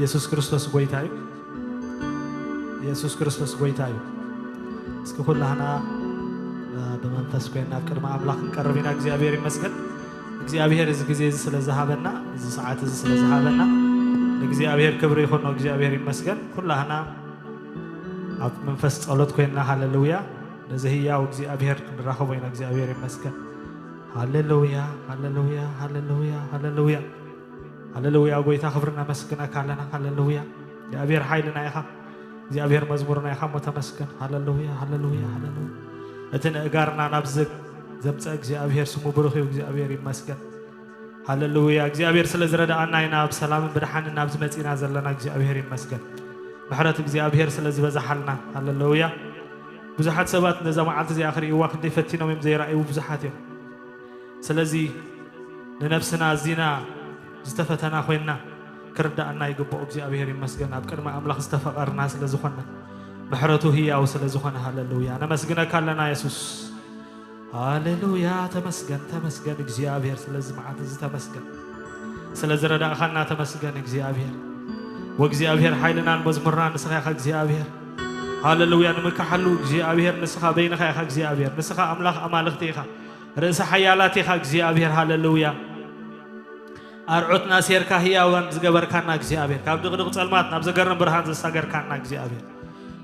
የሱስ ክርስቶስ ጎይታ እዩ። የሱስ ክርስቶስ ጎይታ እዩ። እስኪ ኩላህና፣ እ፣ ብመንፈስ ኮይና ኣብ ቅድሚ ኣምላኽ ክንቀርብ ኢና። እግዚኣብሔር ይመስገን። እግዚኣብሔር እዚ ግዜ እዚ ስለ ዝሃበና፣ እዚ ሰዓት እዚ ስለ ዝሃበና፣ ንእግዚኣብሔር ክብሪ ይኹኖ። እግዚኣብሔር ይመስገን። ኩላህና ኣብ መንፈስ ጸሎት ኮይና፣ ሃሌሉያ፣ ነዚ ህያው እግዚኣብሔር ክንራኸቦ ኢና። እግዚኣብሔር ይመስገን። ሃሌሉያ፣ ሃሌሉያ፣ ሃሌሉያ፣ ሃሌሉያ። ሃሌሉያ፣ ጎይታ ክብሪ ነመስግነካ ኣለና። ሃሌሉያ፣ እግዚኣብሔር ሓይልና ኢኻ፣ እግዚኣብሔር መዝሙርና ኢኻ እሞ ተመስገን። ሃሌሉያ፣ ሃሌሉያ፣ ሃሌሉያ። እቲ ንእጋርና ናብዚ ዘምፀ እግዚኣብሔር ስሙ ብሩኽ እዩ። እግዚኣብሔር ይመስገን። ሃሌሉያ፣ እግዚኣብሔር ስለ ዝረዳኣና ኢና ብሰላምን ብድሓንን ናብዚ መፂና ዘለና። እግዚኣብሔር ይመስገን። ምሕረት እግዚኣብሔር ስለ ዝበዛሓልና። ሃሌሉያ። ብዙሓት ሰባት ነዛ መዓልቲ እዚኣ ክርእይዋ ክንደይ ፈቲኖም እዮም ዘይረኣዩ ብዙሓት እዮም። ስለዚ ንነብስና ኣዚና ዝተፈተና ኮይና ክርዳኣና ይግብኦ። እግዚኣብሔር ይመስገን። ኣብ ቅድሚ ኣምላኽ ዝተፈቐርና ስለ ዝኾነ፣ ምሕረቱ ህያው ስለ ዝኾነ፣ ሃሌሉያ፣ ነመስግነካ ኣለና የሱስ። ሃሌሉያ፣ ተመስገን፣ ተመስገን እግዚኣብሔር፣ ስለዚ መዓልቲ እዚ ተመስገን። ስለ ዝረዳእኻና ተመስገን እግዚኣብሔር። ወእግዚኣብሔር ሓይልናን መዝሙርናን ንስኻ ኢኻ እግዚኣብሔር። ሃሌሉያ፣ ንምክሓሉ እግዚኣብሔር ንስኻ በይንኻ ኢኻ እግዚኣብሔር። ንስኻ ኣምላኽ ኣማልኽቲ ኢኻ። ርእሰ ሓያላት ኢኻ እግዚኣብሔር። ሃሌሉያ። ኣርዑትና ሴርካ ህያዋን ዝገበርካና እግዚኣብሔር። ካብ ድቕድቕ ጸልማት ናብ ዘገርም ብርሃን ዘሳገርካና እግዚኣብሔር።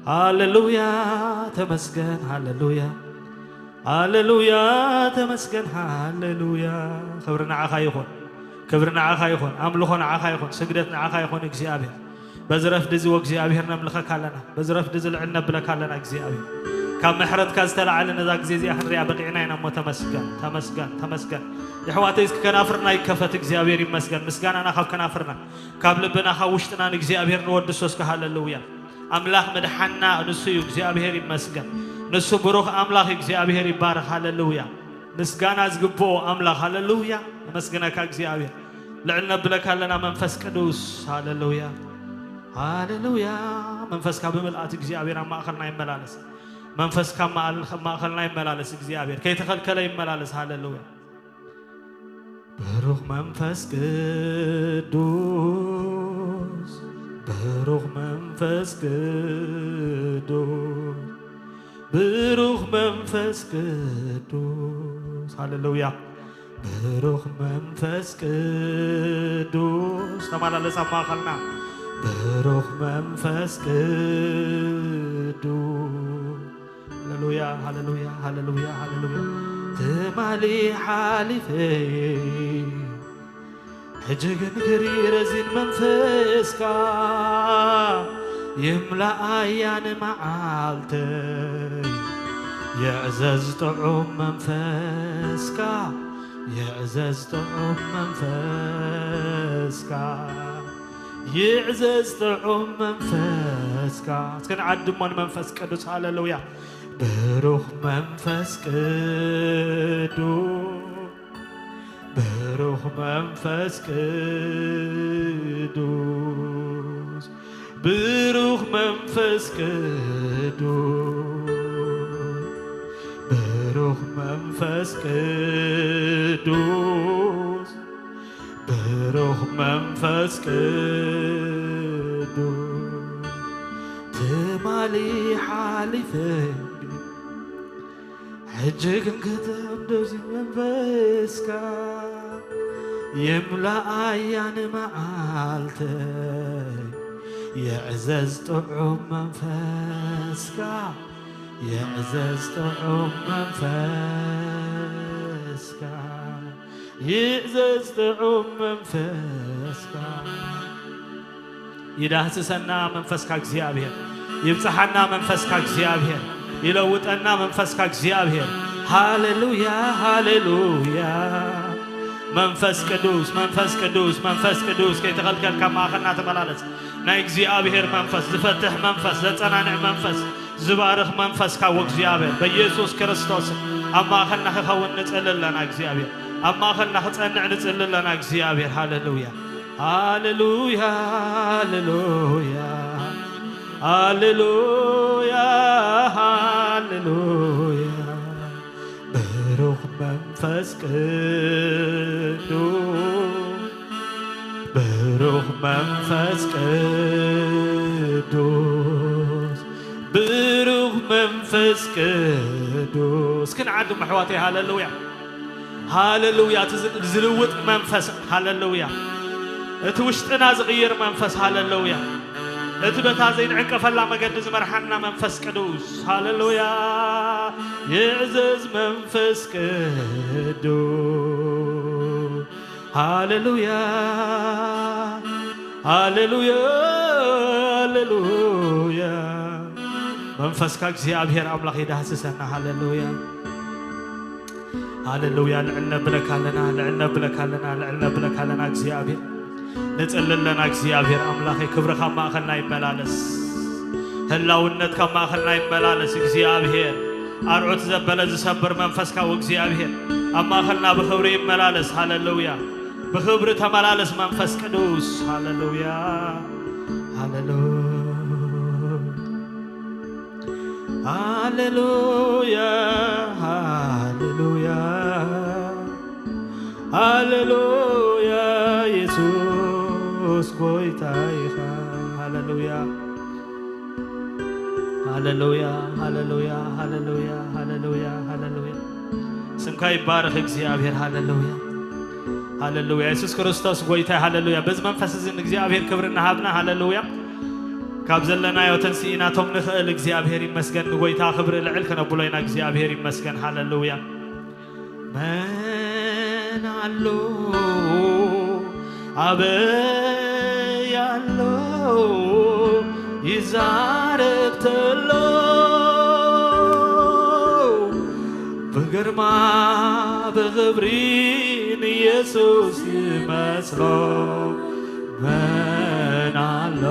ሃሌሉያ፣ ተመስገን፣ ሃሌሉያ። ሃሌሉያ፣ ተመስገን፣ ሃሌሉያ። ክብሪ ንዓኻ ይኹን። ክብሪ ንዓኻ ይኹን። ኣምልኾ ንዓኻ ይኹን። ስግደት ንዓኻ ይኹን እግዚኣብሔር። በዚ ረፍዲ እዚ ወእግዚኣብሔር ነምልኸካ ኣለና። በዚ ረፍዲ እዚ ልዕል ነብለካ ኣለና እግዚኣብሔር። ካብ ምሕረትካ ዝተላዓለ ነዛ ግዜ እዚኣ ክንሪኣ በቂዕና ኢና እሞ ተመስገን፣ ተመስገን፣ ተመስገን። የሕዋተይ እስኪ ከናፍርና ይከፈት። እግዚኣብሔር ይመስገን። ምስጋናና ካብ ከናፍርና፣ ካብ ልብና፣ ካብ ውሽጥና ንእግዚኣብሔር ንወድሶ እስኪ። ሃሌሉያ። ኣምላኽ ምድሓንና ንሱ እዩ። እግዚኣብሔር ይመስገን። ንሱ ብሩኽ ኣምላኽ እዩ። እግዚኣብሔር ይባረኽ። ሃሌሉያ። ምስጋና ዝግብኦ ኣምላኽ። ሃሌሉያ። ነመስግነካ እግዚኣብሔር። ልዕል ነብለካ ኣለና መንፈስ ቅዱስ። ሃሌሉያ። ሃሌሉያ። መንፈስካ ብምልኣት እግዚኣብሔር ኣብ ማእኸልና ይመላለስ። መንፈስካ ኣብ ማእል-፣ ማእኸልና ይመላለስ እግዚኣብሔር። ከይተኸልከለ ይመላለስ። ሃሌሉያ። ብሩኽ መንፈስ ቅዱስ፣ ብሩኽ መንፈስ ቅዱስ፣ ብሩኽ መንፈስ ቅዱስ። ሃሌሉያ። ብሩኽ መንፈስ ቅዱስ። ተመላለስ ኣብ ማእኸልና። ብሩኽ መንፈስ ቅዱስ። ሃሌሉያ፣ ሃሌሉያ፣ ሃሌሉያ፣ ሃሌሉያ። ትማሊ ሓሊፈ፣ ሕጂ ግን ክርኢ ረዚን መንፈስካ። ይምላኣያ ንመዓልተይ፣ ይዕዘዝ ጥዑም መንፈስካ፣ ይዕዘዝ ጥዑም መንፈስካ፣ ይዕዘዝ ጥዑም መንፈስካ። እስከ ንዓድሞ ንመንፈስ ቅዱስ። ሃሌሉያ። ብሩኽ መንፈስ ቅዱስ፣ ብሩኽ መንፈስ ቅዱስ፣ ብሩኽ መንፈስ ቅዱስ፣ ብሩኽ መንፈስ ቅዱስ፣ ብሩኽ መንፈስ ቅዱስ። ትማሊ ሓሊፈ፣ ሕጂ ግን ክትሕደስ መንፈስካ። ይምላኣያ ንመዓልተይ፣ ይዕዘዝ ጥዑም መንፈስካ፣ ይዕዘዝ ጥዑም መንፈስካ፣ ይዕዘዝ ጥዑም መንፈስካ። ይዳህስሰና መንፈስካ እግዚኣብሔር፣ ይብጽሓና መንፈስካ እግዚኣብሔር፣ ይለውጠና መንፈስካ እግዚኣብሔር። ሃሌሉያ፣ ሃሌሉያ። መንፈስ ቅዱስ፣ መንፈስ ቅዱስ፣ መንፈስ ቅዱስ፣ ከይተኸልከልካ ማእኸልና ተመላለስ። ናይ እግዚኣብሔር መንፈስ፣ ዝፈትሕ መንፈስ፣ ዘጸናንዕ መንፈስ፣ ዝባርኽ መንፈስካ ወእግዚኣብሔር፣ በኢየሱስ ክርስቶስ ኣብ ማእኸልና ክኸውን ንጽሊ ኣለና። እግዚኣብሔር ኣብ ማእኸልና ክጸንዕ ንጽሊ ኣለና። እግዚኣብሔር፣ ሃሌሉያ፣ ሃሌሉያ፣ ሃሌሉያ፣ ሃሌሉያ፣ ሃሌሉያ። ብሩኽ መንፈስ ቅዱስ፣ ብሩኽ መንፈስ ቅዱስ፣ ብሩኽ መንፈስ ቅዱስ። ክንዓድም ኣሕዋተይ፣ ሃለሉያ፣ ሃለሉያ። እቲ ዝ-፣ ዝልውጥ መንፈስ፣ ሃለሉያ። እቲ ውሽጥና ዝቕይር መንፈስ፣ ሃለሉያ። እቲ በታ ዘይንዕንቀፈላ መገዲ ዝመርሓና መንፈስ ቅዱስ፣ ሃለሉያ። ይዕዘዝ መንፈስ ቅዱስ፣ ሃሌሉያ፣ ሃሌሉያ፣ ሃሌሉያ። መንፈስካ እግዚኣብሔር ኣምላኽ ይዳህስሰና። ሃሌሉያ፣ ሃሌሉያ። ልዕል ነብለካ ኣለና፣ ልዕል ነብለካ ኣለና፣ ልዕል ነብለካ ኣለና። እግዚኣብሔር ንጽሊ ኣለና። እግዚኣብሔር ኣምላኸይ፣ ክብርኻ ኣብ ማእኸልና ይመላለስ፣ ህላውነትካ ኣብ ማእኸልና ይመላለስ። እግዚኣብሔር ኣርዑት ዘበለ ዝሰብር መንፈስካ፣ እግዚኣብሔር ኣብ ማእኸልና ብኽብሪ ይመላለስ። ሃሌሉያ። ብኽብሪ ተመላለስ መንፈስ ቅዱስ። ሃሌሉያ፣ ሃሌሉያ፣ ሃሌሉያ፣ ሃሌሉያ፣ ሃሌሉያ። የሱስ ጎይታ ኢኻ። ሃሌሉያ፣ ሃሌሉያ፣ ሃሌሉያ፣ ሃሌሉያ፣ ሃሌሉያ፣ ሃሌሉያ። ስምካ ይባረኽ እግዚኣብሔር። ሃሌሉያ፣ ሃሌሉያ። የሱስ ክርስቶስ ጎይታ፣ ሃሌሉያ። በዚ መንፈስ እዚ ንእግዚኣብሔር ክብሪ እናሃብና፣ ሃሌሉያ፣ ካብ ዘለናዮ ተንስኢና ቶም ንኽእል እግዚኣብሔር ይመስገን። ንጎይታ ክብሪ ልዕል ከነብሎ ኢና። እግዚኣብሔር ይመስገን። ሃሌሉያ። መን ኣሎ ኣበይ ኣሎ ይዛረብ ተሎ ብግርማ ብኽብሪ ንየሱስ ይመስሎ። መን ኣሎ፣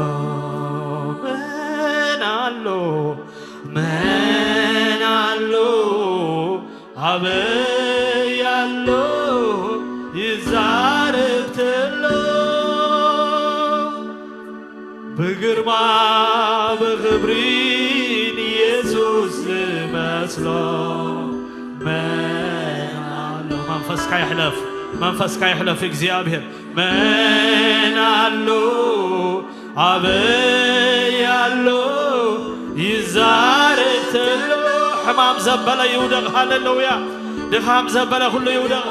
መን ኣሎ፣ መን ኣሎ ኣበይ ኣሎ ይዛረብ ተሎ ብግርማ ብኽብሪ ንየሱስ ዝመስሎ መን ኣሎ? መንፈስካ ይሕለፍ፣ መንፈስካ ይሕለፍ እግዚኣብሔር። መን ኣሎ ኣበይ ኣሎ ይዛረብ ተሎ ሕማም ዘበለ ይውደቕ። ሃሌሉያ። ድኻም ዘበለ ኩሉ ይውደቕ።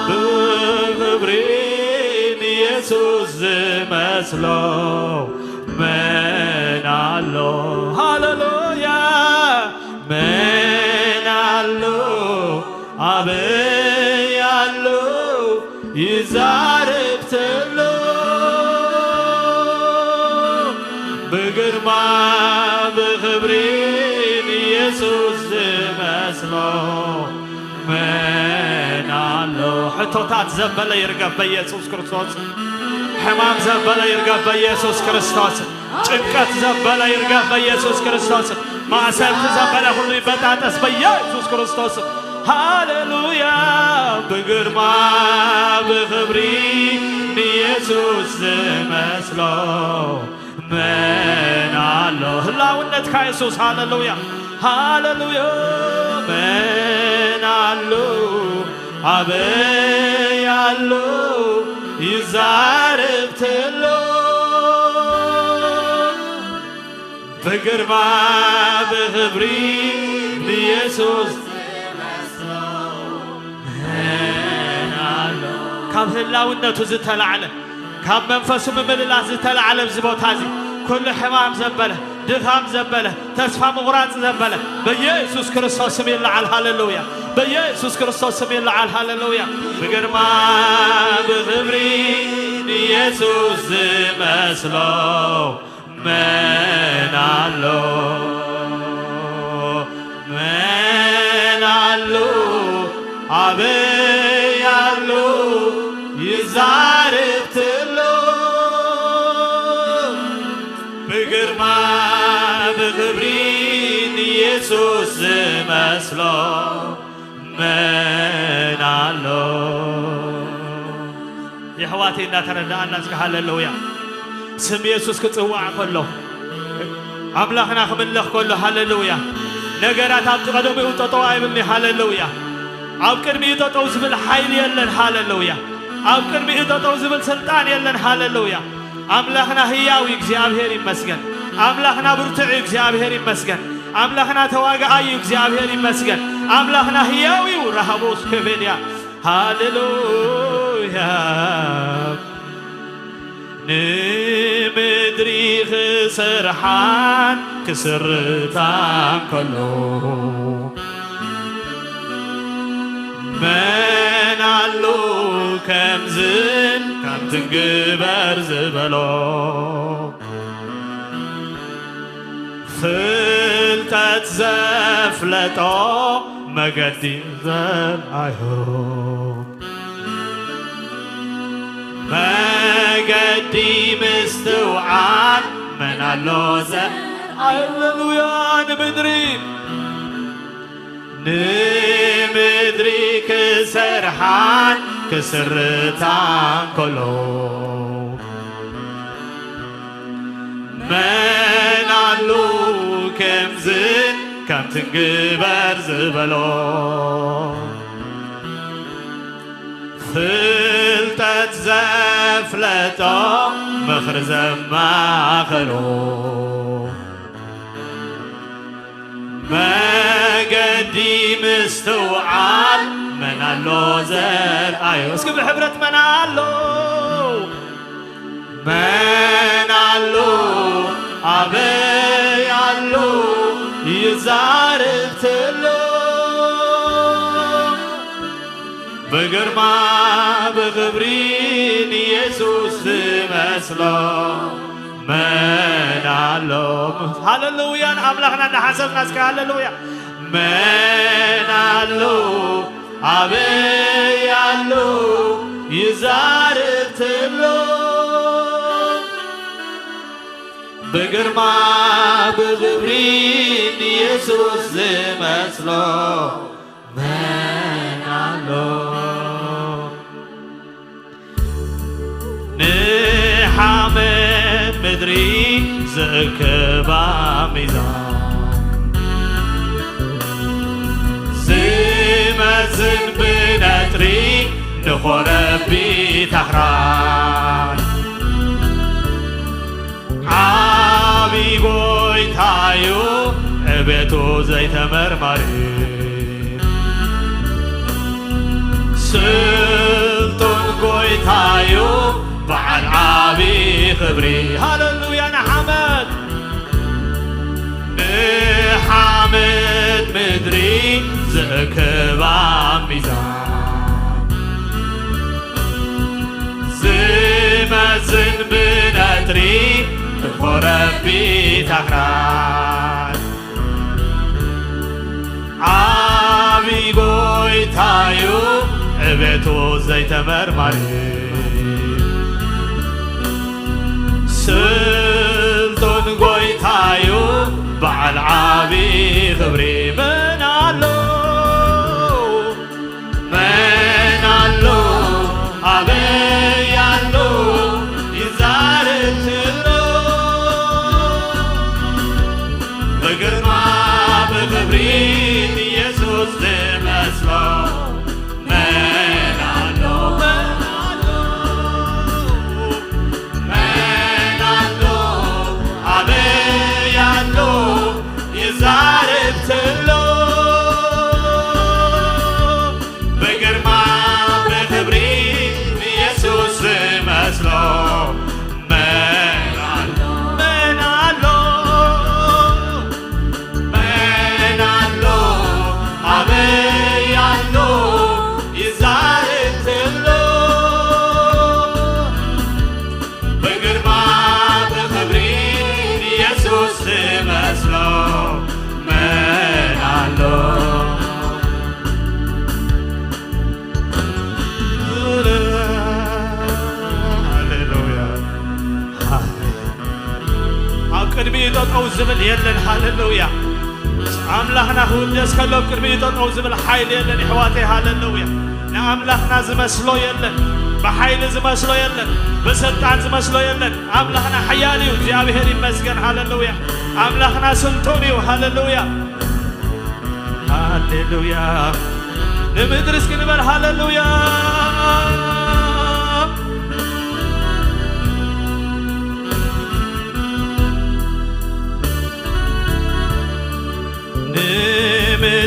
ብኽብሪ ንየሱስ ዝመስሎ መን ኣሎ? ሃሌሉያ። መን ኣሎ ኣበይ ኣሎ ይዛረብ ተሎ ብግርማ ብኽብሪ ንየሱስ ዝመስሎ መን ኣሎ? ሕቶታት ዘበለ ይርገፍ በኢየሱስ ክርስቶስ። ሕማም ዘበለ ይርገፍ በኢየሱስ ክርስቶስ። ጭንቀት ዘበለ ይርገፍ በኢየሱስ ክርስቶስ። ማእሰርቲ ዘበለ ሁሉ ይበጣጠስ በኢየሱስ ክርስቶስ። ሃሌሉያ። ብግርማ ብኽብሪ ንየሱስ ዝመስሎ መን ኣሎ? ህላውነትካ የሱስ። ሃሌሉያ፣ ሃሌሉያ። መን ኣሎ? ኣበይ ኣሎ? ይዛረብ ተሎ ብግርማ ብኽብሪ ንየሱስ መን ኣሎ? ካብ ህላውነቱ ዝተላዕለ፣ ካብ መንፈሱ ምምልላስ ዝተላዕለ ኣብዚ ቦታ እዚ ኩሉ ሕማም ዘበለ፣ ድኻም ዘበለ፣ ተስፋ ምቑራጽ ዘበለ በኢየሱስ ክርስቶስ ስም ይለዓል። ሃሌሉያ። በኢየሱስ ክርስቶስ ስም ይለዓል። ሃሌሉያ። ብግርማ ብኽብሪ ንየሱስ ዝመስሎ መን ኣሎ? መን ኣሎ? ኣበይ ኣሎ? ይዛረብ ተሎ ብግርማ ብኽብሪ ንየሱስ ዝመስሎ መን ኣሎ? የሕዋተይ እንዳተረዳኣና እስከ ሃሌሉያ። ስም የሱስ ክጽዋዕ ከሎ፣ ኣምላኽና ክምለኽ ከሎ፣ ሃሌሉያ፣ ነገራት ኣብቲ ቀደሚኡ ጠጠው ኣይብልኒ። ሃሌሉያ። ኣብ ቅድሚኡ ጠጠው ዝብል ሓይሊ የለን። ሃሌሉያ። ኣብ ቅድሚኡ ጠጠው ዝብል ስልጣን የለን። ሃሌሉያ። ኣምላኽና ህያው እዩ፣ እግዚኣብሔር ይመስገን። ኣምላኽና ብርቱዕ እዩ፣ እግዚኣብሔር ይመስገን። ኣምላኽና ተዋጋኣይ እዩ፣ እግዚኣብሔር ይመስገን። ኣምላኽና ህያው እዩ፣ ራሃቦስ ከቬድያ። ሃሌሉያ። ንምድሪ ክሰርሓን ክስርታን ከሎ፣ መን ኣሎ ከምዝን ከምትን ግበር ዝበሎ? ፍልጠት ዘፍለጦ መገዲ ዘርኣዮ፣ መገዲ ምስትውዓል መን ኣሎ ዘ-፣ ሃሌሉያ። ንምድሪ፣ ንምድሪ ክሰርሓን ክስርታን ከሎ፣ መን ኣሎ ከምዝን ከምትን ግበር ዝበሎ? ፍልጠት ዘፍለጦ፣ ምኽሪ ዘማኸሎ፣ መገዲ ምስትውዓል መን ኣሎ ዘርኣዮ? እስኪ ብሕብረት መን ኣሎ? መን ኣሎ? ኣበይ ኣሎ? ይዛረብ ትሎ፣ ብግርማ ብኽብሪ ንየሱስ ዝመስሎ መን ኣሎ? ሃሌሉያ። ንኣምላኽና እናሓሰብና እስከ ሃሌሉያ። መን ኣሎ? ኣበይ ኣሎ? ይዛረብ ትሎ፣ ብግርማ ብኽብሪ ንየሱስ ዝመስሎ መን ኣሎ? ንሓመድ ምድሪ ዝእክባ ሚዛን፣ ዝመዝን ብነጥሪ ንኾረቢት ኣኽራን። ዓቢ ጎይታዩ ዕቤቱ ዘይተመርማሪ፣ ስልጡን ጎይታዩ በዓል ዓቢ ኽብሪ። ሃሌሉያ። ንሓመድ፣ ንሓመድ ምድሪ ዝእክባ ሚዛን፣ ዝመዝን ብነጥሪ ንኾረቢት ኣኽራን። ዓቢ ጎይታዩ ዕቤቱ ዘይተመርማሪ፣ ስልጡን ጎይታዩ በዓል ዓቢ ኽብሪ። መን ኣሎ? መን ኣሎ? ኣበይ ኣሎ? ይዛረብ ትሎ፣ ብግርማ ብኽብሪ ንየሱስ ዝመስሎ መን ኣሎ? መን ኣሎ? መን ኣሎ? ኣበይ ኣሎ? ይዛረብ ትሎ፣ ብግርማ ብኽብሪ ንየሱስ ዝመስሎ መን ኣሎ? መን ኣሎ? መን ኣሎ? ኣበይ ኣሎ? ይዛረብ ትሎ፣ ብግርማ ብኽብሪ ንየሱስ ዝመስሎ መን ኣሎ? ሃሌሉያ። ኣብ ቅድሚኡ ጠጠው ዝብል የለን። ሃሌሉያ። ኣምላኽና ክውደስ ከሎ ኣብ ቅድሚኡ ጠጠው ዝብል ሓይሊ የለን፣ የሕዋተይ። ሃሌሉያ። ንኣምላኽና ዝመስሎ የለን፣ ብሓይሊ ዝመስሎ የለን፣ ብስልጣን ዝመስሎ የለን። ኣምላኽና ሓያል እዩ፣ እግዚኣብሔር ይመስገን። ሃሌሉያ። ኣምላኽና ስልጡን እዩ። ሃሌሉያ። ሃሌሉያ። ንምድሪ እስኪ ንበል ሃሌሉያ።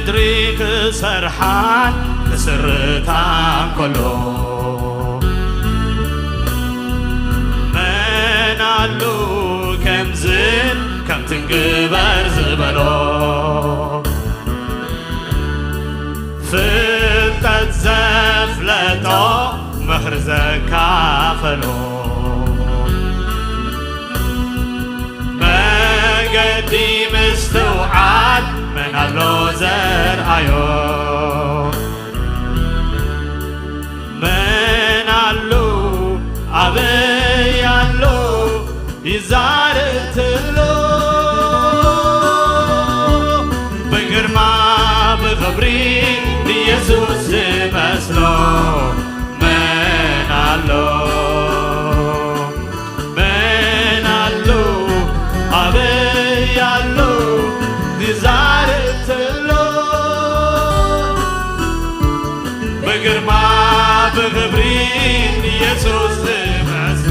ምድሪ ክሰርሓን ክስርታን ከሎ፣ መን ኣሉ ከምዝን ከምትን ግበር ዝበሎ? ፍልጠት ዘፍለጦ ምኽሪ ዘካፈሎ፣ መገዲ ምስትውዓል መን ኣሎ ዘርኣዮ? መን ኣሎ ኣበይ ኣሎ ይዛርትሎ? ብግርማ ብኽብሪ ንየሱስ ዝመስሎ መን ኣሎ? መን ኣሎ ኣበይ ኣሎ ይዛርትሎ? ብግርማ ብኽብሪ ንየሱስ ዝመስሎ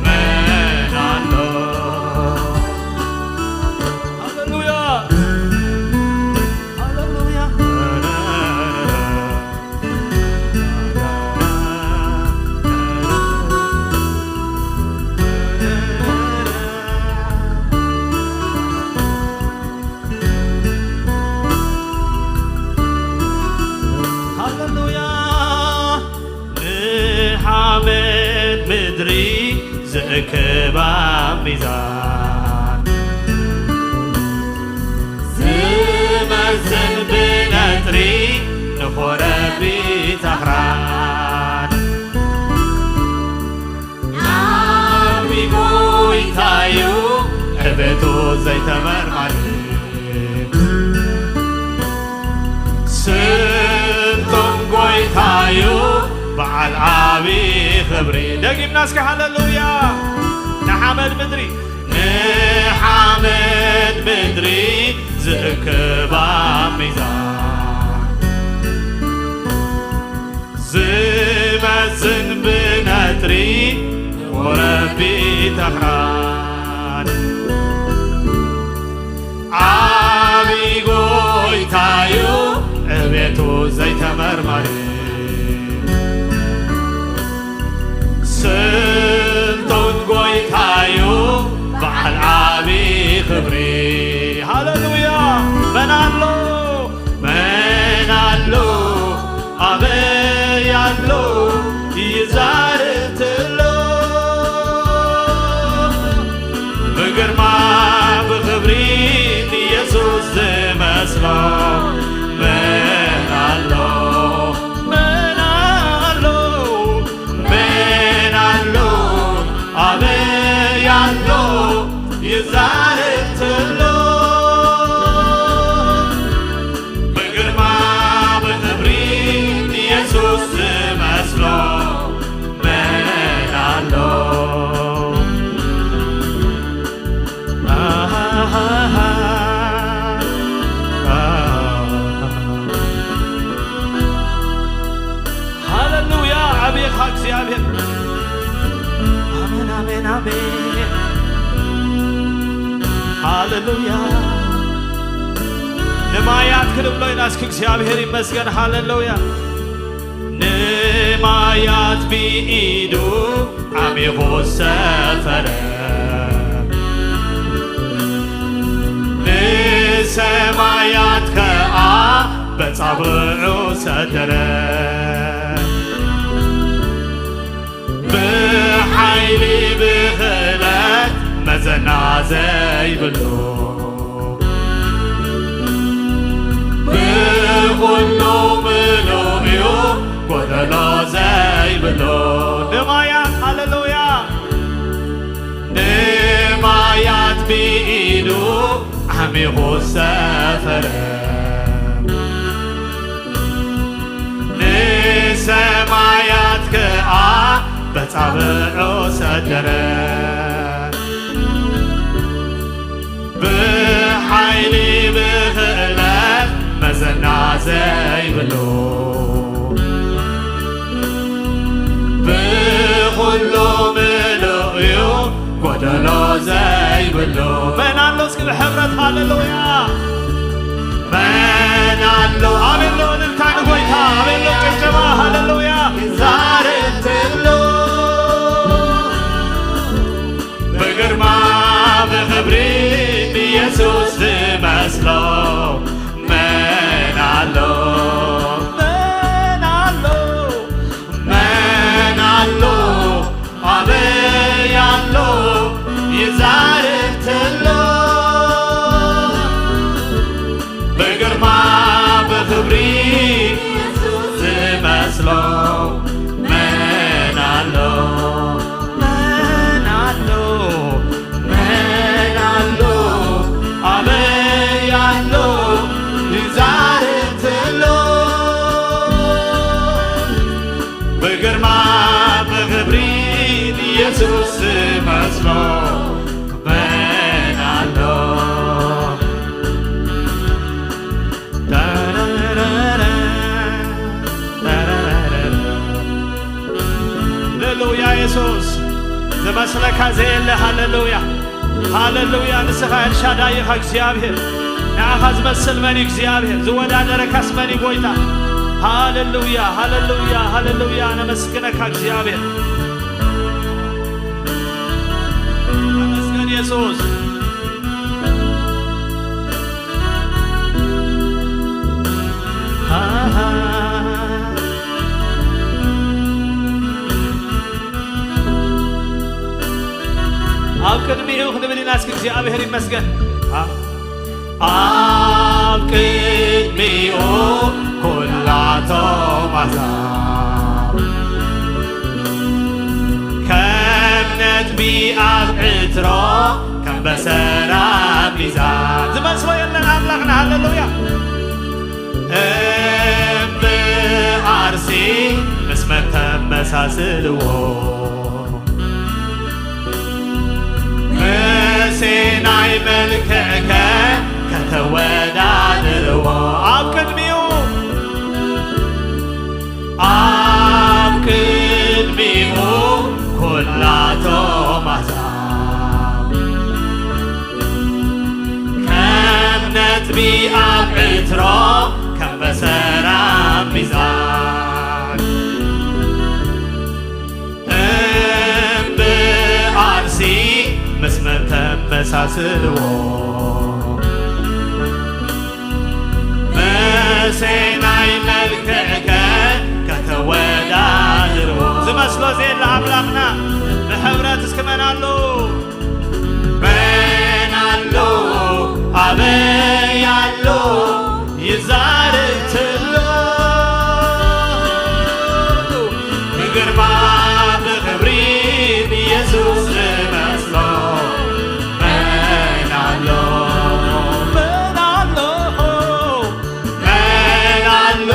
መን ኣሎ? ሃሌሉያ፣ ሃሌሉያ። ሃሌሉያ። ንሓመድ ምድሪ ዝእክባ ሚዛን፣ ዝመዝን ብነጥሪ ንኾረብታ ኣኽራን። ዓቢ ጎይታዩ ዕቤቱ ዘይተመርማሪ፣ ስልጣን ጎይታዩ በዓል ዓቢ ኽብሪ። ደጊምና እስኪ ሃሌሉያ። ንሓመድ ምድሪ፣ ንሓመድ ምድሪ ዝእክባ ሚዛን፣ ዝመዝን ብነጥሪ ወረቢት ኣኽራን። ዓቢ ጎይታዩ ዕቤቱ ዘይተመርማሪ፣ ስልጣን ጎይታዩ በዓል ዓቢ ኽብሪ። ሃሌሉያ። መን ኣሎ? መን ኣሎ? ኣበይ ኣሎ? ይዛርትሎ። ብግርማ ብኽብሪ ንየሱስ ዝመስሎ መን ኣሎ? መን ኣሎ? መን ኣሎ? ኣበይ ኣሎ? ይዛርትሎ። ብግርማ ብኽብሪ ንየሱስ ዝመስሎ መን ኣሎ? ሃሌሉያ፣ ዓብኻ እግዚኣብሔር። ኣሜን፣ ኣሜን፣ ኣሜን። ሃሌሉያ። ንማያት ክንብሎ ኢና እስኪ። እግዚኣብሔር ይመስገን። ሃሌሉያ። ንማያት ብኢዱ ዓሚቑ ሰፈረ፣ ንሰማያት ከኣ በጻብዑ ሰደረ። ብሓይሊ ብኽእለት መዘና ዘይብሉ፣ ብኹሉ ምሉእ እዩ፣ ጎደሎ ዘይብሉ። ንማያት፣ ሃሌሉያ፣ ንማያት ብኢዱ ዓሚቑ ሰፈረ፣ ንሰማያት ከኣ በጻብዑ ሰደረ። ብሓይሊ ብኽእለት መዘና ዘይብሉ፣ ብኹሉ ምሉእ እዩ፣ ጎደሎ ዘይብሉ። መን ኣሎ እስኪ ብሕብረት ሃሌሉያ። መን ግርማ ብኽብሪ ዝመስሎ መን ኣሎ? መን ኣሎ? መን ኣሎ? ኣበይ ኣሎ? ይዛረብ ዘሎ። ብግርማ ብኽብሪ ኢየሱስ ዝመስሎ መን ኣሎ? ሃሌሉያ፣ ኢየሱስ ዝመስለካ ዘየለ። ሃሌሉያ፣ ሃሌሉያ። ንስኻ ኤልሻዳይ ኢኻ እግዚኣብሔር። ንዓኻ ዝመስል መን እዩ እግዚኣብሔር? ዝወዳደረካስ መን እዩ ጎይታ? ሃሌሉያ፣ ሃሌሉያ፣ ሃሌሉያ። ነመስግነካ እግዚኣብሔር። ተመስገን ኢየሱስ። ኣብ ቅድሚኡ ክንብል ኢና እስኪ። እግዚኣብሔር ይመስገን። ኣብ ቅድሚኡ ኩላቶም ኣሕዛብ ከም ነጥቢ ኣብ ዕትሮ፣ ከም በሰራ ሚዛን ዝመስሎ የለን ኣምላኽና። ሃሌሉያ። እምበኣርሲ ምስ መን ተመሳስልዎ? ምሴ ናይ መልክዕከ ከተወዳድርዎ? ኣብ ቅድሚኡ፣ ኣብ ቅድሚኡ ኩላቶም ኣሕዛብ ከም ነጥቢ ኣብ ዕትሮ፣ ከም በሰራ ሚዛን። እምበኣርሲ ምስ መን ተመሳስልዎ? ምሴ ናይ መልክዕከ ከተወዳድርዎ? ዝመስሎ ዘየለ ኣምላኽና ብሕብረት እስኪ መን ኣሎ? መን ኣሎ? ኣበይ ኣሎ? ይዛረብ ዘሎ። ብግርማ ብኽብሪ ንየሱስ ዝመስሎ መን ኣሎ? መን ኣሎ? መን ኣሎ?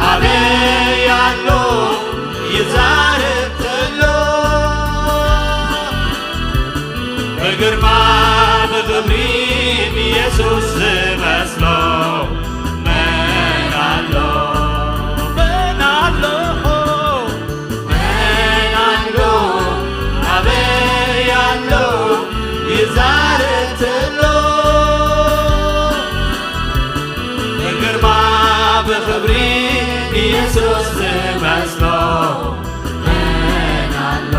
ኣበይ ኣሎ? ይዛረብ ዘሎ። ብግርማ ብኽብሪ ንየሱስ ዝመስሎ መን ኣሎ? መን ኣሎ? መን ኣሎ? ኣበይ ኣሎ? ይዛረብ ዘሎ። ብግርማ ብኽብሪ ንየሱስ ዝመስሎ መን ኣሎ?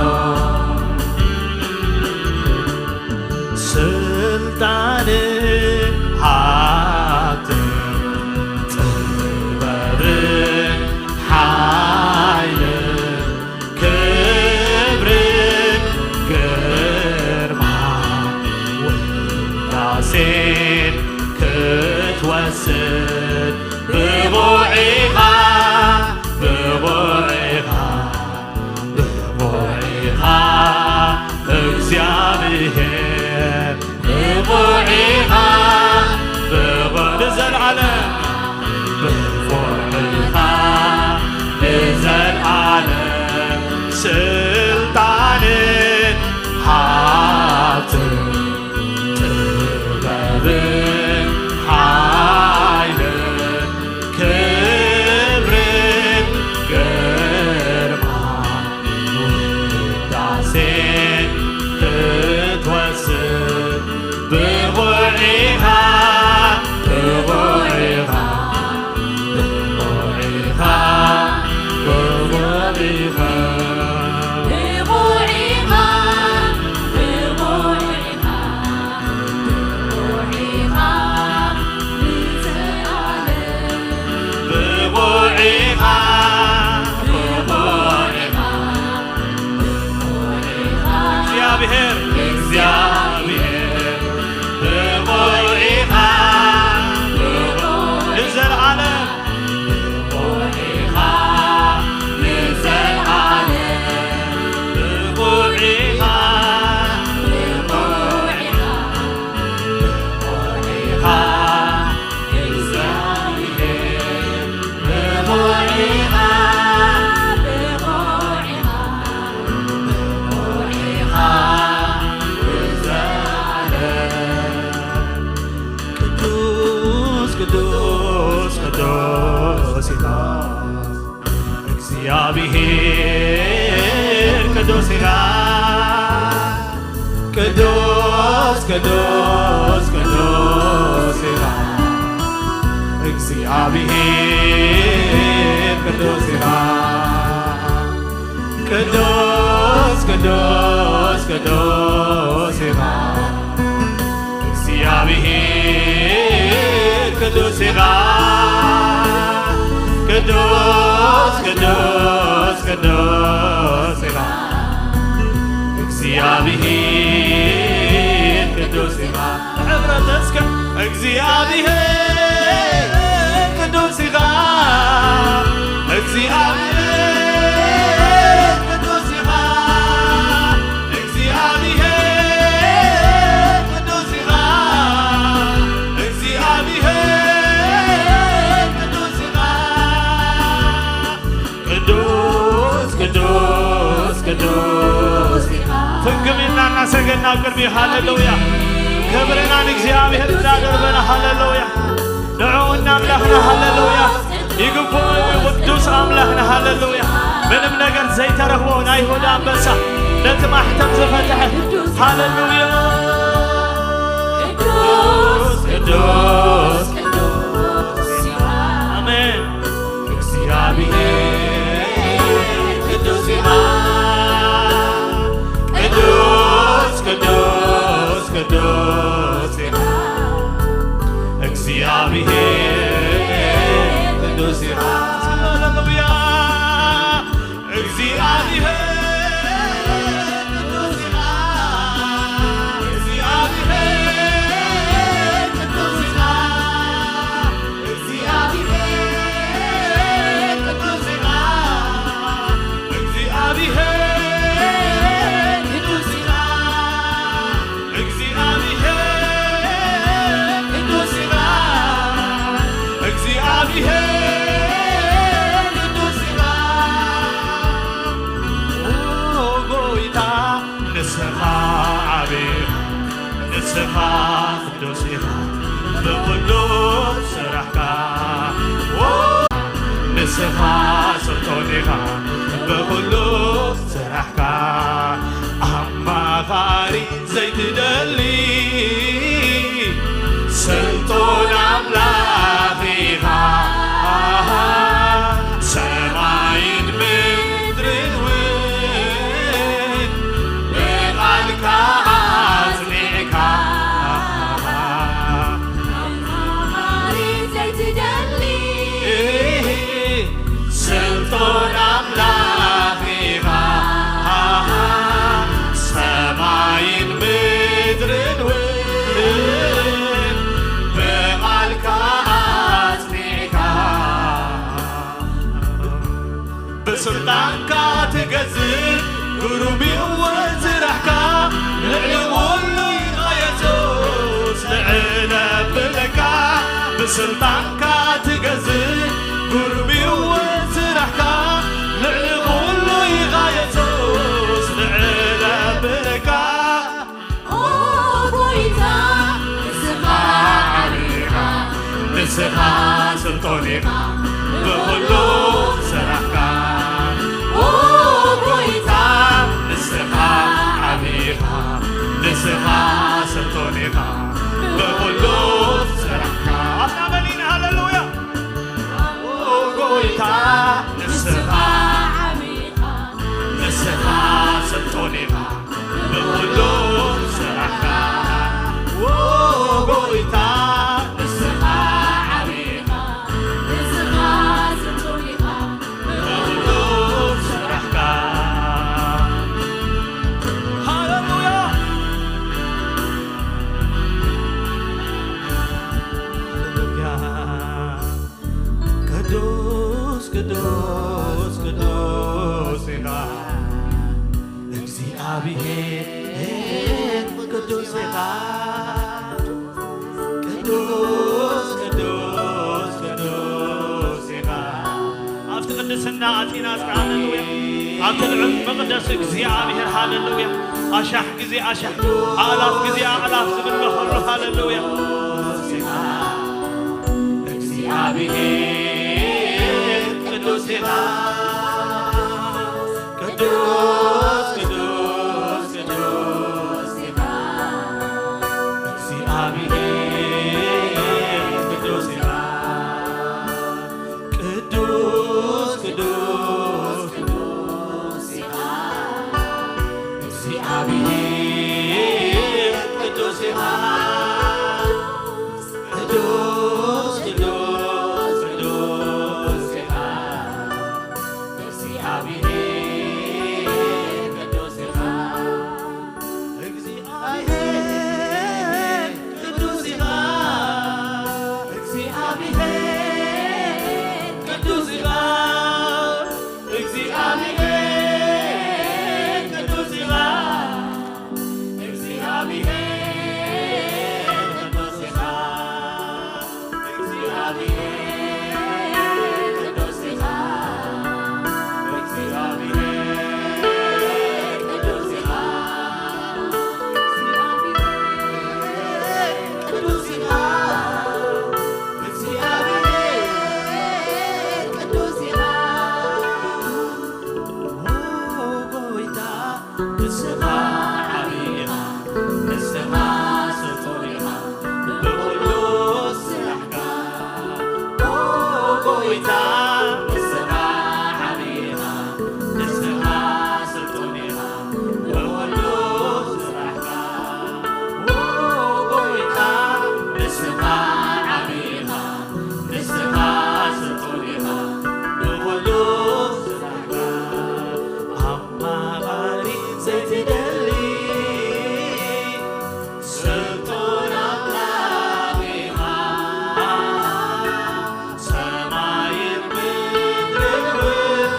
ስልጣን፣ ሃብት፣ ጥበብ፣ ሓይል፣ ክብር፣ ግርማ፣ ውዳሴን ክትወስድ ብቑዕ ኢኻ፣ ብቑዕ ኢኻ፣ ብቑዕ ኢኻ እግዚኣብሔር፣ ብቑዕ ኢኻ፣ ብቑዕ ንዘለዓለም፣ ብቑዕ ኢኻ ንዘለዓለም። ስልጣንን ሃብትን ጥበብን ሓይልን ክብርን ግርማ ውዳሴን ክትወስድ ብቑዕ ኢኻ፣ ብቑዕ ኢኻ። ቅዱስ ቅዱስ ኢኻ እግዚኣብሔር ቅዱስ ኢኻ። ቅዱስ ቅዱስ ቅዱስ ኢኻ እግዚኣብሔር ቅዱስ ኢኻ። ቅዱስ ቅዱስ ቅዱስ ኢኻ እግዚኣብሔር ቅዱስ ኢኻ። ቅዱስ ቅዱስ ቅዱስ ኢኻ እግዚኣብሔር ቅዱስ ኢኻ። ብሕብረት እስከ እግዚኣብሔር ቅዱስ ኢኻ። እግዚኣብሔር ቅዱስ ኢኻ። እግዚኣብሔር ቅዱስ ኢኻ። እግዚኣብሔር ቅዱስ ኢኻ። ቅዱስ ቅዱስ ቅዱስ ኢኻ። ፍግም ኢልና እናሰገድና ኣብ ቅድሚ ሃሌሉያ ክብርና ንእግዚኣብሔር እንዳደርበና ሃሌሉያ ንዕኡ እናምላኽና ሃሌሉያ ይግብኦ እዩ ቅዱስ ኣምላኽና ሃሌሉያ ምንም ነገር ዘይተረኽቦ ናይ ይሁዳ ኣንበሳ ነቲ ማሕተም ዝፈትሐ ሃሌሉያ ቅዱስ ቅዱስ ቅዱስ ኢኻ። ኣሜን። እግዚኣብሔር ቅዱስ ኢኻ። ቅዱስ ቅዱስ ቅዱስ ኢኻ። እግዚኣብሔር ቅዱስ ኢኻ። ሃሌሉያ። እግዚኣብሔር ቅዱስ ኢኻ። እግዚኣብሔር ቅዱስ ኢኻ። እግዚኣብሔር ቅዱስ ኢኻ። እግዚኣብሔር ቅዱስ ኢኻ። እግዚኣብሔር ቅዱስ ኢኻ። እግዚኣብሔር ቅዱስ ኢኻ። ኦ ጎይታ ንስኻ ዓቢ ኢኻ። ንስኻ ቅዱስ ኢኻ ብኹሉ ስራሕካ። ኦ ንስኻ ስልጡን ኢኻ ብኹሉ ስራሕካ። ኣማኻሪ ዘይትደሊ ስልጡን ኣምላኽ ኢኻ። ሰማይን ምድርን እውን ብቓልካ ኣጽኒዕካ። ኣማኻሪ ዘይትደሊ ስልጡን ኣምላኽ ኢኻ። ሰማይን ምድርን እውን ብቓልካ ኣጽኒዕካ። ብስልጣንካ ትገዝእ ግሩም እዩ ስራሕካ። ልዕሊ ኩሉ ኢኻ የሱስ ልዕል ኣብለካ። ብስልጣንካ ትገዝእ ግሩም እዩ ስራሕካ። ልዕሊ ኩሉ ኢኻ የሱስ ልዕል ኣብለካ። ኦ ጎይታ ንስኻ ዓቢ ኢኻ። ንስኻ ስልጡን ኢኻ ብኹሉ ስራሕካ። ኦ ጎይታ ንስኻ ዓቢ ኢኻ። ንስኻ ስልጡን ኢኻ ብኹሉ ስራሕካ። ኣፍና መሊእና ሃሌሉያ። ኦ ጎይታ ንስኻ ዓቢ ኢኻ። ንስኻ ስልጡን ኢኻ ብኹሉ ስራሕካ። ዎ ጎይታ ንስኻ ዓቢ ኢኻ። ንስኻ ስልጡን ኢኻ ብኹሉ ስራሕካ። ሃሌሉያ። ሃሌሉያ። ቅዱስ ቅዱስ ቅዱስ ኢኻ እግዚኣብሔር ቅዱስ ኢኻ። ቅዱስ ቅዱስ ቅዱስ ኢኻ። ኣብቲ ቅድስና ኣቲና እስከ ሃሌሉያ ኣብቲ ልዑል መቕደስ እግዚኣብሔር ሃሌሉያ ኣሻሕ ግዜ ኣሻሕ ኣእላፍ ግዜ ኣእላፍ ዝብሎ ከሎ ሃሌሉያ። ቅዱስ ኢኻ፣ ቅዱስ፣ ቅዱስ፣ ቅዱስ ኢኻ። እግዚኣብሔር ቅዱስ ኢኻ። ቅዱስ፣ ቅዱስ፣ ቅዱስ ኢኻ። እግዚኣብሔር ቅዱስ ኢኻ። ቅዱስ፣ ቅዱስ፣ ቅዱስ ኢኻ። እግዚኣብሔር ቅዱስ ኢኻ። እግዚኣብሔር ቅዱስ ኢኻ። እግዚኣብሔር ቅዱስ ኢኻ። እግዚኣብሔር ቅዱስ ኢኻ። እግዚኣብሔር ቅዱስ ኢኻ። እግዚኣብሔር ቅዱስ ኢኻ። እግዚኣብሔር ቅዱስ ኢኻ። እግዚኣብሔር ቅዱስ ኢኻ። እግዚኣብሔር ቅዱስ ኢኻ። ኦ ጎይታ፣ ንስኻ ዓቢ ኢኻ፣ ንስኻ ስልጡን ኢኻ፣ ብኹሉ ስራሕካ። ኦ ጎይታ፣ ንስኻ ዓቢ ኢኻ፣ ንስኻ ስልጡን ኢኻ፣ ብኹሉ ስራሕካ። ኦ ጎይታ፣ ንስኻ ዓቢ ኢኻ፣ ንስኻ ስልጡን ኢኻ፣ ብኹሉ ስራሕካ። ኣማኻሪ ዘይትደሊ ስልጡን ኣምላኽ ኢኻ። ሰማይን ምድርን እውን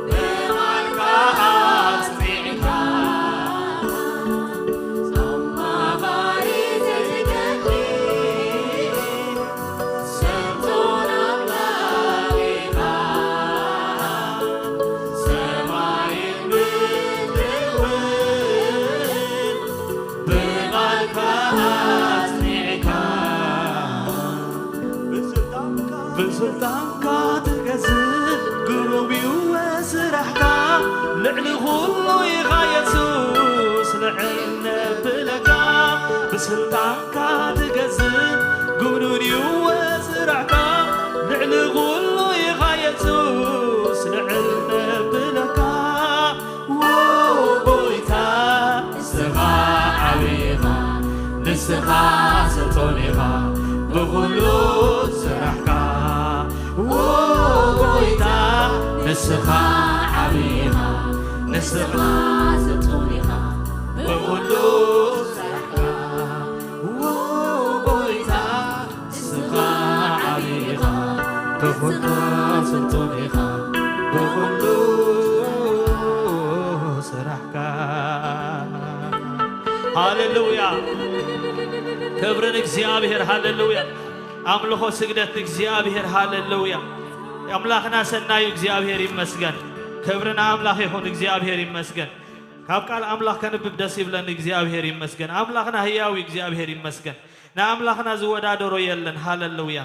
ብቓልካ ኣጽኒዕካ። ኣማኻሪ ዘይትደሊ ስልጡን ኣምላኽ ኢኻ። ሰማይን ምድርን እውን ብቓልካ ኣጽኒዕካ። ብስልጣንካ ትገዝእ ግሩም እዩ ስራሕካ። ልዕሊ ኩሉ ኢኻ የሱስ፣ ልዕል ነብለካ። ብስልጣንካ ትገዝእ ግኑን እዩ ስራሕካ። ልዕሊ ኩሉ ኢኻ የሱስ፣ ልዕል ነብለካ። ዎ ጎይታ፣ ንስኻ ዓቢ ኢኻ፣ ንስኻ ስልጡን ኢኻ፣ ብኹሉ ስራሕካ። ዎ ጎይታ፣ ንስኻ ዓቢ ኢኻ፣ ንስኻ ስልጡን ኢኻ፣ ብኹሉ ስራሕካ። ዎ ጎይታ፣ ንስኻ ዓቢ ኢኻ፣ ብኹሉ ስልጡን ኢኻ፣ ብኹሉ ስራሕካ። ሃሌሉያ! ክብሪ ንእግዚኣብሔር። ሃሌሉያ! ኣምልኾ ስግደት ንእግዚኣብሔር። ሃሌሉያ! ኣምላኽና ሰናዩ እግዚኣብሔር ይመስገን። ክብሪ ንኣምላኽ ይኹን። እግዚኣብሔር ይመስገን። ካብ ቃል ኣምላኽ ከንብብ ደስ ይብለኒ። እግዚኣብሔር ይመስገን። ኣምላኽና ህያው እዩ። እግዚኣብሔር ይመስገን። ንኣምላኽና ዝወዳደሮ የለን። ሃሌሉያ!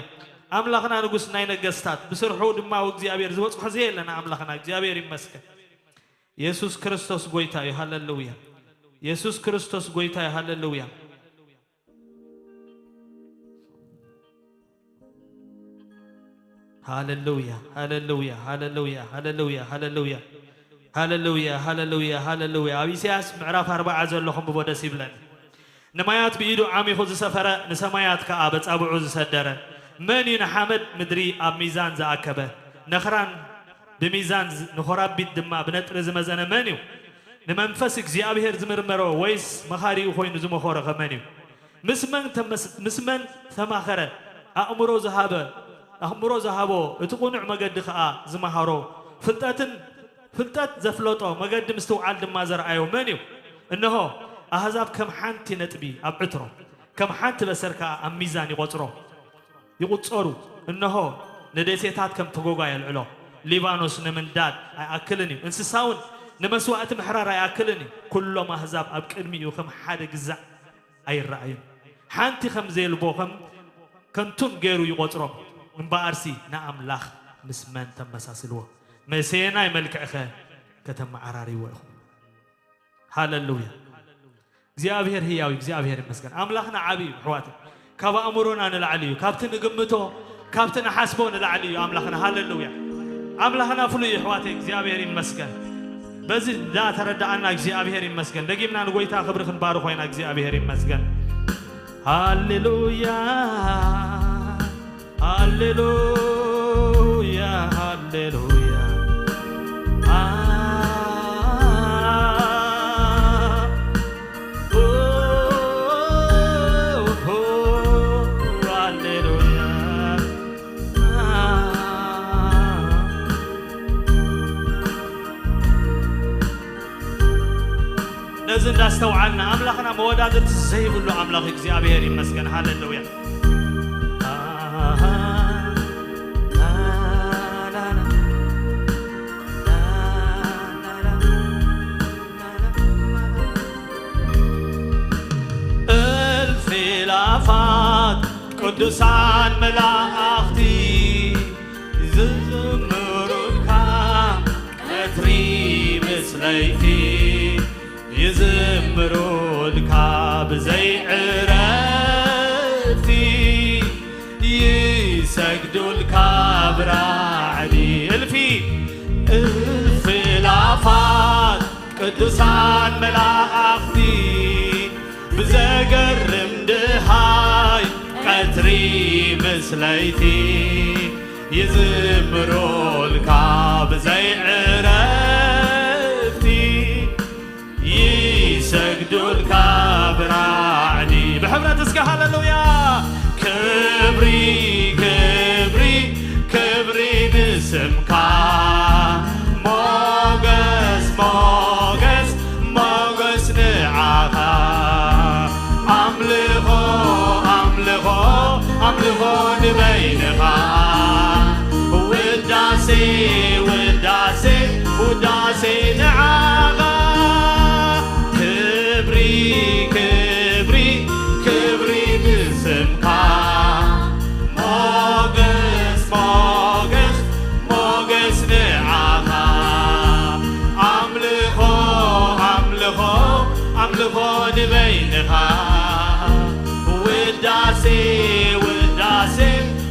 ኣምላኽና ንጉስ ናይ ነገስታት፣ ብስርሑ ድማ እግዚኣብሔር ዝበጽሖ ዘየለ ንኣምላኽና። እግዚኣብሔር ይመስገን። የሱስ ክርስቶስ ጎይታ እዩ። ሃሌሉያ! የሱስ ክርስቶስ ጎይታ እዩ። ሃሌሉያ! ሃሌሉያ፣ ሃሌሉያ፣ ሃሌሉያ፣ ሃሌሉያ፣ ሃሌሉያ፣ ሃሌሉያ፣ ሃሌሉያ፣ ሃሌሉያ። ኣብ ኢሳያስ ምዕራፍ ኣርባዓ ዘሎ ከንብቦ ደስ ይብለኒ። ንማያት ብኢዱ ዓሚኹ ዝሰፈረ፣ ንሰማያት ከኣ በጻብዑ ዝሰደረ፣ መን እዩ ንሓመድ ምድሪ ኣብ ሚዛን ዝኣከበ? ነኽራን ብሚዛን ዝ-፣ ንኾራቢት ድማ ብነጥሪ ዝመዘነ መን እዩ? ንመንፈስ እግዚኣብሔር ዝምርመሮ ወይስ መኻሪኡ ኮይኑ ዝመኾረ ኸ መን እዩ? ምስ መን ተመስ-፣ ምስ መን ተማኸረ? ኣእምሮ ዝሃበ፣ ኣእምሮ ዝሃቦ፣ እቲ ቕኑዕ መገዲ ኸኣ ዝመሃሮ፣ ፍልጠትን፣ ፍልጠት ዘፍለጦ፣ መገዲ ምስትውዓል ድማ ዘርኣዮ መን እዩ? እንሆ፣ ኣህዛብ ከም ሓንቲ ነጥቢ ኣብ ዕትሮ፣ ከም ሓንቲ በሰር ከኣ ኣብ ሚዛን ይቖጽሮ፣ ይቑጸሩ። እንሆ፣ ንደሴታት ከም ተጎጓ የልዕሎ፣ ሊባኖስ ንምንዳድ ኣይኣክልን እዩ፣ እንስሳውን ንመስዋእቲ ምሕራር ኣይኣክልን እዩ። ኩሎም ኣህዛብ ኣብ ቅድሚኡ ከም ሓደ ግዛእ ኣይረኣዩን። ሓንቲ ከም ዘየልቦ፣ ከም፣ ከንቱን ገይሩ ይቖጽሮ። እምበኣርሲ ንኣምላኽ ምስ መን ተመሳስልዎ? መሰየናይ መልክዕኸ ከተመዓራርይዎ ኢኹም? ሃለሉያ። እግዚኣብሔር ህያው እዩ። እግዚኣብሔር ይመስገን። ኣምላኽና ዓቢ እዩ ኣሕዋት። ካብ ኣእምሮና ንላዕሊ እዩ። ካብቲ ንግምቶ፣ ካብቲ ንሓስቦ ንላዕሊ እዩ ኣምላኽና። ሃለሉያ። ኣምላኽና ፍሉይ እዩ ኣሕዋተይ። እግዚኣብሔር ይመስገን። በዚ እንዳተረዳኣና እግዚኣብሔር ይመስገን። ደጊምና ንጎይታ ክብሪ ክንባርኾ ኢና። እግዚኣብሔር ይመስገን። ሃሌሉያ፣ ሃሌሉያ፣ ሃሌሉያ። አ፣ ኦ፣ ኦ፣ ሃሌሉያ። ነዚ እንዳስተውዓልና ኣምላኽና መወዳድርቲ ዘይብሉ ኣምላኽ እግዚኣብሔር ይመስገን። ሃሌሉያ። እልፍ ኢላፋት ቅዱሳን መላእኽቲ ዝዝምሩልካ፣ ቀትሪ ምስ ለይቲ ይዝምሩልካ ብዘይ ዕረፍቲ፣ ይሰግዱልካ ብራዕዲ። እልፊ እልፍ ኢላፋት ቅዱሳን መላእኽቲ ብዘገርም ደሃይ ቀትሪ ምስ ለይቲ ይዝምሩልካ ብዘይ ዕረፍቲ፣ ይሰግዱልካ ብራዕዲ። ብሕብረት እስከ ሃሌሉያ። ክብሪ፣ ክብሪ፣ ክብሪ ንስምካ። ሞገስ፣ ሞገስ፣ ሞገስ ንዓኻ። ኣምልኾ፣ ኣምልኾ፣ ኣምልኾ ንበይንኻ። ውዳሴ፣ ውዳሴ፣ ውዳሴ ንዓኻ። ክብሪ፣ ክብሪ፣ ክብሪ ንስምካ። ሞገስ፣ ሞገስ፣ ሞገስ ንዓኻ። ኣምልኾ፣ ኣምልኾ፣ ኣምልኾ ንበይንኻ። ውዳሴ፣ ውዳሴ፣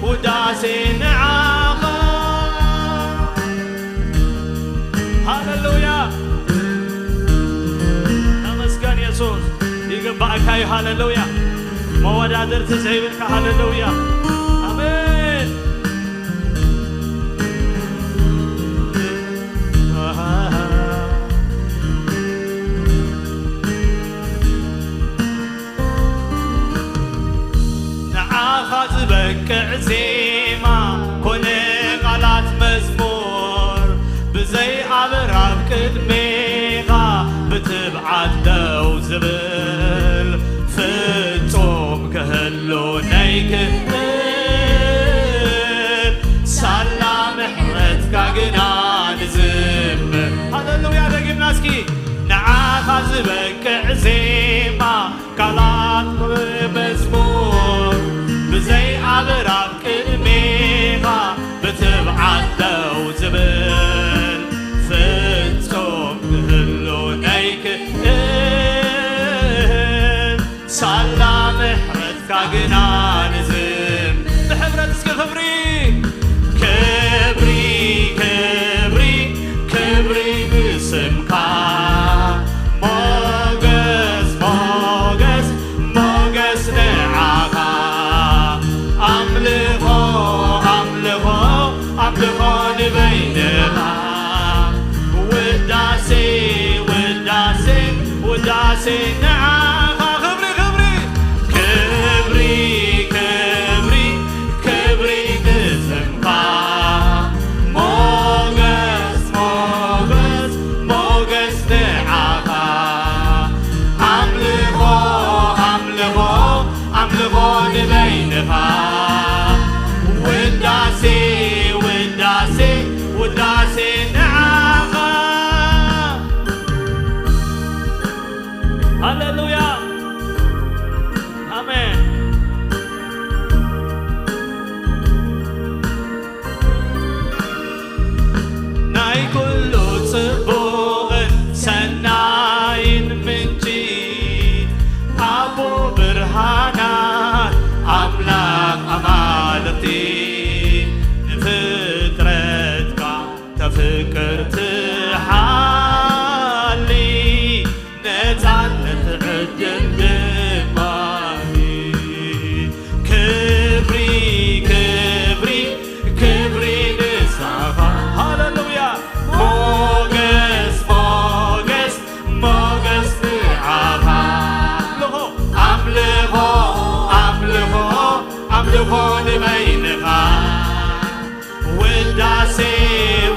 ውዳሴ ንዓኻ። ሃሌሉያ። ተመስገን የሱስ። ይግባእካ እዩ። ሃሌሉያ። መወዳድርቲ ዘይብልካ። ሃሌሉያ። ኣሜን። ንዓኻ ዝበቅዕ ዜማ ኮነ ቃላት መዝሙር፣ ብዘይ ኣበራብ ቅድሜኻ ብትብዓት ደው ዝብል፣ ፍጹም ክህሉ ነይክእል፣ ሳላ ምሕረትካ ግና ንዝምር። ሃሌሉያ። ደጊምና እስኪ። ንዓኻ ዝበቅዕ ዜማ ቃላት መዝሙር፣ ብዘይ ኣበራብ ቅድሜኻ ብትብዓት ደው ዝብል፣ ፍጹም ክህሉ ነይክእል፣ ሳላ ምሕረትካ ግና ንዝም። ብሕብረት እስኪ ክብሪ፣ ክብሪ፣ ክብሪ፣ ክብሪ ንስምካ። ሞገስ፣ ሞገስ፣ ሞገስ ንዓኻ። ኣምልኾ፣ ኣምልኾ፣ ኣምልኾ ንበይንኻ። ውዳሴ፣ ውዳሴ፣ ውዳሴ ንዓኻ። ክብሪ፣ ክብሪ፣ ክብሪ፣ ክብሪ፣ ክብሪ ንስምካ። ሞገስ፣ ሞገስ፣ ሞገስ ንዓኻ። ኣምልኾ፣ ኣምልኾ፣ ኣምልኾ ንበይንኻ። ውዳሴ፣ ውዳሴ፣ ውዳሴ ንዓኻ። ሃሌሉያ። ንበይንኻ ውዳሴ፣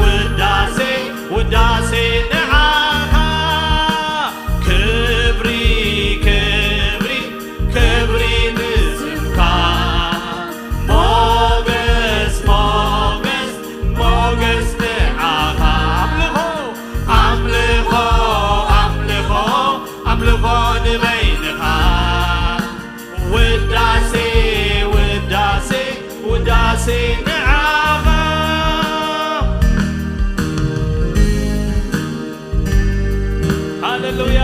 ውዳሴ፣ ውዳሴ ንዓኻ። ክብሪ፣ ክብሪ፣ ክብሪ ንስምካ። ሞገስ፣ ሞገስ፣ ሞገስ ንዓኻ። ኣምልኾ፣ ኣምልኾ፣ ኣምልኾ፣ ኣምልኾ ንበይንኻ። ውዳሴ፣ ውዳሴ፣ ውዳሴ ንዓኻ። ሃሌሉያ።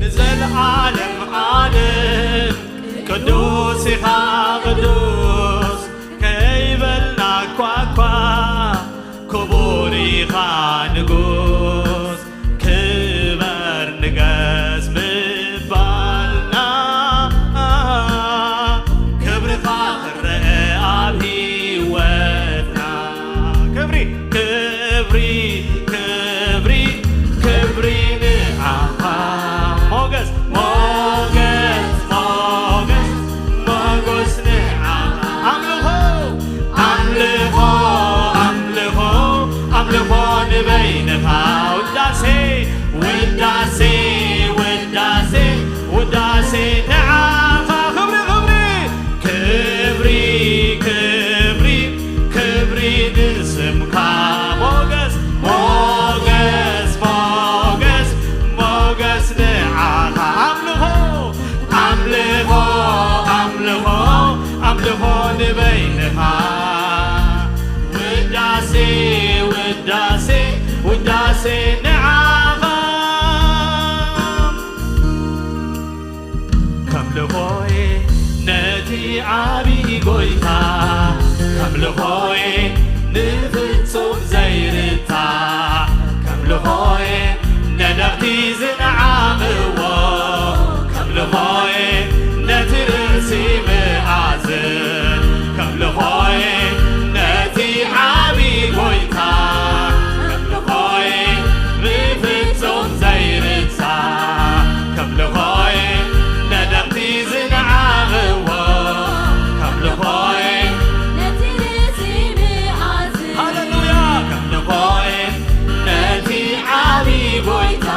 ንዘለዓለም ዓለም ቅዱስ ኢኻ ቅዱስ፣ ከይበልና እኳ እኳ ክቡር ኢኻ ንጉስ። ክበር ንገስ ምባልና፣ ክብርኻ ክረአ ኣብ ህይወትና። ክብሪ፣ ክብሪ፣ ክብሪ፣ ክብሪ ንዓኻ። ሞገስ፣ ሞገስ፣ ሞገስ፣ ሞገስ ንዓኻ። ኣምልኾ፣ ኣምልኾ፣ ኣምልኾ፣ ኣምልኾ ንበይንኻ። ውዳሴ፣ ውዳሴ፣ ውዳሴ፣ ውዳሴ ንዓኻ። ክብሪ፣ ክብሪ፣ ክብሪ፣ ክብሪ፣ ክብሪ ንስምካ። ሞገስ፣ ሞገስ፣ ሞገስ፣ ሞገስ ንዓኻ። ኣምልኾ፣ ኣምልኾ፣ ኣምልኾ፣ ኣምልኾ ንበይንኻ። ውዳሴ፣ ውዳሴ፣ ውዳሴ ንዓኻ። ከምልኾየ ነቲ ዓብዪ ጎይታ፣ ከምልኾየ ንፍጹም ዘይርታ፣ ከምልኾየ ነደቕቲ ዝነዓቕዎ፣ ከምልኾየ ነቲ ርእሲ መኣዝን፣ ከምልኾየ ነቲ ዓብዪ ጎይታ፣ ከምልኾየ ብፍጹም ዘይርታ፣ ከምልኾየ ነደቕቲ ዝነዓቕዎ፣ ከምልኾየ ነቲ ርእሲ መኣዝን። ሃሌሉያ። ከምልኾየ ነቲ ዓብዪ ጎይታ፣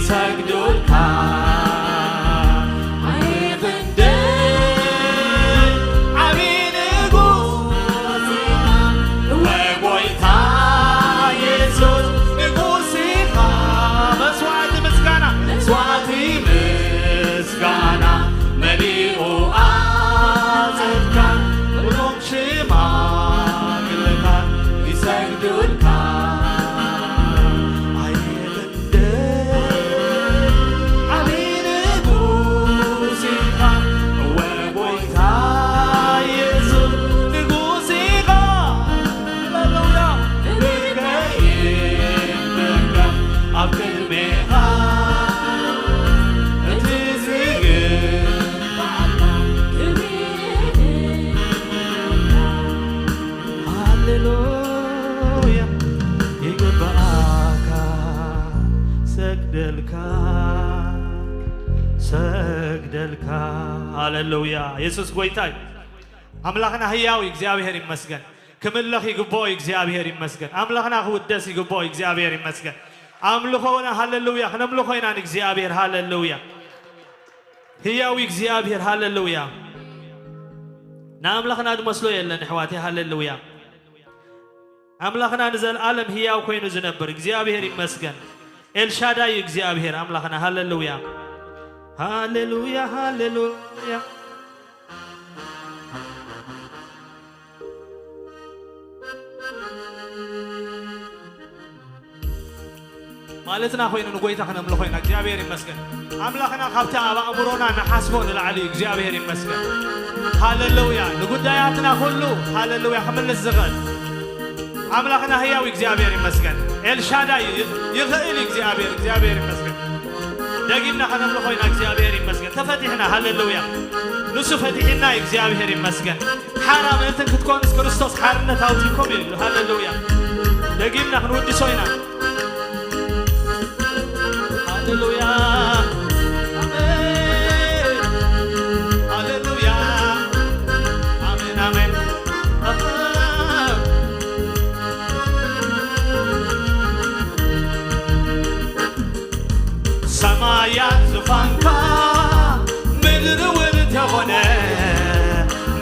ይሰግዱልካ። ኣይኽንደይ ዓቢ ንጉስ ኢኻ፣ እወ ጎይታ የሱስ ንጉስ ኢኻ። መስዋዕቲ ምስጋና፣ መስዋዕቲ ምስጋና መሊኡ ኣጸድካ። ኩሎም ሽማግለታት ይሰግዱልካ። ኣይኽንደይ ዓቢ ንጉስ ኢኻ፣ እወ ጎይታ የሱስ ንጉስ ኢኻ። ሃሌሉያ። ክብርከ ይበካ ኣብ ቅድሜኻ እቲ ዝግባኣካ ክብሪ። ሃሌሉያ ይግባኣካ፣ ሰግደልካ፣ ሰግደልካ። ሃሌሉያ። የሱስ ጎይታ እዩ። ኣምላኽና ህያው እዩ፣ እግዚኣብሔር ይመስገን። ክምለኽ ይግብኦ እዩ፣ እግዚኣብሔር ይመስገን። ኣምላኽና ክውደስ ይግብኦ እዩ፣ እግዚኣብሔር ይመስገን። ኣምልኾና፣ ሃሌሉያ፣ ክነምልኾ ኢና ንእግዚኣብሔር። ሃሌሉያ። ህያው እዩ እግዚኣብሔር። ሃሌሉያ። ንኣምላኽና ዝመስሎ የለን ኣሕዋተይ። ሃሌሉያ። ኣምላኽና ንዘለኣለም ህያው ኮይኑ ዝነብር እግዚኣብሔር ይመስገን። ኤልሻዳይ እዩ እግዚኣብሔር ኣምላኽና። ሃሌሉያ፣ ሃሌሉያ፣ ሃሌሉያ። ማለትና ኮይኑ ንጎይታ ክነምልኾ ኢና። እግዚኣብሔር ይመስገን። ኣምላኽና ካብቲ ኣብ ኣእምሮና ንሓስቦ ንላዕሊ እዩ። እግዚኣብሔር ይመስገን። ሃሌሉያ። ንጉዳያትና ኩሉ፣ ሃሌሉያ፣ ክምልስ ዝኽእል ኣምላኽና ህያው እግዚኣብሔር ይመስገን። ኤልሻዳይ እዩ። ይኽእል እዩ እግዚኣብሔር። እግዚኣብሔር ይመስገን። ደጊምና ከነምልኾ ኢና። እግዚኣብሔር ይመስገን። ተፈቲሕና። ሃሌሉያ። ንሱ ፈቲሕና እዩ። እግዚኣብሔር ይመስገን። ሓራ ምእንትን ክትኮንስ ክርስቶስ ሓርነት ኣውጺእኩም እዩ። ሃሌሉያ። ደጊምና ክንውድሶ ኢና። ሃሌሉያ። ኣሜን። ሃሌሉያ። ኣሜን፣ ኣሜን። ኣሃ። ሰማያት ዙፋንካ፣ ምድሪ እውን ተኾነ፣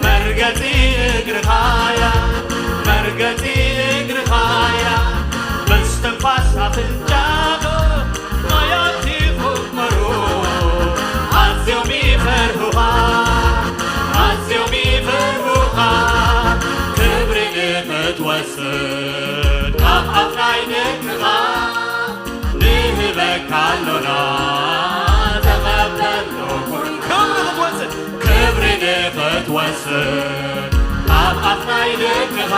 መርገጺ እግርኻያ፣ መርገጺ እግርኻያ። ብስትንፋስ ኣፍንጫኻ ማያት ይኹመሩ፣ ኣዝዮም ይፈርሁኻ፣ ኣዝዮም ይፈርሁኻ። ክብሪ ንኽትወስድ ኣብ ኣፍ ናይ ደቅኻ ንህበካ ኣሎና፣ ተቐበሎ። ክብሪ ክትወስድ፣ ክብሪ ንኽትወስድ ኣብ ኣፍ ናይ ደቅኻ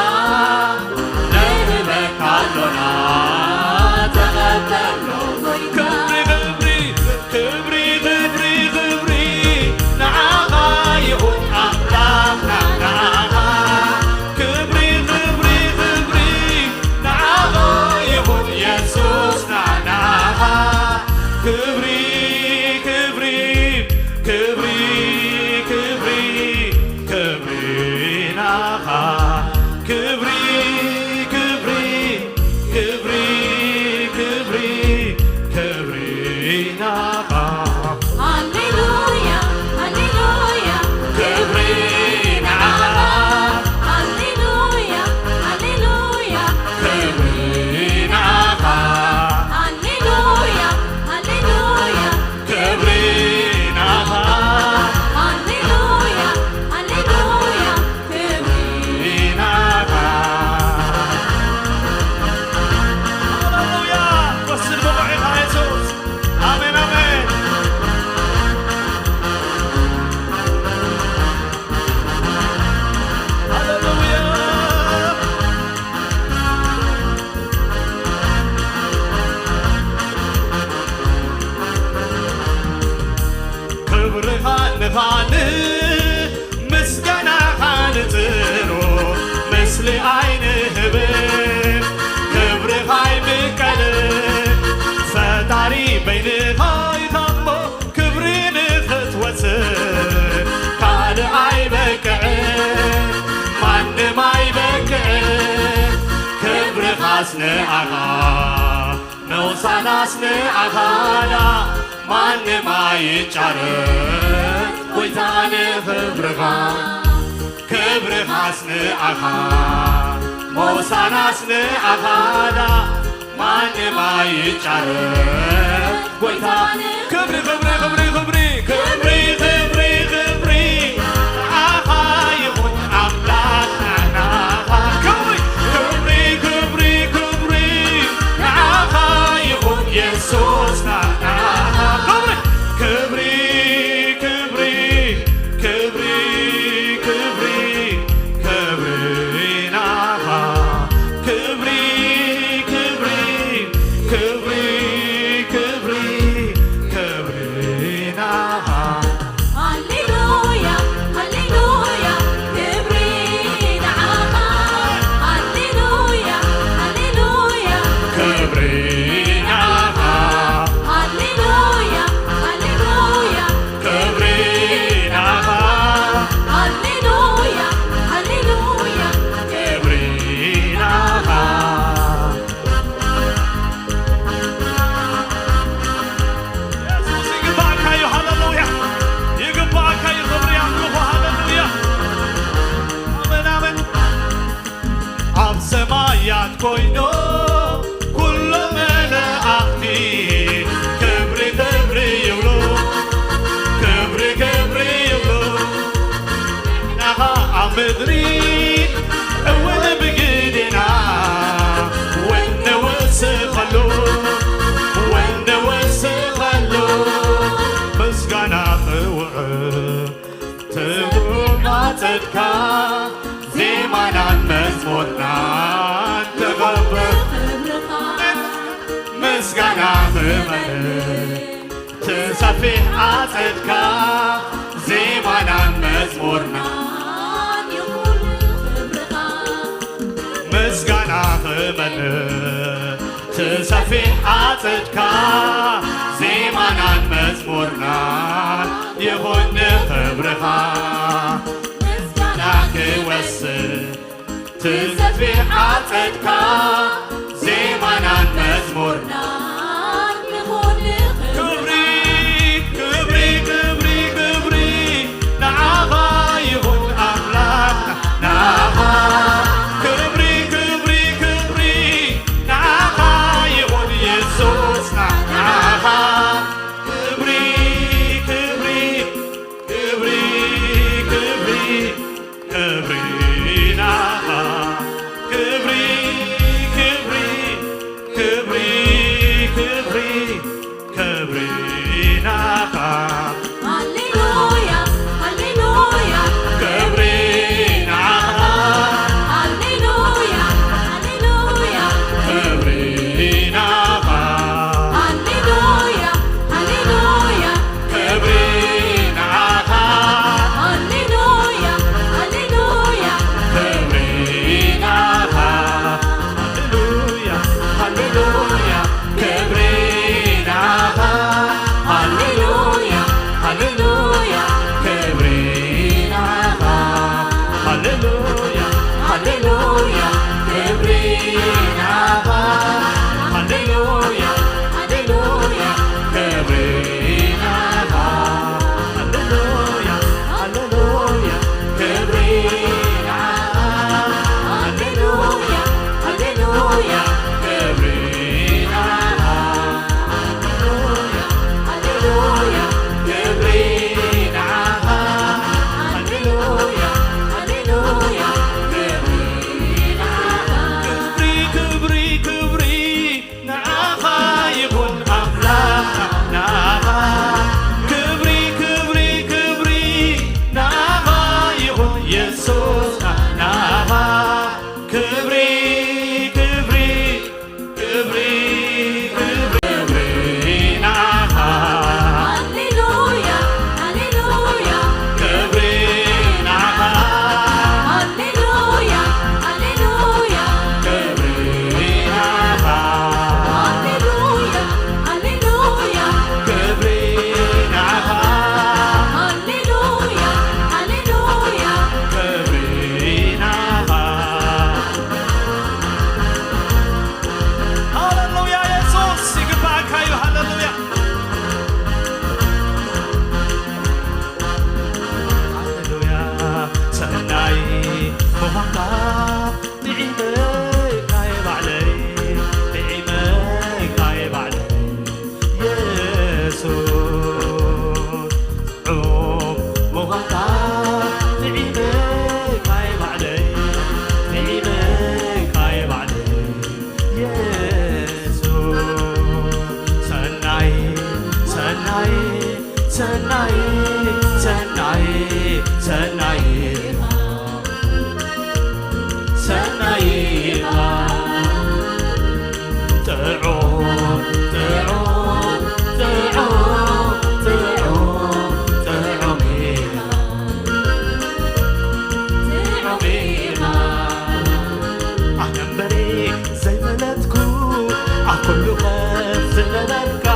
ንህበካ ኣሎና፣ ተቐበሎ። ክብሪ፣ ክብሪ፣ ክብሪ፣ ክብሪ፣ ክብሪ ንዓኻ ይኹን ኣምላኽና፣ ንዓኻ። ክብሪ፣ ክብሪ፣ ክብሪ ንዓኻ ይኹን የሱስና፣ ንዓኻ። ክብሪ፣ ክብሪ፣ ክብሪ፣ ክብሪ፣ ክብሪ ናኻ። ክብሪ፣ ክብሪ፣ ክብሪ፣ ክብሪ፣ ክብሪ ናኻ። ሃሌሉያ፣ ሃሌሉያ፣ ክብሪ ንዓኻ። ሃሌሉያ፣ ሃሌሉያ፣ ክብሪ ንዓኻ። ሃሌሉያ፣ ሃሌሉያ፣ ክብሪ ናኻ። ሃሌሉያ፣ ሃሌሉያ፣ ክብሪ ናኻ። ሃሌሉያ፣ ወስድ ብቑዕ ኢኻ የሱስ። ኣሜን፣ ኣሜን። ሃሌሉያ። ክብርኻ ንኻልእ፣ ምስጋናኻ ንጽሩ፣ ምስሊ ኣይንህብን። ክብርኻ ኣይብቀልን፣ ፈጣሪ በይንኻ ኢኻ እሞ ክብሪ ንኽትወስድ ካልእ ኣይበቅዕን፣ ማንም ኣይበቅዕን። ክብርኻስ ንኣኻ ነውሳ ሳናስ ንኣኻ ዳ ማንም ኣይጫረፍ፣ ጎይታ ንኽብርኻ፣ ክብርኻስ ንኣኻ፣ ሞሳናስ ንኣኻ ዳ ማንም ኣይጫረፍ፣ ጎይታ ክብሪ፣ ክብሪ፣ ክብሪ፣ ክብሪ፣ ክብሪ፣ ክብሪ፣ ክብሪ ንኣኻ ይኹን ኣምላኽ ንኣኻ። ክብሪ፣ ክብሪ፣ ክብሪ፣ ክብሪ ንኣኻ ይኹን የሱስ ንኣኻ። ክብሪ፣ ክብሪ፣ ክብሪ፣ ክብሪ፣ ክብሪ፣ ክብሪ ናኻ። ክብሪ፣ ክብሪ፣ ክብሪ፣ ክብሪ፣ ክብሪ ናኻ። ሃሌሉያ፣ ሃሌሉያ፣ ክብሪ ንዓኻ። ሃሌሉያ፣ ሃሌሉያ፣ ክብሪ ናኻ። ሃሌሉያ፣ ሃሌሉያ፣ ክብሪ ናኻ። ሃሌሉያ፣ ሃሌሉያ፣ ክብሪ ናኻ። የሱስ ይግባእካ እዩ። ሃሌሉያ። ይግባእካ እዩ ክብሪ ኣምልኾ። ሃሌሉያ። ኣሜን፣ ኣሜን። ኣብ ሰማያት ኮይኑ ኩሎም መላእኽቲ ክብሪ ክብሪ ይብሉ፣ ክብሪ ክብሪ ይብሉ። ንኻ ኣብ ምድሪ እውን ብግዴና ወን ንወስኸሉ፣ ወን ንወስኸሉ ምስጋና ክውዕል ትጉም ኣጸድካ ዜማናን መዝሙርናን ተቐበል። ምስጋና ክመልእ ትሰፊሕ ኣጸድካ ዜማናን መዝሙርናን ምስጋና ክመልእ ትሰፊሕ ኣጸድካ ዜማናን መዝሙርናን ይኹን ንኽብርኻ። ምስጋና ክወስድ ትሰፊሕ ኣጸድካ ዜማናን መዝሙርናን ይኹን ንኽብርኻ። ክብሪ፣ ክብሪ፣ ክብሪ፣ ክብሪ ንዓኻ ይኹን ኣምላኽ ንዓኻ። ክብሪ፣ ክብሪ፣ ክብሪ ንዓኻ ይኹን የሱስ ንዓኻ። ክብሪ፣ ክብሪ፣ ክብሪ፣ ክብሪ፣ ክብሪ ናኻ። ክብሪ፣ ክብሪ፣ ክብሪ፣ ክብሪ፣ ክብሪ ናኻ። ሃሌሉያ፣ ሃሌሉያ፣ ክብሪ ናኻ። ሃሌሉያ፣ ሃሌሉያ፣ ክብሪ ናኻ። ሃሌሉያ፣ ሃሌሉያ፣ ክብሪ ንዓኻ። ሃሌሉያ፣ ሃሌሉያ፣ ክብሪ ንዓኻ። ሃሌሉያ፣ ሃሌሉያ፣ ክብሪ ንዓኻ። ሃሌሉያ፣ ሃሌሉያ፣ ክብሪ ንዓኻ። ሃሌሉያ፣ ሃሌሉያ፣ ክብሪ ንዓኻ። ሃሌሉያ፣ ሃሌሉያ፣ ክብሪ ንዓኻ። ሃሌሉያ፣ ሃሌሉያ፣ ክብሪ ንዓኻ። ሃሌሉያ፣ ሃሌሉያ፣ ክብሪ ንዓኻ። ሃሌሉያ፣ ሃሌሉያ፣ ክብሪ ንዓኻ። ሃሌሉያ፣ ሃሌሉያ፣ ክብሪ ንዓኻ። ክብሪ፣ ክብሪ፣ ክብሪ ንዓኻ ይኹን ኣምላኽ ንዓኻ። ክብሪ፣ ክብሪ፣ ክብሪ ንዓኻ ይኹን የሱስ ንዓኻ። ክብሪ፣ ክብሪ፣ ክብሪ፣ ክብሪ፣ ክብሪ ንዓኻ። ሃሌሉያ፣ ሃሌሉያ፣ ክብሪ ንዓኻ። ሃሌሉያ፣ ሃሌሉያ፣ ክብሪ ንዓኻ። ሃሌሉያ፣ ሃሌሉያ፣ ክብሪ ንዓኻ። ሃሌሉያ፣ ሃሌሉያ፣ ክብሪ ኩሉ ከም ዝነበርካ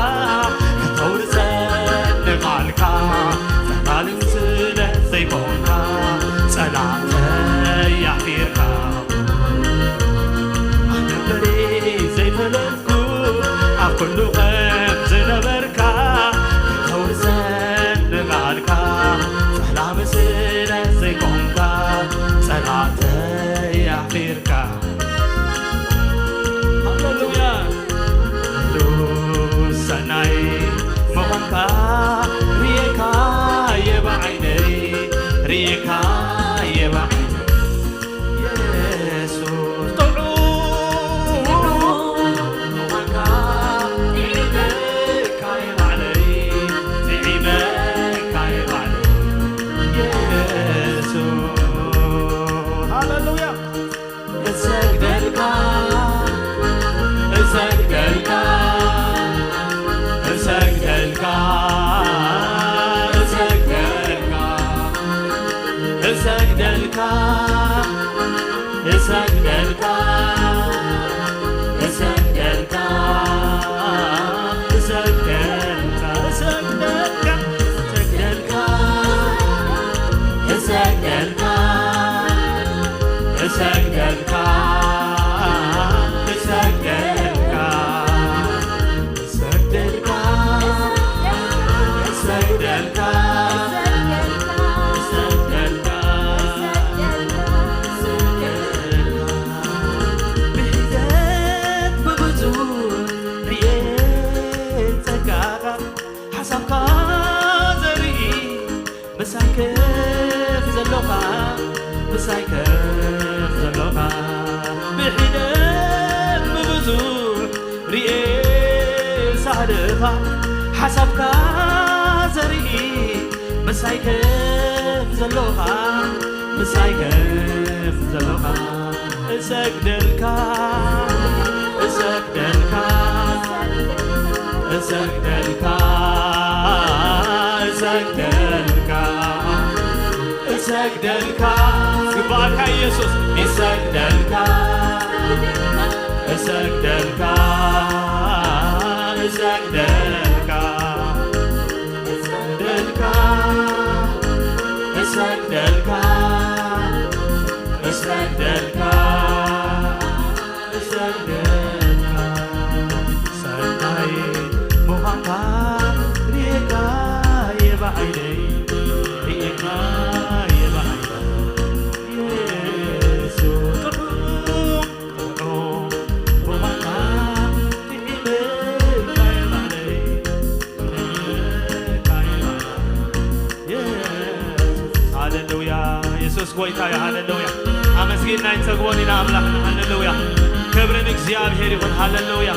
ከተውርሰኒ ቃልካ፣ ጸላልን ስለ ዘይኮንካ፣ ጸላእተይ ኣሕፊርካ። ኣነ እምበሪ ዘይፈለጥኩ፣ ኣብ ኩሉ ከም ዝነበርካ ከተውርሰኒ ቃልካ፣ ጸላም ስለ ዘይኮንካ፣ ጸላእተይ ኣሕፊርካ። ሃሌሉያ። ቅዱስ ሰናይ ምዃንካ ርኤካየ ብዓይነይ፣ ርኤካየ ብዓይነይ። የሱስ ጥዑም ምዃንካ ጥዒመካየ ባዕለይ፣ ጥዒመካየ ባዕለይ። የሱስ። ሃሌሉያ። እሰግደልካ፣ እሰግደልካ፣ እሰግደልካ፣ እሰግደልካ፣ እሰግደልካ፣ እሰግደልካ፣ እሰግደልካ፣ እሰግደልካ፣ እሰግደልካ፣ እሰግደልካ፣ እሰግደልካ፣ እሰግደልካ፣ እሰግደልካ፣ እሰግደልካ፣ እሰግደልካ፣ ብሒደት ብብዙሕ ርኤ ጸጋኻ ሓሳብካ ዘርኢ ምሳይ ከፍ ዘሎኻ፣ ምሳይ ከፍ ዘሎኻ፣ ብሒደት ብብዙሕ ርኤ ሳህልኻ፣ ሓሳብካ ዘርኢ ምሳይ ከፍ ዘሎኻ፣ ምሳይ ከፍ ዘሎኻ፣ እሰግደልካ፣ እሰግደልካ፣ እሰግደልካ፣ እሰግደልካ፣ እሰግደልካ። ዝግባኣካ ኢየሱስ። እሰግደልካ፣ እሰግደልካ፣ እሰግደልካ፣ እሰግደልካ፣ እሰግደልካ፣ እሰግደልካ፣ እሰግደልካ። ሰናይ ምዃንካ ርኤካየ ብዓይነይ፣ ርኤካየ ብዓይነይ። የሱስ ጥዑም፣ ጥዑም ምዃንካ ጥዒመካየ ባዕለይ፣ ጥዒመካየ ባዕለይ። የሱስ፣ ሃሌሉያ። የሱስ ጎይታ እዩ። ሃሌሉያ። ኣመስጊንና ኣይንጸግቦን ኢና ኣምላኽና። ሃሌሉያ። ክብሪ ንእግዚኣብሔር ይኹን። ሃሌሉያ።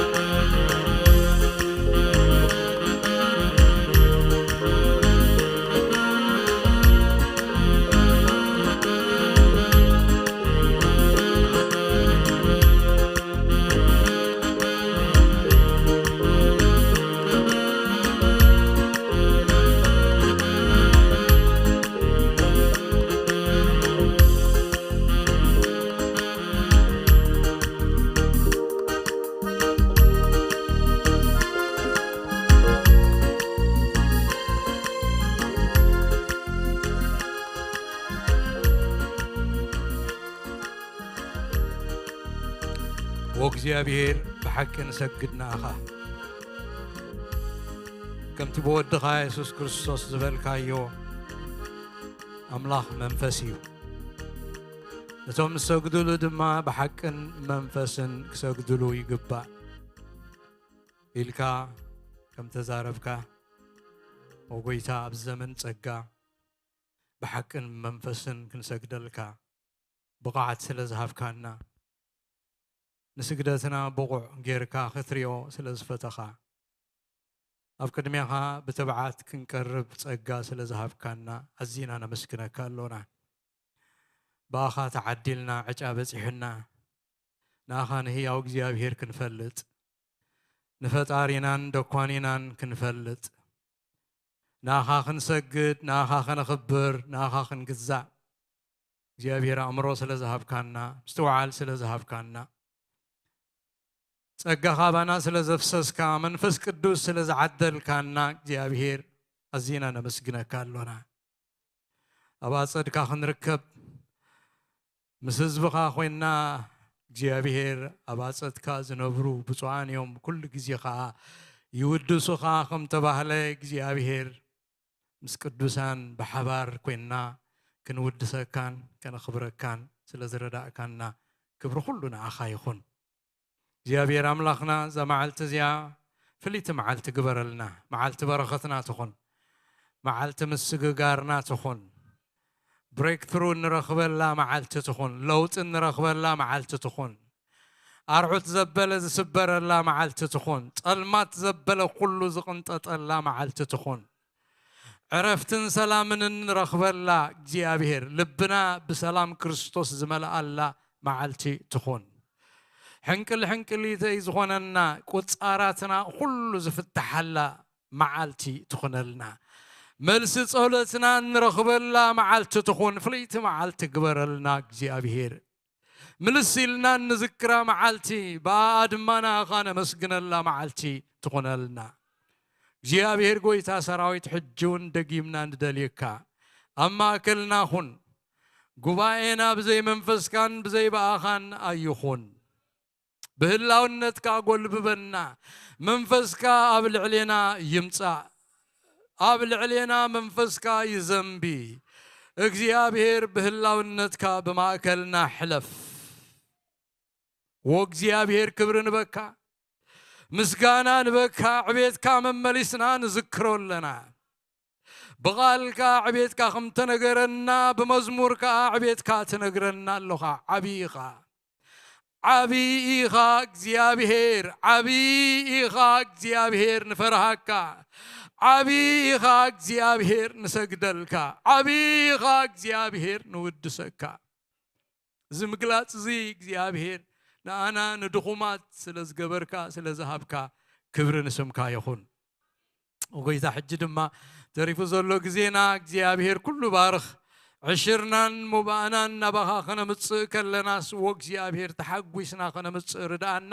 ወእግዚኣብሔር ብሓቂ ንሰግድ ንኣኻ። ከምቲ ብወድኻ የሱስ ክርስቶስ ዝበልካዮ፣ ኣምላኽ መንፈስ እዩ። ነቶም ዝሰግዱሉ ድማ ብሓቅን መንፈስን ክሰግዱሉ ይግባእ ኢልካ ከም ተዛረብካ፣ ኦ ጎይታ፣ ኣብዚ ዘመን ጸጋ ብሓቅን መንፈስን ክንሰግደልካ ብቕዓት ስለ ዝሃብካና፣ ንስግደትና ብቑዕ ጌርካ ክትሪኦ ስለ ዝፈተኻ፣ ኣብ ቅድሜኻ ብትብዓት ክንቀርብ ጸጋ ስለ ዝሃብካና ኣዚና ነመስግነካ ኣሎና። ብኣኻ ተዓዲልና፣ ዕጫ በጺሑና፣ ንኣኻ ንህያው እግዚኣብሄር ክንፈልጥ፣ ንፈጣሪናን ደኳኒናን ክንፈልጥ፣ ንኣኻ ክንሰግድ፣ ንኣኻ ከነኽብር፣ ንኣኻ ክንግዛእ እግዚኣብሄር ኣእምሮ ስለ ዝሃብካና፣ ምስትውዓል ስለ ዝሃብካና፣ ጸጋኻ ባና ስለ ዘፍሰስካ፣ መንፈስ ቅዱስ ስለ ዝዓደልካና እግዚኣብሔር ኣዚና ነመስግነካ ኣሎና። ኣብ ኣጸድካ ክንርከብ ምስ ህዝብኻ ኮይንና እግዚኣብሔር ኣብ ኣጸድካ ዝነብሩ ብፁዓን እዮም፣ ኩሉ ግዜ ኸኣ ይውድሱኻ ከም ተባህለ እግዚኣብሔር ምስ ቅዱሳን ብሓባር ኮይንና ክንውድሰካን ከነኽብረካን ስለ ዝረዳእካና ክብሪ ኩሉ ንዓኻ ይኹን። እግዚኣብሔር ኣምላኽና እዛ መዓልቲ እዚኣ ፍልይቲ መዓልቲ ግበረልና። መዓልቲ በረኸትና ትኹን። መዓልቲ ምስግጋርና ትኹን። ብሬክትሩ እንረኽበላ መዓልቲ ትኹን። ለውጢ እንረኽበላ መዓልቲ ትኹን። ኣርዑት ዘበለ ዝስበረላ መዓልቲ ትኹን። ጸልማት ዘበለ ኩሉ ዝቕንጠጠላ መዓልቲ ትኹን። ዕረፍትን ሰላምን እንረኽበላ እግዚኣብሔር ልብና ብሰላም ክርስቶስ ዝመልኣላ መዓልቲ ትኹን። ሕንቅል ሕንቅሊተይ ዝኾነና ቁጻራትና ኩሉ ዝፍትሓላ መዓልቲ ትኹነልና። መልሲ ጸሎትና እንረኽበላ መዓልቲ ትኹን። ፍልይቲ መዓልቲ ግበረልና እግዚኣብሔር። ምልስ ኢልና እንዝክራ መዓልቲ፣ ብኣኣ ድማ ንኣኻ ነመስግነላ መዓልቲ ትኹነልና። እግዚኣብሔር ጐይታ ሰራዊት፣ ሕጂ እውን ደጊምና ንደልየካ። ኣብ ማእከልና ኹን። ጉባኤና ብዘይ መንፈስካን ብዘይ ብኣኻን ኣይኹን። ብህላውነትካ ጐልብበና። መንፈስካ ኣብ ልዕሌና ይምጻእ። ኣብ ልዕሌና መንፈስካ ይዘንቢ። እግዚኣብሔር ብህላውነትካ ብማእከልና ሕለፍ። ወእግዚኣብሔር ክብሪ ንበካ፣ ምስጋና ንበካ፣ ዕቤትካ መመሊስና ንዝክሮ ኣለና። ብቓልካ ዕቤትካ ከም ተነገረና፣ ብመዝሙር ከኣ ዕቤትካ ትነግረና ኣሎኻ። ዓቢ ኢኻ። ዓቢ ኢኻ እግዚኣብሔር፣ ዓቢ ኢኻ እግዚኣብሔር ንፈርሃካ። ዓቢ ኢኻ እግዚኣብሔር ንሰግደልካ። ዓቢ ኢኻ እግዚኣብሔር ንውድሰካ። እዚ ምግላጽ እዚ እግዚኣብሔር ንኣና ንድኹማት ስለ ዝገበርካ፣ ስለ ዝሃብካ፣ ክብሪ ንስምካ ይኹን። ጐይታ፣ ሕጂ ድማ ተሪፉ ዘሎ ግዜና እግዚኣብሔር ኩሉ ባርኽ። ዕሽርናን ሙባእናን ናባኻ ከነምጽእ ከለናስ፣ እዎ እግዚኣብሔር፣ ተሓጒስና ከነምጽእ ርድኣና።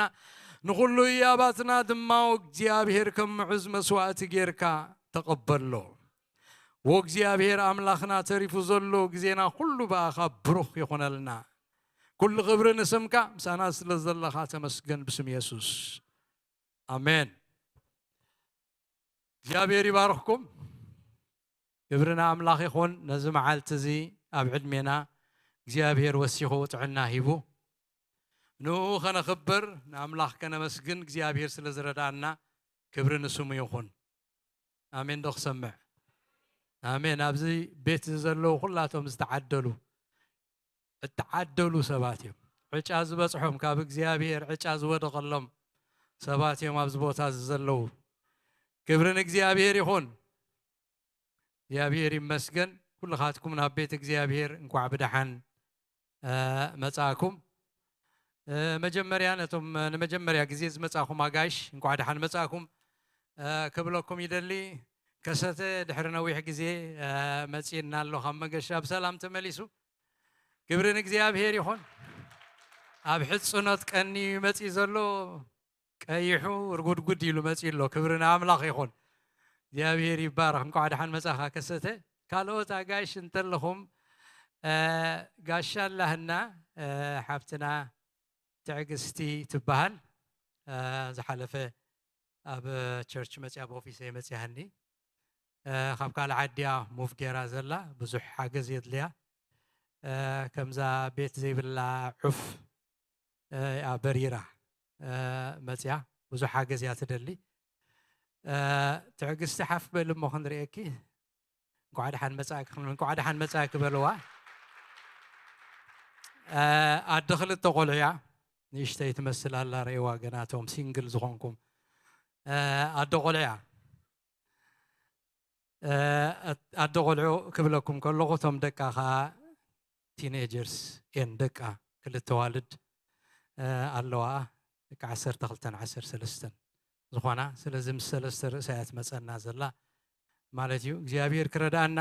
ንኹሉ ህያባትና ድማ፣ እዎ እግዚኣብሔር፣ ከም ምዑዝ መስዋእቲ ጌርካ ተቐበሎ። እዎ እግዚኣብሔር ኣምላኽና፣ ተሪፉ ዘሎ ግዜና ኩሉ ብኣኻ ብሩኽ ይኹነልና። ኩሉ ክብሪ ንስምካ፣ ምሳና ስለ ዘለኻ ተመስገን፣ ብስም የሱስ። ኣሜን። እግዚኣብሔር ይባርኽኩም። ክብሪ ንኣምላኽ ይኹን። ነዚ መዓልቲ እዚ ኣብ ዕድሜና እግዚኣብሔር ወሲኹ ጥዕና ሂቡ፣ ንኡ ከነኽብር፣ ንኣምላኽ ከነመስግን እግዚኣብሔር ስለ ዝረድኣና ክብሪ ንስሙ ይኹን። ኣሜን ዶ ክሰምዕ? ኣሜን። ኣብዚ ቤት እዚ ዘለዉ ኩላቶም ዝተዓደሉ፣ እተዓደሉ ሰባት እዮም። ዕጫ ዝበጽሖም፣ ካብ እግዚኣብሔር ዕጫ ዝወደቐሎም ሰባት እዮም ኣብዚ ቦታ እዚ ዘለዉ። ክብሪ ንእግዚኣብሔር ይኹን። እግዚኣብሔር ይመስገን። ኩልኻትኩም ናብ ቤት እግዚኣብሔር እንኳዕ ብደሓን፣ እ፣ መጻእኩም። እ፣ መጀመርያ ነቶም ንመጀመርያ ግዜ ዝመጻኹም ኣጋይሽ እንኳዕ ደሓን መጻእኩም፣ እ፣ ክብለኩም ይደሊ። ከሰተ ድሕሪ ነዊሕ ግዜ፣ እ፣ መጺእና ኣሎ ካብ መገሻ ብሰላም ተመሊሱ። ክብሪ ንእግዚኣብሔር ይኹን። ኣብ ሕጽኖት ቀንዩ መጺኡ ዘሎ ቀይሑ ርጉድጉድ ኢሉ መጺኡ ኣሎ። ክብሪ ንኣምላኽ ይኹን። እግዚኣብሔር ይባረኽ። እንኳዕ ደሓን መጻኻ ከሰተ። ካልኦት ኣጋይሽ እንተለኹም፣ እ፣ ጋሻ ኣላህና፣ እ፣ ሓብትና ትዕግስቲ ትበሃል፣ እ፣ ዝሓለፈ ኣብ ቸርች መጽያ፣ ኣብ ኦፊሰ መጽያኒ። እ፣ ካብ ካልእ ዓዲ እያ ሙቭ ጌራ ዘላ፣ ብዙሕ ሓገዝ የድልያ። እ፣ ከምዛ ቤት ዘይብላ ዑፍ፣ እ፣ እያ በሪራ፣ እ፣ መጽያ፣ ብዙሕ ሓገዝ እያ ትደሊ። እ፣ ትዕግስቲ ሓፍ በሊ እሞ ክንርእየኪ። እንኳዕ ደሓን መጻእኪ፣ እንኳዕ ደሓን መጻእኪ በልዋ። እ፣ ኣደ ክልተ ቆልዑ እያ፣ ንእሽተይ ትመስል ኣላ፣ ርእይዋ ገና እቶም ሲንግል ዝኾንኩም። እ፣ ኣደ ቆልዑ እያ። እ፣ ኣደ ቆልዑ ክብለኩም ከለኹ፣ እቶም ደቃ ኸኣ ቲኔጀርስ እየን፣ ደቃ ክልተ ኣዋልድ፣ እ፣ ኣለዋ፣ ደቂ ዓሰርተ ክልተን ዓሰርተ ሰለስተን ዝኾና። ስለዚ ምስ ሰለስተ ርእሳ እያ ትመጸና ዘላ ማለት እዩ። እግዚኣብሔር ክረድኣና፣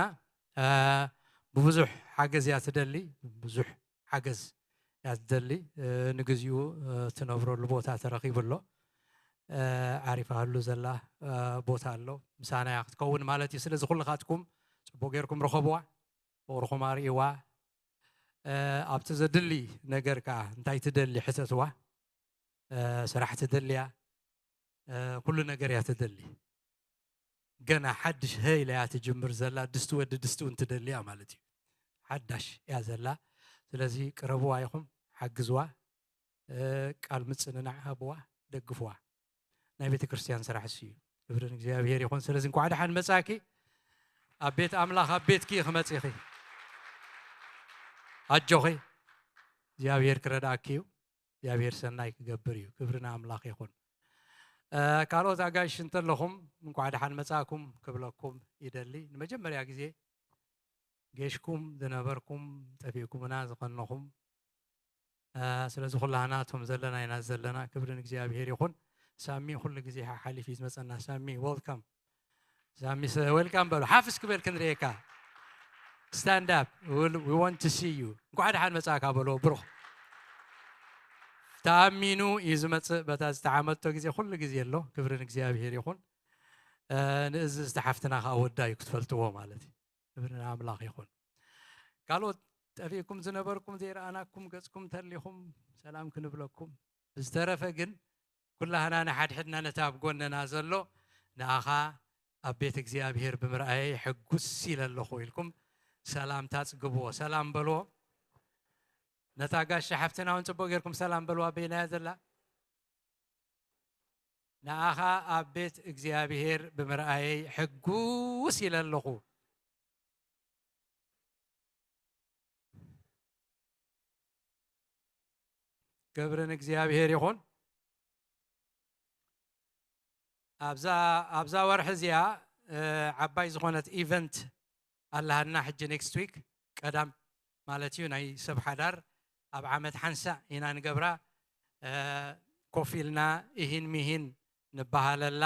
እ፣ ብብዙሕ ሓገዝ እያ ትደሊ፣ ብዙሕ ሓገዝ እያ ትደሊ። እ፣ ንግዚኡ፣ እ፣ ትነብረሉ ቦታ ተረኺቡ ኣሎ። ዓሪፋሉ ዘላ ቦታ ኣሎ። ምሳና እያ ክትከውን ማለት እዩ። ስለዚ ኩልኻትኩም ጽቡቕ ጌርኩም ርኸብዋ፣ ፍቕርኹም ኣርእይዋ። ኣብቲ ዘድሊ ነገር ከኣ እንታይ ትደሊ ሕተትዋ። ስራሕ ትደልያ፣ ኩሉ ነገር እያ ትደሊ። ገና ሓድሽ ሀ ኢላ እያ ትጅምር ዘላ፣ ድስቲ ወዲ ድስቲ እውን ትደልያ ማለት እዩ። ሓዳሽ እያ ዘላ። ስለዚ ቅረብዋ ኢኹም፣ ሓግዝዋ፣ ቃል ምጽንናዕ ሃብዋ፣ ደግፍዋ። ናይ ቤተ ክርስቲያን ስራሕ እሱ እዩ። ክብሪ ንእግዚኣብሔር ይኹን። ስለዚ እንኳዕ ደሓን መጻኪ። ኣብ ቤት ኣምላኽ ኣብ ቤትኪ ክመጽእኺ። ኣጆኺ፣ እግዚኣብሔር ክረዳእኪ እዩ። እግዚኣብሔር ሰናይ ክገብር እዩ። ክብሪ ንኣምላኽ ይኹን። ካልኦት ኣጋይሽ እንተለኹም እንኳዕ ደሓን መጻእኩም ክብለኩም ይደሊ። ንመጀመርያ ግዜ ጌሽኩም ዝነበርኩም፣ ጠፊእኩምና ዝቐነኹም፣ ስለዚ ኩላህና እቶም ዘለና ኢና ዘለና። ክብሪ ንእግዚኣብሔር ይኹን። ሳሚ ኩሉ ግዜ ሓሓሊፉ እዩ ዝመጸና። ሳሚ፣ ወልካም። ሳሚ፣ ወልካም በሉ። ሓፍ እስኪ በል ክንርእየካ። Stand up. We want to see you. እንኳዕ ደሓን መጻእካ በሎ ብሩኽ። ተኣሚኑ እዩ ዝመጽእ። በታ ዝተዓመቶ ግዜ ኩሉ ግዜ ኣሎ። ክብሪ ንእግዚኣብሔር ይኹን። ንእዝዝቲ ሓፍትና ከዓ ወዳ እዩ ክትፈልጥዎ ማለት እዩ። ክብሪ ንኣምላኽ ይኹን። ካልኦት ጠፊእኩም ዝነበርኩም ዘይረኣናኩም ገጽኩም ተሊኹም ሰላም ክንብለኩም። ዝተረፈ ግን ኩላህና ንሓድሕድና ነቲ ኣብ ጎንና ዘሎ ንኣኻ ኣብ ቤት እግዚኣብሔር ብምርኣየይ ሕጉስ ኢለ ኣለኹ ኢልኩም ሰላምታ ጽግብዎ። ሰላም በልዎ። ነታ ጋሻ ሓፍትና እውን ጽቡቕ ጌርኩም ሰላም በልዋ። በይናያ ዘላ ንኣኻ ኣብ ቤት እግዚኣብሔር ብምርኣየይ ሕጉስ ኢለ ኣለኹ። ክብሪ ንእግዚኣብሔር ይኹን። ኣብዛ ኣብዛ ወርሒ እዚኣ ዓባይ ዝኾነት ኢቨንት ኣላሃና። ሕጂ ኔክስት ዊክ ቀዳም ማለት እዩ ናይ ሰብ ሓዳር ኣብ ዓመት ሓንሳእ ኢና ንገብራ። ኮፍ ኢልና ኢሂን ሚሂን ንበሃለላ።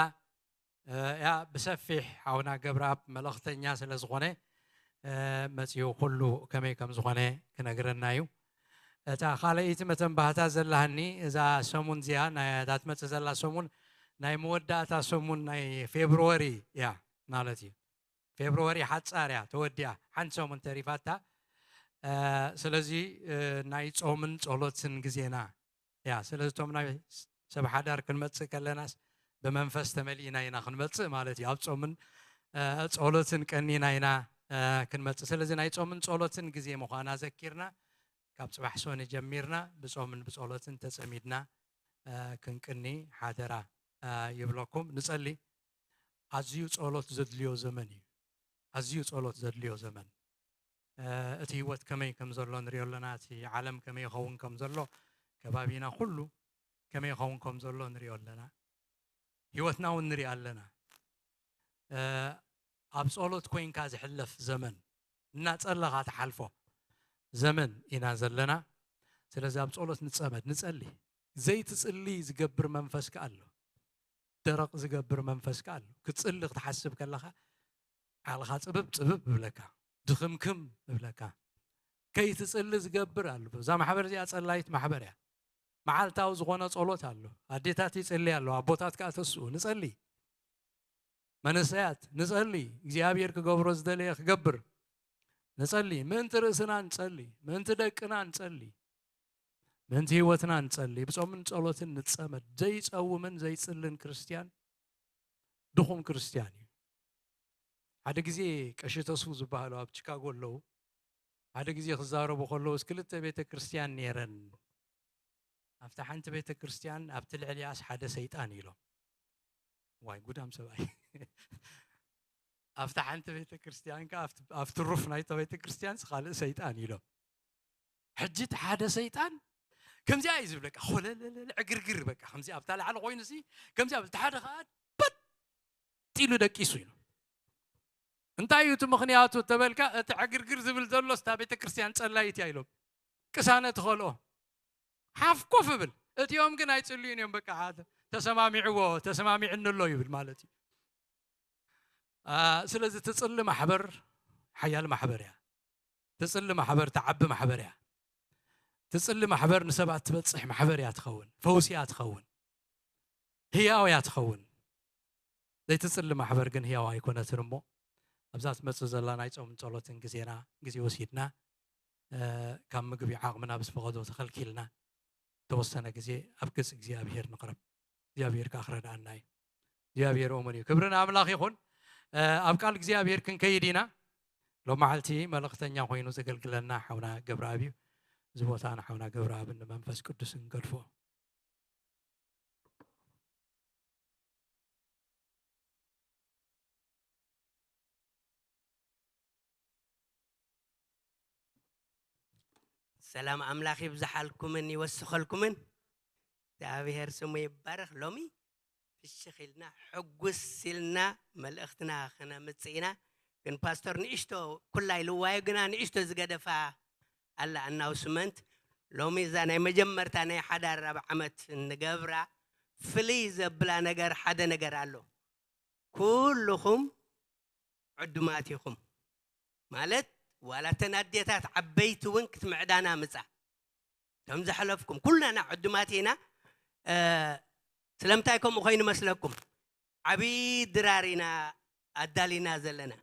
ያ ብሰፊሕ ሓውና ገብረኣብ መልእኽተኛ ስለ ዝኾነ መጺኡ ኩሉ ከመይ ከም ዝኾነ ክነግረና እዩ። እታ ካልኣይቲ መተንባህታ ዘላሃኒ እዛ ሰሙን እዚኣ ናይ እዛ ትመጽእ ዘላ ሰሙን ናይ መወዳእታ ሰሙን ናይ ፌብርወሪ እያ ማለት እዩ። ፌብርወሪ ሓጻር እያ ተወዲኣ፣ ሓንቲ ሰሙን ተሪፋታ። ስለዚ ናይ ጾምን ጸሎትን ግዜና እያ። ስለዚ እቶም ናይ ሰብ ሓዳር ክንመጽእ ከለናስ ብመንፈስ ተመሊእና ኢና ክንመጽእ ማለት እዩ። ኣብ ጾምን ጸሎትን ቀኒና ኢና ክንመጽእ። ስለዚ ናይ ጾምን ጸሎትን ግዜ ምዃና ዘኪርና ካብ ጽባሕ ሶኒ ጀሚርና ብጾምን ብጸሎትን ተጸሚድና ክንቅኒ ሓደራ ይብለኩም። ንጸሊ። ኣዝዩ ጸሎት ዘድልዮ ዘመን እዩ። ኣዝዩ ጸሎት ዘድልዮ ዘመን። እቲ ህይወት ከመይ ከም ዘሎ ንሪኦ ኣለና። እቲ ዓለም ከመይ ይኸውን ከም ዘሎ፣ ከባቢና ኩሉ ከመይ ይኸውን ከም ዘሎ ንሪኦ ኣለና። ህይወትና እውን ንሪኦ ኣለና። ኣብ ጸሎት ኮይንካ ዝሕለፍ ዘመን፣ እናጸለኻ ትሓልፎ ዘመን ኢና ዘለና። ስለዚ ኣብ ጸሎት ንጸመድ፣ ንጸሊ። ዘይትጽሊ ዝገብር መንፈስ ከኣ ኣሎ። ደረቕ ዝገብር መንፈስ ከኣ ኣሎ። ክትጽሊ ክትሓስብ ከለኻ ዓልኻ ጽብብ ጽብብ እብለካ፣ ድኽምክም እብለካ። ከይትጽሊ ዝገብር ኣሎ። እዛ ማሕበር እዚኣ ጸላይት ማሕበር እያ። መዓልታዊ ዝኾነ ጸሎት ኣሎ። ኣዴታት ይጽልያ ኣለዋ፣ ኣቦታት ከኣ ተስኡ። ንጸሊ። መንእሰያት ንጸሊ፣ እግዚኣብሔር ክገብሮ ዝደለየ ክገብር ንጸሊ። ምእንቲ ርእስና ንጸሊ፣ ምእንቲ ደቅና ንጸሊ፣ ምእንቲ ህይወትና ንጸሊ። ብጾምን ጸሎትን ንጸመድ። ዘይጸውምን ዘይጽልን ክርስትያን ድኹም ክርስትያን እዩ። ሓደ ግዜ ቀሺ ተስፉ ዝበሃሉ ኣብ ቺካጎ ኣለዉ። ሓደ ግዜ ክዛረቡ ከለዉ፣ ምስ ክልተ ቤተ ክርስትያን ነይረን። ኣብታ ሓንቲ ቤተ ክርስትያን ኣብቲ ልዕሊኣስ ሓደ ሰይጣን ኢሎም። ዋይ ጉዳም ሰብኣይ። ኣብታ ሓንቲ ቤተ ክርስትያን ከኣ ኣብቲ ሩፍ ናይታ ቤተ ክርስትያን ካልእ ሰይጣን ኢሎም። ሕጂ እቲ ሓደ ሰይጣን ከምዚኣ እዩ ዝብለካ፣ ኾለለለለ ዕግርግር በቃ ከምዚ ኣብታ ላዕሊ ኮይኑ ሲ ከምዚ ኣብ እቲ ሓደ ከኣ በት ኢሉ ደቂሱ ኢሉ። እንታይ እዩ እቲ ምኽንያቱ ተበልካ፣ እቲ ዕግርግር ዝብል ዘሎ ስታ ቤተ ክርስትያን ጸላይት እያ ኢሎም ቅሳነ ትኸልኦ። ሓፍ ኮፍ እብል። እቲኦም ግን ኣይጽልዩን እዮም። በቃ ሓደ ተሰማሚዕዎ፣ ተሰማሚዕኒ ኣሎ ይብል ማለት እዩ። ስለዚ ትጽሊ ማሕበር ሓያል ማሕበር እያ። ትጽሊ ማሕበር ትዓቢ ማሕበር እያ። ትጽሊ ማሕበር ንሰባት ትበጽሕ ማሕበር እያ ትኸውን፣ ፈውሲ እያ ትኸውን። ህያው እያ ትኸውን። ዘይትጽሊ ማሕበር ግን ህያው ኣይኮነትን። እሞ ኣብዛ ትመጽእ ዘላ ናይ ጾምን ጸሎትን ግዜና፣ ግዜ ወሲድና፣ እ፣ ካብ ምግቢ ዓቕምና ብዝፈቐዶ ተኸልኪልና፣ ተወሰነ ግዜ ኣብ ገጽ እግዚኣብሔር ንቕረብ። እግዚኣብሔር ከኣ ክረድኣና እዩ። እግዚኣብሔር እሙን እዩ። ክብሪ ንኣምላኽ ይኹን። እ፣ ኣብ ቃል እግዚኣብሔር ክንከይድ ኢና። ሎም መዓልቲ መልእኽተኛ ኮይኑ ዘገልግለና ሓውና ገብረኣብ እዩ። እዚ ቦታ ንሓውና ገብረኣብን ንመንፈስ ቅዱስን ገድፎ። ሰላም ኣምላኽ ይብዝሓልኩምን ይወስኸልኩምን። እግዚኣብሔር ስሙ ይባረኽ። ሎሚ ፍሽኽ ኢልና ሕጉስ ኢልና መልእኽትና ክነምጽእ ኢና። ግን ፓስተር ንእሽቶ ኩላ ኢልዋዮ፣ ግና ንእሽቶ ዝገደፋ ኣላ ኣናውስመንት። ሎሚ እዛ ናይ መጀመርታ ናይ ሓዳር ኣብ ዓመት እንገብራ ፍልይ ዘብላ ነገር ሓደ ነገር ኣሎ። ኩልኹም ዕዱማት ኢኹም። ማለት ዋላ እተን ኣዴታት ዓበይቲ እውን ክትምዕዳና ምጻ። ከም ዘሕለፍኩም ኩላና ዕዱማት ኢና። እ፣ ስለምንታይ ከምኡ ኮይኑ መስለኩም? ዓብዪ ድራር ኢና ኣዳሊና ዘለና።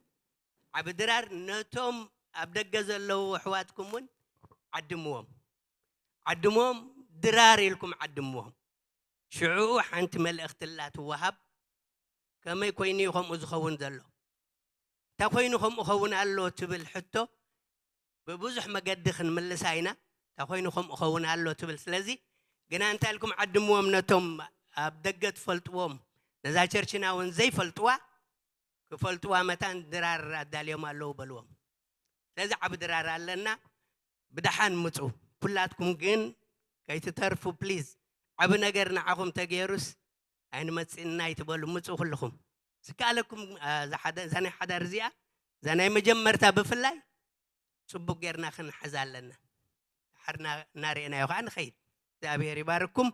ዓቢ ድራር ነቶም ኣብ ደገ ዘለዉ ኣሕዋትኩም እውን ዓድምዎም። ዓድምዎም፣ ድራር ኢልኩም ዓድምዎም። ሽዑ ሓንቲ መልእኽቲ ኣላ ትወሃብ። ከመይ ኮይኑ እዩ ከምኡ ዝኸውን ዘሎ? እንታይ ኮይኑ ከምኡ ኸውን ኣሎ ትብል ሕቶ ብብዙሕ መገዲ ክንምልሳ ኢና። እንታይ ኮይኑ ከምኡ ኸውን ኣሎ ትብል። ስለዚ ግና እንታይ ኢልኩም ዓድምዎም፣ ነቶም ኣብ ደገ ትፈልጥዎም፣ ነዛ ቸርችና እውን ዘይፈልጥዋ ክፈልጥዋ መታን ድራር ኣዳልዮም ኣለዉ በልዎም። ስለዚ ዓቢ ድራር ኣለና። ብደሓን ምጹ። ኩላትኩም ግን ከይትተርፉ ፕሊዝ። ዓቢ ነገር ንዓኹም ተገይሩስ ኣይንመጽእን ኣይትበሉ፣ ምጹ ኩልኹም። ዝከኣለኩም፣ እ፣ እዛ ሓደ-፣ እዛ ናይ ሓዳር እዚኣ፣ እዛ ናይ መጀመርታ ብፍላይ ጽቡቕ ጌርና ክንሕዛ ኣለና። ድሓር እና-፣ እናርኣናዮ ከዓ ንኸይድ። እግዚኣብሔር ይባርኩም።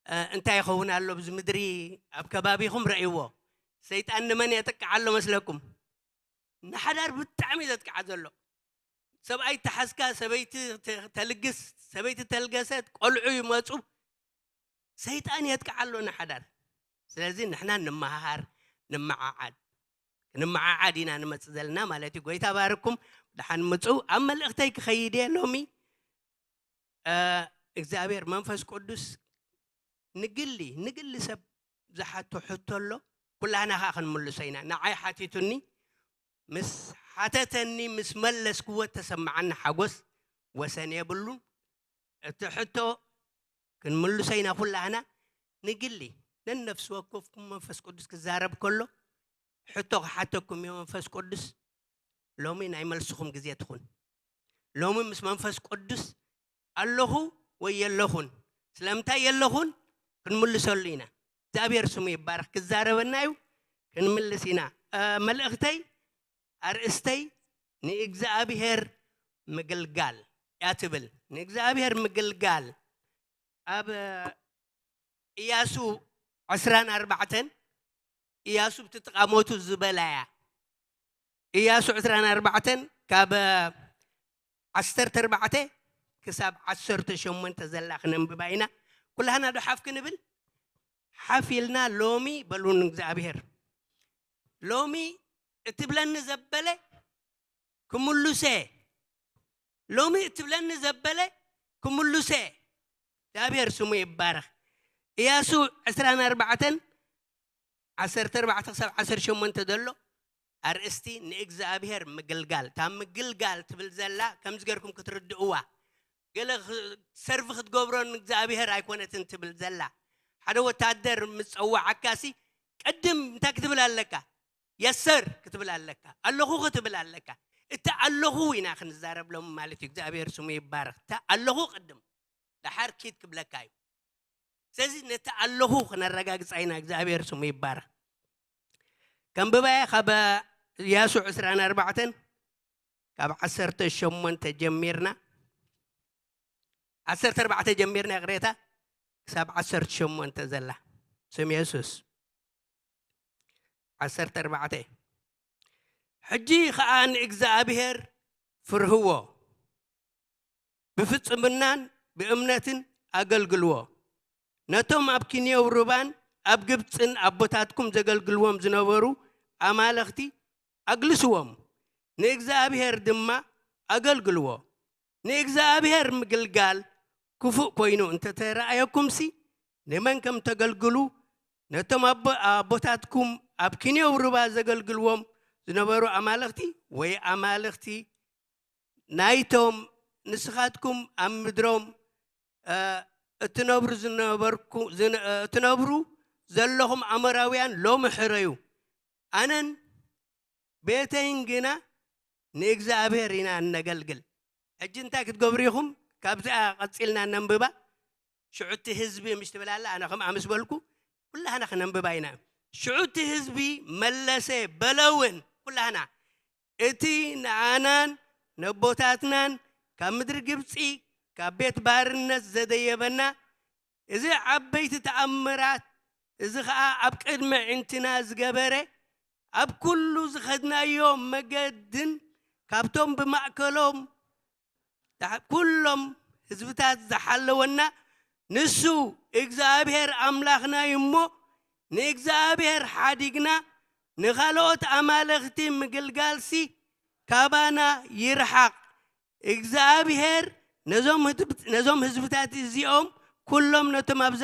እ፣ እንታይ ይኸውን ኣሎ ኣብዚ ምድሪ ኣብ ከባቢኹም ረእይዎ። ሰይጣን ንመን የጥቅዕ ኣሎ መስለኩም? ንሓዳር ብጣዕሚ እዩ ዘጥቅዓ ዘሎ። ሰብኣይ ተሓዝካ፣ ሰበይቲ ተ-፣ ተልግስ፣ ሰበይቲ ተልገሰት፣ ቆልዑ ይመጹ። ሰይጣን የጥቅዓ ኣሎ ንሓዳር። ስለዚ ንሕና ንመሃሃር፣ ንመዓዓድ። ክንመዓዓድ ኢና ንመጽእ ዘለና ማለት እዩ። ጎይታ ባርኩም፣ ደሓን ምጹ። ኣብ መልእኽተይ ክኸይድ እየ ሎሚ። እ፣ እግዚኣብሔር መንፈስ ቅዱስ ንግሊ፣ ንግሊ ሰብ ዝሓቶ ሕቶ ኣሎ። ኩላህና ኸኣ ክንምልሶ ኢና። ንዓይ ሓቲቱኒ፣ ምስ ሓተተኒ፣ ምስ መለስክዎ እተሰምዓኒ ሓጎስ ወሰን የብሉን። እቲ ሕቶ ክንምልሶ ኢና ኩላህና። ንግሊ፣ ነነፍሲ ወከፍኩም መንፈስ ቅዱስ ክዛረብ ከሎ፣ ሕቶ ክሓተኩም እዩ መንፈስ ቅዱስ። ሎሚ ናይ መልስኹም ግዜ ትኹን። ሎሚ ምስ መንፈስ ቅዱስ ኣለኹ ወይ የለኹን፣ ስለምንታይ የለኹን ክንምልሰሉ ኢና። እግዚኣብሔር ስሙ ይባረኽ። ክዛረበና እዩ፣ ክንምልስ ኢና። እ፣ መልእኽተይ፣ ኣርእስተይ ንእግዚኣብሔር ምግልጋል እያ ትብል። ንእግዚኣብሔር ምግልጋል ኣብ ኢያሱ ዕስራን ኣርባዕተን፣ ኢያሱ ብትጥቓሞቱ ዝበላ እያ። ኢያሱ ዕስራን ኣርባዕተን ካብ ዓሰርተ ኣርባዕተ ክሳብ ዓሰርተ ሸሞንተ ዘላ ክነንብባ ኢና። ኩላህና ዶ ሓፍ ክንብል? ሓፍ ኢልና ሎሚ በሉ ንእግዚኣብሔር። ሎሚ እትብለኒ ዘበለ ክምሉሰ፣ ሎሚ እትብለኒ ዘበለ ክምሉሰ። እግዚኣብሔር ስሙ ይባረኽ። ኢያሱ ዕስራን ኣርባዕተን ዓሰርተ ኣርባዕተ ክሳብ ዓሰርተ ሸሞንተ ዘሎ ኣርእስቲ ንእግዚኣብሔር ምግልጋል። እታ ምግልጋል ትብል ዘላ ከምዚ ጌርኩም ክትርድእዋ፣ ገለ ክ-፣ ሰርቪ ክትገብሮ ንእግዚኣብሔር ኣይኮነትን ትብል ዘላ። ሓደ ወታደር ምስ ጸዋዓካሲ ቅድም እንታይ ክትብል ኣለካ? የሰር ክትብል ኣለካ። ኣለኹ ክትብል ኣለካ። እቲ ኣለኹ ኢና ክንዛረብ ሎሚ ማለት እዩ። እግዚኣብሔር ስሙ ይባረኽ። እቲ ኣለኹ ቅድም፣ ደሓር ኪድ ክብለካ እዩ። ስለዚ ነቲ ኣለኹ ክነረጋግጻ ኢና። እግዚኣብሔር ስሙ ይባረኽ። ከንብባያ ካብ ኢያሱ ዕስራን ኣርባዕተን ካብ ዓሰርተ ሸሞንተ ጀሚርና፣ ዓሰርተ ኣርባዕተ ጀሚርና ይቕሬታ፣ ክሳብ ዓሰርተ ሸሞንተ ዘላ። ስም የሱስ። ዓሰርተ ኣርባዕተ። ሕጂ ኸኣ ንእግዚኣብሔር ፍርህዎ፣ ብፍጽምናን ብእምነትን ኣገልግልዎ። ነቶም ኣብ ኪንዮው ሩባን ኣብ ግብፅን ኣቦታትኩም ዘገልግልዎም ዝነበሩ ኣማልኽቲ ኣግልስዎም፣ ንእግዚኣብሔር ድማ ኣገልግልዎ። ንእግዚኣብሔር ምግልጋል ክፉእ ኮይኑ እንተተረኣየኩምሲ፣ ንመን ከም ተገልግሉ፣ ነቶም ኣቦ-፣ ኣቦታትኩም ኣብ ኪንዮው ሩባ ዘገልግልዎም ዝነበሩ ኣማልኽቲ ወይ ኣማልኽቲ ናይቶም ንስኻትኩም ኣብ ምድሮም፣ እ፣ እትነብሩ ዝነበርኩ-፣ ዝነ-፣ እ፣ እትነብሩ ዘለኹም ኣሞራውያን ሎሚ ሕረዩ። ኣነን ቤተይን ግና ንእግዚኣብሔር ኢና እነገልግል። ሕጂ እንታይ ክትገብሩ ኢኹም? ካብዚኣ ቀጺልና ነንብባ። ሽዑ እቲ ህዝቢ ምሽ ትብል ኣላ፣ ኣነ ከምኣ ምስ በልኩ ኩላህና ክነንብባ ኢና። ሽዑ እቲ ህዝቢ መለሰ፣ በለ እውን ኩላህና፣ እቲ ንኣናን ነቦታትናን ካብ ምድሪ ግብጺ፣ ካብ ቤት ባርነት ዘደየበና፣ እዚ ዓበይቲ ተኣምራት፣ እዚ ኸኣ ኣብ ቅድሚ ዕንትና ዝገበረ፣ ኣብ ኩሉ ዝኸድናዮ መገድን ካብቶም ብማእከሎም ዳ-፣ ኩሎም ህዝብታት ዝሓለወና ንሱ እግዚኣብሔር ኣምላኽና እዩ እሞ፣ ንእግዚኣብሔር ሓዲግና ንኻልኦት ኣማልኽቲ ምግልጋልሲ ካባና ይርሓቕ። እግዚኣብሔር ነዞም ህዝብ-፣ ነዞም ህዝብታት እዚኦም ኩሎም ነቶም ኣብዛ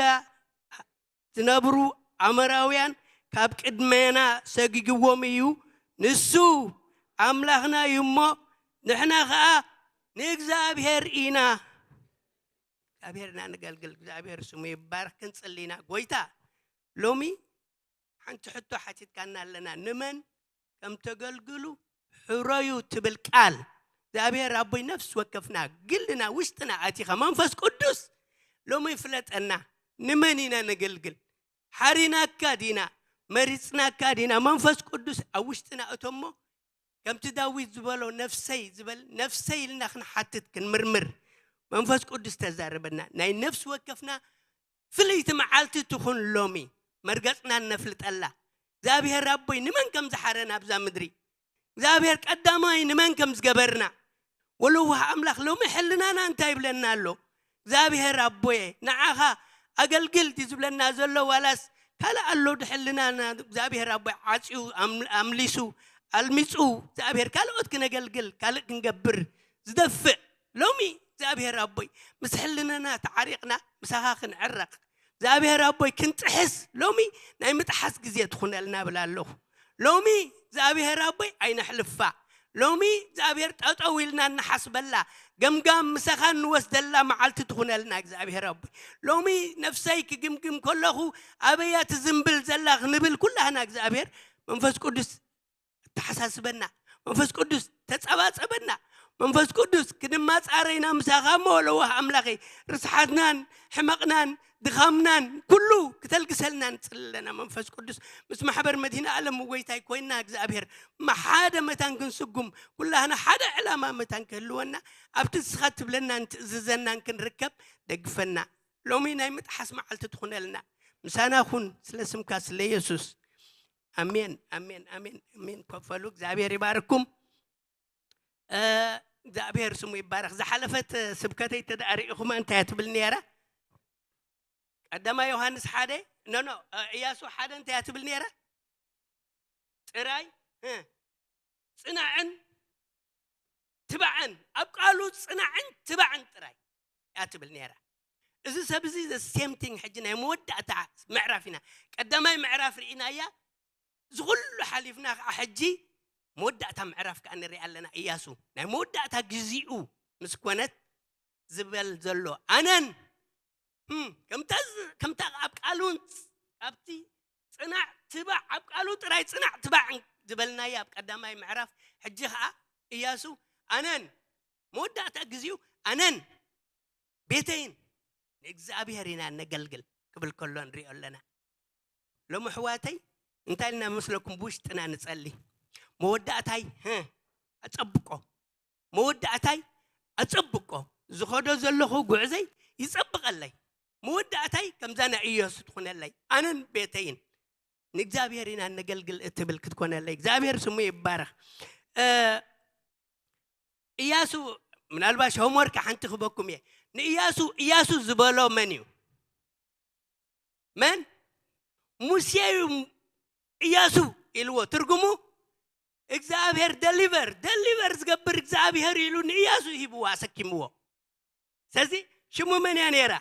ዝነብሩ ኣሞራውያን ካብ ቅድሜና ሰጊግዎም እዩ። ንሱ ኣምላኽና እዩ እሞ፣ ንሕና ኸኣ ንእግዚኣብሔር ኢና፣ እግዚኣብሔር ኢና ንገልግል። እግዚኣብሔር ስሙ ይባረክ። ክንጽሊ ኢና። ጎይታ፣ ሎሚ ሓንቲ ሕቶ ሓቲትካና ኣለና። ንመን ከም ተገልግሉ ሕረዩ ትብል ቃል እግዚኣብሔር ኣቦይ ነፍሲ ወከፍና ግልና ውሽጥና ኣቲኻ መንፈስ ቅዱስ ሎሚ ይፍለጠና። ንመን ኢና ነገልግል? ሓሪናካ ዲና? መሪጽናካ ዲና? መንፈስ ቅዱስ ኣብ ውሽጥና እቶሞ ከምቲ ዳዊት ዝበሎ ነፍሰይ ዝበል ነፍሰይ ኢልና ክንሓትት ክንምርምር መንፈስ ቅዱስ ተዛረበና። ናይ ነፍሲ ወከፍና ፍልይቲ መዓልቲ ትኹን ሎሚ መርገጽና እነፍልጠላ። እግዚኣብሔር ኣቦይ ንመን ከም ዝሓረና ኣብዛ ምድሪ፣ እግዚኣብሔር ቀዳማይ ንመን ከም ዝገበርና፣ ወለዋህ ኣምላኽ ሎሚ ሕልናና እንታይ ይብለና ኣሎ? እግዚኣብሔር ኣቦየ ንዓኻ ኣገልግል ድዩ ዝብለና ዘሎ? ዋላስ ካልእ ኣሎ ድሕልናና እግዚኣብሔር ኣቦይ ዓጽዩ ኣም-፣ ኣምሊሱ ኣልሚጹ እግዚኣብሔር ካልኦት ክነገልግል ካልእ ክንገብር ዝደፍእ ሎሚ እግዚኣብሔር ኣቦይ ምስ ሕልናና ተዓሪቕና ምሳኻ ክንዕረቕ እግዚኣብሔር ኣቦይ ክንጥሕስ ሎሚ ናይ ምጥሓስ ግዜ ትኹነልና ብል ኣለኹ። ሎሚ እግዚኣብሔር ኣቦይ ኣይነሕልፋ። ሎሚ እግዚኣብሔር ጠጠው ኢልና እንሓስበላ ገምጋም ምሳኻ እንወስደላ መዓልቲ ትኹነልና እግዚኣብሔር ኣቦይ። ሎሚ ነፍሰይ ክግምግም ከለኹ ኣበያ ትዝንብል ዘላ ክንብል ኩላህና እግዚኣብሔር መንፈስ ቅዱስ ተሓሳስበና። መንፈስ ቅዱስ ተጸባጸበና። መንፈስ ቅዱስ ክንማጻረ ኢና ምሳኻ እሞ ለዋህ ኣምላኸይ ርስሓትናን ሕመቕናን ድኻምናን ኩሉ ክተልግሰልና ንጽሊ ኣለና። መንፈስ ቅዱስ ምስ ማሕበር መድህን ዓለም ጎይታይ ኮይና እግዚኣብሔር ማ-፣ ሓደ መታን ክንስጉም ኩላህና ሓደ ዕላማ መታን ክህልወና ኣብቲ ንስኻ ትብለናን ትእዝዘናን ክንርከብ ደግፈና። ሎሚ ናይ ምጥሓስ መዓልቲ ትኹነልና። ምሳና ኩን ስለ ስምካ ስለ የሱስ። ኣሜን፣ ኣሜን፣ ኣሜን፣ ኣሜን። ኮፈሉ እግዚኣብሔር ይባርኩም። እ፣ እግዚኣብሔር ስሙ ይባረክ። ዝሓለፈት ስብከተይ ተደኣ ርኢኹማ እንታይ እያ ትብል ነይራ? ቀዳማይ ዮሃንስ ሓደ፣ ኖ፣ ኖ፣ እ፣ ኢያሱ ሓደ እንታይ እያ ትብል ነይራ? ጥራይ፣ እ፣ ጽናዕን ትባዕን፣ ኣብ ቃሉ ጽናዕን ትባዕን ጥራይ እያ ትብል ነይራ። እዚ ሰብ እዚ the same thing ሕጂ ናይ መወዳእታ ምዕራፍ ኢና። ቀዳማይ ምዕራፍ ርኢናያ፣ እዚ ኩሉ ሓሊፍና ከዓ ሕጂ መወዳእታ ምዕራፍ ከዓ ንርኢ ኣለና። ኢያሱ ናይ መወዳእታ ግዜኡ ምስ ኮነት ዝበል ዘሎ ኣነን፣ ህም፣ ከምታ ዝ-፣ ከምታ ኣብ ቃሉን ፅ-፣ ኣብቲ ጽናዕ ትባዕ፣ ኣብ ቃሉ ጥራይ ጽናዕ ትባዕ ዝበልናያ ኣብ ቀዳማይ ምዕራፍ፣ ሕጂ ከዓ ኢያሱ ኣነን መወዳእታ ግዜኡ ኣነን ቤተይን ንእግዚኣብሔር ኢና ነገልግል ክብል ከሎ ንሪኦ ኣለና። ሎሚ ኣሕዋተይ እንታይ ኢልና መስለኩም ብውሽጥና ንጸሊ? መወዳእታይ፣ ህ፣ ኣጸብቆ። መወዳእታይ ኣጸብቆ። ዝኸዶ ዘለኹ ጉዕዘይ ይጸብቐለይ። መወዳእታይ ከምዛ ናይ ኢያሱ ትኹነለይ። ኣነን ቤተይን ንእግዚኣብሔር ኢና ነገልግል እትብል ክትኮነለይ። እግዚኣብሔር ስሙ ይባረኽ። እ፣ ኢያሱ፣ ምናልባሽ ሆምወርክ ሓንቲ ክበኩም እየ። ንኢያሱ፣ ኢያሱ ዝበሎ መን እዩ? መን? ሙሴ እዩ እያሱ ኢልዎ። ትርጉሙ እግዚኣብሔር ደሊቨር፣ ደሊቨር ዝገብር እግዚኣብሔር ኢሉ ንእያሱ ሂብዎ፣ ኣሰኪምዎ። ስለዚ ሽሙ መን እያ ነይራ?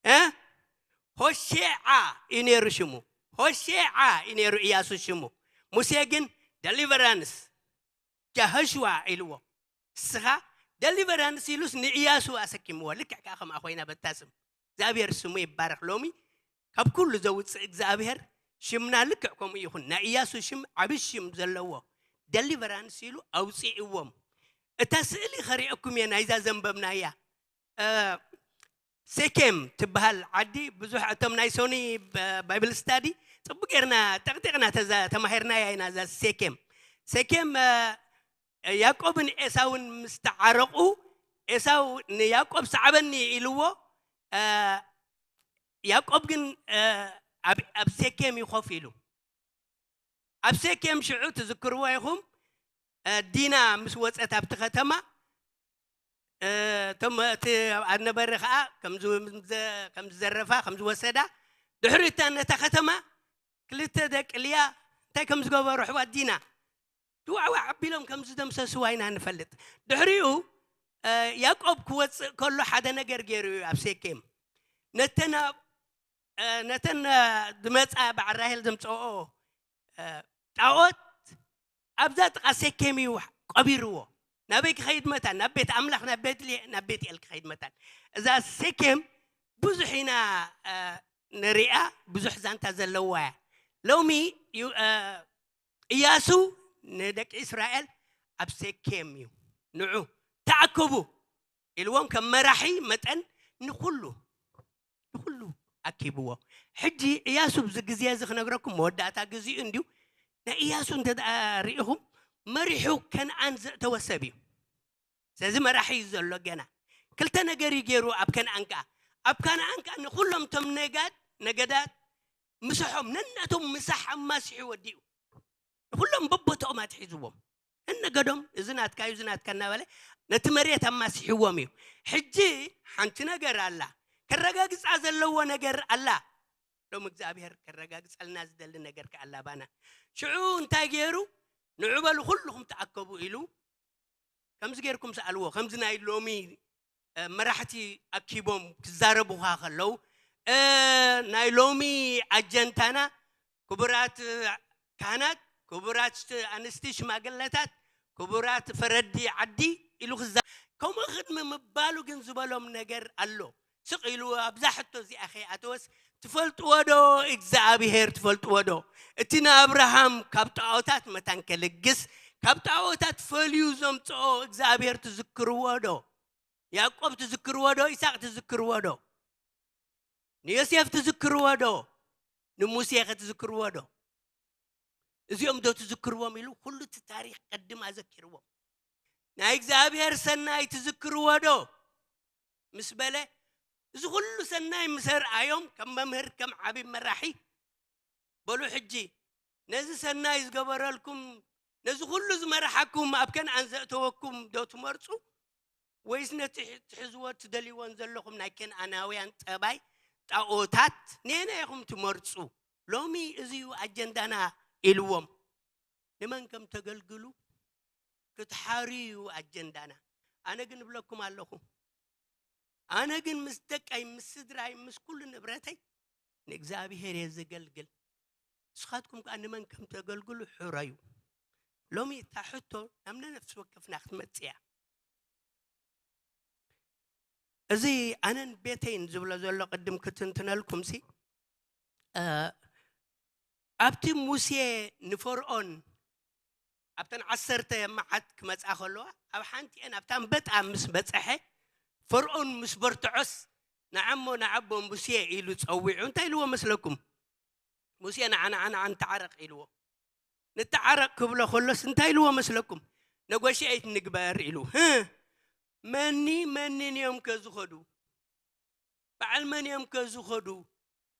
እ? ሆሼዓ እዩ ነይሩ ሽሙ። ሆሼዓ እዩ ነይሩ እያሱ ሽሙ። ሙሴ ግን ደሊቨራንስ፣ ጃህሽዋ ኢልዎ። ንስኻ ደሊቨራንስ ኢሉስ ንእያሱ ኣሰኪምዎ። ልክዕ ከኣ ከምኣ ኮይና በታ ስም። እግዚኣብሔር ስሙ ይባረኽ። ሎሚ ካብ ኩሉ ዘውፅእ እግዚኣብሔር ሽምና ልክዕ ከምኡ ይኹን። ናይ እያሱ ሽም ዓቢ ሽም ዘለዎ ደሊቨራንስ ኢሉ ኣውፂእዎም። እታ ስእሊ ከሪአኩም እየ ናይዛ ዘንበብናያ። እ፣ ሴኬም ትበሃል ዓዲ ብዙሕ እቶም ናይ ሶኒ ብ-፣ ባይብል ስታዲ ጽቡቅ ጌርና ጠቕጢቕና ተዛ-፣ ተማሂርናያ ኢና እዛ ሴኬም። ሴኬም፣ እ፣ ያዕቆብን ኤሳውን ምስ ተዓረቑ፣ ኤሳው ንያዕቆብ "ሰዓበኒ" ኢልዎ። እ፣ ያዕቆብ ግን፣ እ፣ ኣብ፣ ኣብ ሴኬም እዩ ኮፍ ኢሉ። ኣብ ሴኬም ሽዑ ትዝክርዎ ኢኹም፣ እ፣ ዲና ምስ ወጸት ኣብቲ ከተማ፣ እ፣ እቶም እቲ ኣብኣ ዝነበረ ኸኣ ከም ዝ-፣ ከም ዘ-፣ ከም ዝዘረፋ፣ ከም ዝወሰዳ፣ ድሕሪ እታ ነታ ከተማ ክልተ ደቂ ልያ እንታይ ከም ዝገበሩ ኣሕዋት ዲና ድዋዕዋዕ ኣቢሎም ከም ዝደምሰስዋ ኢና ንፈልጥ። ድሕሪኡ፣ እ፣ ያዕቆብ ክወጽእ ከሎ ሓደ ነገር ገይሩ እዩ ኣብ ሴኬም። ነተን ኣብ፣ እ፣ ነተን፣ እ፣ ዝመጻ በዓል ራሄል ዘምጽኦ፣ እ፣ ጣዖት ኣብዛ ጥቓ ሴኬም እዩ ቀቢርዎ። ናበይ ክኸይድ መታን? ናብ ቤት ኣምላኽ፣ ናብ ቤት ሊ-፣ ናብ ቤት ኤል ክኸይድ መታን። እዛ ሴኬም ብዙሕ ኢና፣ እ፣ ንሪኣ፣ ብዙሕ ዛንታ ዘለዋ እያ። ሎሚ ዩ-፣ እ፣ እያሱ ንደቂ እስራኤል ኣብ ሴኬም እዩ። "ንዑ ተኣከቡ" ኢልዎም፣ ከም መራሒ መጠን ንኹሉ፣ ንኹሉ ኣኪብዎ። ሕጂ እያሱ ኣብዚ ግዜ እዚ ክነግረኩም መወዳእታ ግዜኡ እንድዩ። ናይ እያሱ እንተ ደኣ ርኢኹም መሪሑ ከነኣን ዘእተወ ሰብ እዩ። ስለዚ መራሒ እዩ ዘሎ ገና። ክልተ ነገር እዩ ገይሩ ኣብ ከነኣን ከኣ። ኣብ ከነኣን ከኣ ንኹሎም እቶም ነጋድ፣ ነገዳት ምሳሖም፣ ነናቶም ምሳሕ ኣማሲሑ ወዲኡ። ንኹሎም በቦታኦም ኣትሒዝዎም። ነነገዶም፣ "እዚ ናትካ እዩ፣ እዚ ናትካ" እናበለ ነቲ መሬት ኣማሲሕዎም እዩ። ሕጂ ሓንቲ ነገር ኣላ። ከረጋግጻ ዘለዎ ነገር ኣላ። ሎም እግዚኣብሔር ከረጋግጸልና ዝደሊ ነገር ከኣ ኣላ ባና። ሽዑ እንታይ ገይሩ? "ንዑ በሉ ኩልኹም ተኣከቡ" ኢሉ ከምዚ ጌርኩም ሰኣልዎ። ከምዚ ናይ ሎሚ፣ እ፣ መራሕቲ ኣኪቦም ክዛረቡኻ ከለዉ፣ እ፣ ናይ ሎሚ ኣጀንታና ክቡራት ካህናት፣ ክቡራት ኣንስቲ ሽማግለታት፣ ክቡራት ፈረዲ ዓዲ ኢሉ ክዛ-፣ ከምኡ ቅድሚ ምባሉ ግን ዝበሎም ነገር ኣሎ። ስቕ ኢሉ ኣብዛ ሕቶ እዚኣ ከይኣተወስ፣ "ትፈልጥዎ ዶ እግዚኣብሔር ትፈልጥዎ ዶ? እቲ ንኣብርሃም ካብ ጣዖታት መታን ከልግስ፣ ካብ ጣዖታት ፈልዩ ዘምጽኦ እግዚኣብሔር ትዝክርዎ ዶ? ያዕቆብ ትዝክርዎ ዶ? ይስሐቅ ትዝክርዎ ዶ? ንዮሴፍ ትዝክርዎ ዶ? ንሙሴ ከ ትዝክርዎ ዶ? እዚኦም ዶ ትዝክርዎም?" ኢሉ ኩሉ እቲ ታሪኽ ቅድም ኣዘኪርዎም። "ናይ እግዚኣብሔር ሰናይ ትዝክርዎ ዶ?" ምስ በለ፣ እዚ ኩሉ ሰናይ ምስ ኣርኣዮም፣ ከም መምህር፣ ከም ዓቢ መራሒ፣ "በሉ ሕጂ ነዚ ሰናይ ዝገበረልኩም፣ ነዚ ኩሉ ዝመርሓኩም፣ ኣብ ከነኣን ዘእተወኩም ዶ ትመርጹ? ወይስ ነቲ ሕ-፣ ትሕዝዎ ትደልይዎን ዘለኹም ናይ ከነኣናውያን ጠባይ ጣኦታት ነየናይ ኢኹም ትመርጹ? ሎሚ እዚ እዩ ኣጀንዳና" ኢልዎም። ንመን ከም ተገልግሉ ክትሓርዩ እዩ ኣጀንዳና። ኣነ ግን እብለኩም ኣለኹ፣ ኣነ ግን ምስ ደቀይ፣ ምስ ስድራይ፣ ምስ ኩሉ ንብረተይ ንእግዚኣብሔር እየ ዘገልግል። ንስኻትኩም ከኣ ንመን ከም ተገልግሉ ሕረዩ። ሎሚ እታ ሕቶ ናብ ነፍሲ ወከፍና ክትመጽእ እያ። እዚ ኣነን ቤተይን ዝብሎ ዘሎ ቅድም ክትንትነልኩምሲ፣ እ፣ ኣብቲ ሙሴ ንፈርኦን ኣብተን ዓሰርተ መዓት ክመጻ ከለዋ፣ ኣብ ሓንቲአን ኣብታ ኣንበጣ ምስ በጸሐ፣ ፈርኦን ምስ በርትዖስ፣ "ንዓሞ ንዓቦ ሙሴ" ኢሉ ጸዊዑ እንታይ ኢልዎ መስለኩም? "ሙሴ ንዓ፣ ንዓ፣ ንዓ ንተዓረቕ" ኢልዎ። "ንተዓረቕ" ክብሎ ከሎስ እንታይ ኢልዎ መስለኩም? "ነጎሽኤት ንግበር" ኢሉ። "ህህ፣ መኒ መንን እዮም ከ ዝኸዱ? በዓል መን እዮም ከ ዝኸዱ?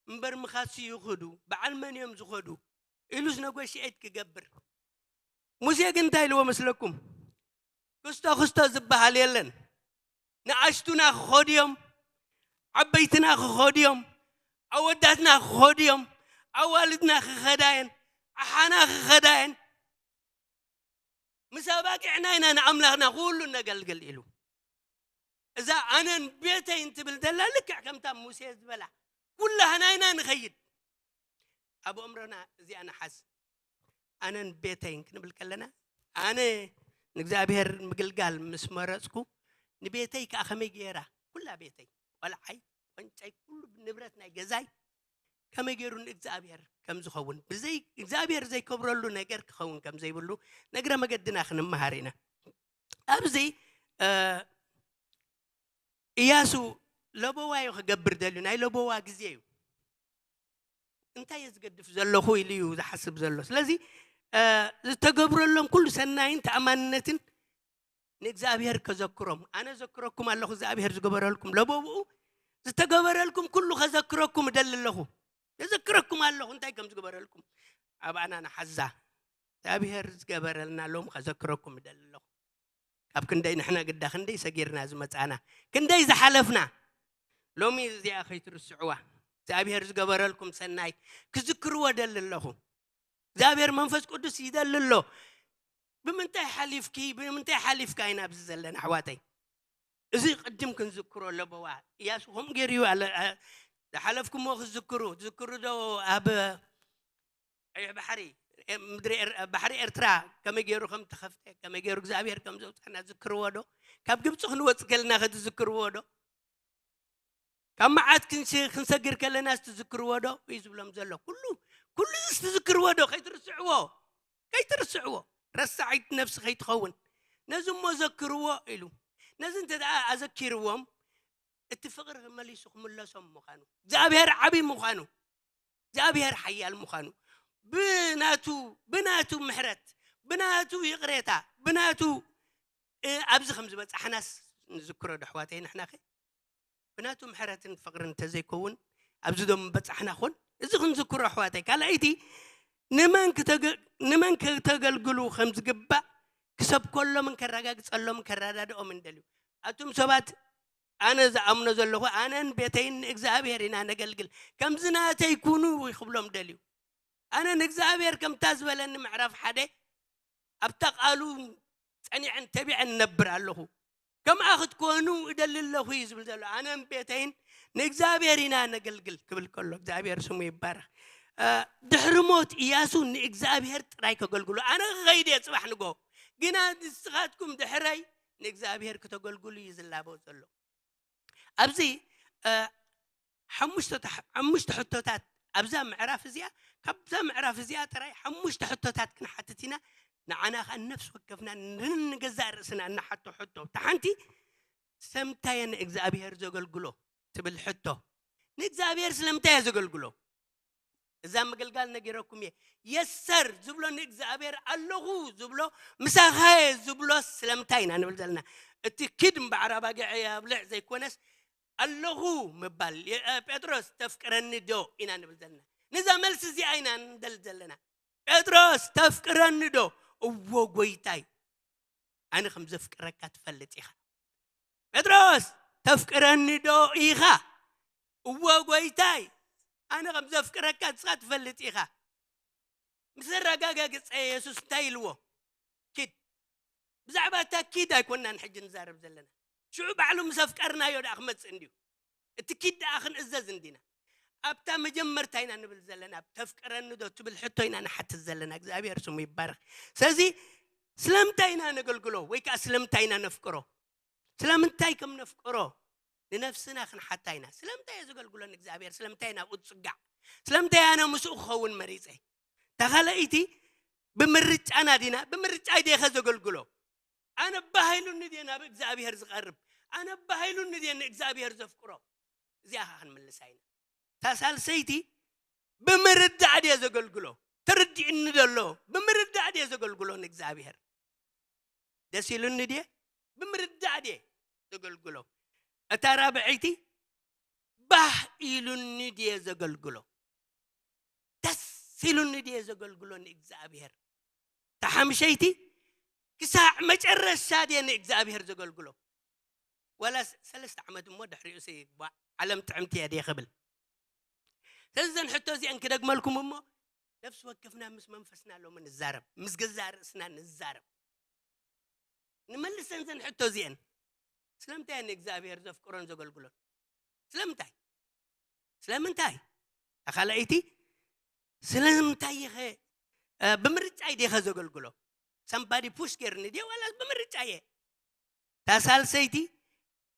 እምበር ምኻድሲ ይኽዱ፣ በዓል መን እዮም ዝኸዱ?" ኢሉስ ነጎሽኤት ክገብር። ሙሴ ግን እንታይ ኢልዎ መስለኩም? ክስቶ ክስቶ ዝበሃል የለን። ንኣሽቱና ክኸዱ እዮም፣ ዓበይትና ክኸዱ እዮም፣ ኣወዳትና ክኸዱ እዮም፣ ኣዋልድና ክኸዳየን ኣሓና ክኸዳየን ምስ ኣባጊዕና ኢና ንኣምላኽና ኩሉ ነገልግል ኢሉ። እዛ ኣነን ቤተይን ትብል ዘላ ልክዕ ከምታ ሙሴ ዝበላ ኩላህና ኢና ንኸይድ። ኣብ ኣእምሮና እዚኣ ንሓዝ። ኣነን ቤተይን ክንብል ከለና ኣነ ንእግዚኣብሔር ምግልጋል ምስ መረፅኩ ንቤተይ ከዓ ከመይ ገይራ ኩላ ቤተይ ቆልዓይ ቆንጨይ ኩሉ ንብረት ናይ ገዛይ ከመይ ገይሩ ንእግዚኣብሔር ከም ዝኸውን ብዘይ እግዚኣብሔር ዘይከብረሉ ነገር ክኸውን ከም ዘይብሉ ነግረ መገድና ክንመሃር ኢና። ኣብዚ እያሱ ለበዋ እዩ ክገብር ደልዩ ናይ ለበዋ ግዜ እዩ። እንታይ እየ ዝገድፍ ዘለኹ ኢሉ እዩ ዝሓስብ ዘሎ። ስለዚ ዝተገብረሎም ኩሉ ሰናይን ተኣማንነትን ንእግዚኣብሔር ከዘክሮም ኣነ ዘክረኩም ኣለኹ እግዚኣብሔር ዝገበረልኩም ለበብኡ ዝተገበረልኩም ኩሉ ከዘክረኩም እደሊ ኣለኹ። የዘክረኩም ኣለኹ እንታይ ከም ዝገበረልኩም። ኣብ ኣና ንሓዛ እግዚኣብሔር ዝገበረልና ሎም ከዘክረኩም እደሊ ኣለኹ። ካብ ክንደይ ንሕና ግዳ ክንደይ ሰጊርና ዝመጻና ክንደይ ዝሓለፍና ሎሚ እዚኣ ከይትርስዕዋ እግዚኣብሔር ዝገበረልኩም ሰናይ ክዝክርዎ ደሊ ኣለኹ። እግዚኣብሔር መንፈስ ቅዱስ ይደሊ ኣሎ። ብምንታይ ሓሊፍኪ ብምንታይ ሓሊፍካ ኢና ኣብዚ ዘለና ኣሕዋተይ። እዚ ቅድም ክንዝክሮ ኣለበዋ። እያሱ ከምኡ ገይሩ እዩ ዝሓለፍኩሞ ክዝክሩ ትዝክሩ ዶ? ኣብ ቀይሕ ባሕሪ ባሕሪ ኤርትራ ከመይ ገይሩ ከም ተኸፍተ ከመይ ገይሩ እግዚኣብሔር ከም ዘውፅና ዝክርዎ ዶ? ካብ ግብፂ ክንወፅ ከልና ከትዝክርዎ ዶ? ካብ መዓት ክንሰግር ከለና ዝትዝክርዎ ዶ እዩ ዝብሎም ዘሎ። ኩሉ ኩሉ እዚ ዝትዝክርዎ ዶ ከይትርስዕዎ ከይትርስዕዎ። ረሳዒት ነፍሲ ከይትኸውን ነዚ እሞ ዘክርዎ ኢሉ። ነዚ እንተ ደኣ ኣዘኪርዎም እቲ ፍቕሪ መሊሱ ክምለሶም ምዃኑ እግዚኣብሔር ዓብዪ ምዃኑ እግዚኣብሔር ሓያል ምዃኑ ብናቱ ብናቱ ምሕረት ብናቱ ይቕሬታ ብናቱ ኣብዚ ከም ዝበጻሕናስ ንዝክሮ ዶ ኣሕዋተይ ንሕናኸ ብናቱ ምሕረትን ፍቕርን እንተዘይከውን ኣብዚ ዶ ምበጻሕና ኾን። እዚ ክንዝክሮ ኣሕዋተይ ካልኣይቲ ንመን ከተገልግሉ ከም ዝግባእ ክሰብከሎምን ከረጋግጸሎምን ከረዳድኦምን ደልዩ። ኣቱም ሰባት ኣነ ዝኣምኖ ዘለኹ ኣነን ቤተይን ንእግዚኣብሔር ኢና ነገልግል ከምዚ ናተይ ኩኑ ክብሎም ደልዩ። ኣነ ንእግዚኣብሔር ከምታ ዝበለኒ ምዕራፍ ሓደ ኣብታ ቃሉ ጸኒዐን ተቢዐን እነብር ኣለኹ። ከምኣ ክትኮኑ እደሊ ኣለኹ እዩ ዝብል ዘሎ። ኣነን ቤተይን ንእግዚኣብሔር ኢና ነገልግል ክብል ከሎ እግዚኣብሔር ስሙ ይባረኽ። ድሕሪ ሞት እያሱ ንእግዚኣብሔር ጥራይ ከገልግሎ ኣነ ክኸይድ እየ ፅባሕ ንጎ ግና ንስኻትኩም ድሕረይ ንእግዚኣብሔር ክተገልግሉ እዩ ዝላቦ ዘሎ። ኣብዚ ሓሙሽተ ሕቶታት ኣብዛ ምዕራፍ እዚኣ ካብዛ ምዕራፍ እዚኣ ጥራይ ሓሙሽተ ሕቶታት ክንሓትት ኢና። ንዓና ከዓ ነፍሲ ወከፍና ንገዛእ ርእስና እናሓቶ ሕቶ እታ ሓንቲ ስለምንታይ እየ ንእግዚኣብሔር ዘገልግሎ ትብል ሕቶ። ንእግዚኣብሔር ስለምንታይ እየ ዘገልግሎ? እዛ ምግልጋል ነጊረኩም እየ። የሰር ዝብሎ ንእግዚኣብሔር ኣለኹ ዝብሎ ምሳኻየ ዝብሎ ስለምንታይ ኢና ንብል ዘለና? እቲ ኪድ እምበዓር ኣባጊዕ ኣብልዕ ዘይኮነስ ኣለኹ ምባል ጴጥሮስ ተፍቅረኒ ዶ ኢና ንብል ዘለና? ነዛ መልሲ እዚኣ ኢና ንደል ዘለና። ጴጥሮስ ተፍቅረኒ ዶ? እዎ ጎይታይ ኣነ ከም ዘፍቅረካ ትፈልጥ ኢኻ። ጴጥሮስ ተፍቅረኒ ዶ ኢኻ? እዎ ጎይታይ ኣነ ከም ዘፍቅረካ ንስኻ ትፈልጥ ኢኻ። ምስ ኣረጋጋግጸ የሱስ እንታይ ኢልዎ? ኪድ። ብዛዕባ እታ ኪድ ኣይኮናን ሕጂ ንዛረብ ዘለና። ሽዑ ባዕሉ ምስ ኣፍቀርናዮ ደኣ ክመጽእ እንድዩ። እቲ ኪድ ደኣ ክንእዘዝ እንዲና። ኣብታ መጀመርታ ኢና ንብል ዘለና ተፍቅረኒ ዶ ትብል ሕቶ ኢና ንሓትት ዘለና እግዚኣብሔር ስሙ ይባረክ። ስለዚ ስለምንታይ ኢና ነገልግሎ ወይ ከዓ ስለምንታይ ኢና ነፍቅሮ? ስለምንታይ ከም ነፍቅሮ ንነፍስና ክንሓታ ኢና። ስለምንታይ እየ ዘገልግሎ ንእግዚኣብሔር? ስለምንታይ ናብኡ ዝፅጋዕ? ስለምንታይ ኣነ ምስኡ ክኸውን መሪፀ? እታ ካልኣይቲ ብምርጫና ዲና ብምርጫይ ዲኸ ዘገልግሎ? ኣነ ባሃይሉኒ ድየ ናብ እግዚኣብሔር ዝቐርብ? ኣነ ባሃይሉኒ ድየ ንእግዚኣብሔር ዘፍቅሮ? እዚኣ ኸ ክንምልሳ ኢና። እታ ሳልሰይቲ ብምርዳእ ድየ ዘገልግሎ? ተረዲእኒ ደሎ ብምርዳእ ድየ ዘገልግሎ ንእግዚኣብሔር? ደስ ኢሉኒ ድየ? ብምርዳእ ድየ ዘገልግሎ? እታ ራብዐይቲ ባህ ኢሉኒ ድየ ዘገልግሎ? ደስ ኢሉኒ ድየ ዘገልግሎ ንእግዚኣብሔር? እታ ሓምሸይቲ ክሳዕ መጨረሻ ድየ ንእግዚኣብሔር ዘገልግሎ? ዋላ ሰለስተ ዓመት እሞ ድሕሪኡ ዓለም ጥዕምቲ እያ ድየ ክብል? ስለዚ እዘን ሕቶ እዚአን ክደግመልኩም እሞ፣ ነፍሲ ወከፍና ምስ መንፈስና ሎሚ ንዛረብ፣ ምስ ገዛእ ርእስና ንዛረብ። ንመልሰን እዘን ሕቶ እዚአን። ስለምንታይ እየን ንእግዚኣብሔር ዘፍቅሮን ዘገልግሎን? ስለምንታይ? ስለምንታይ? ኣኻልኣይቲ፣ ስለምንታይ እየ ኸ፣ እ፣ ብምርጫይ ድየ ኸ ዘገልግሎ? ሰምባዲ ፑሽ ገይርኒ ድየ ዋላስ ብምርጫ እየ? እታ ሳልሰይቲ፣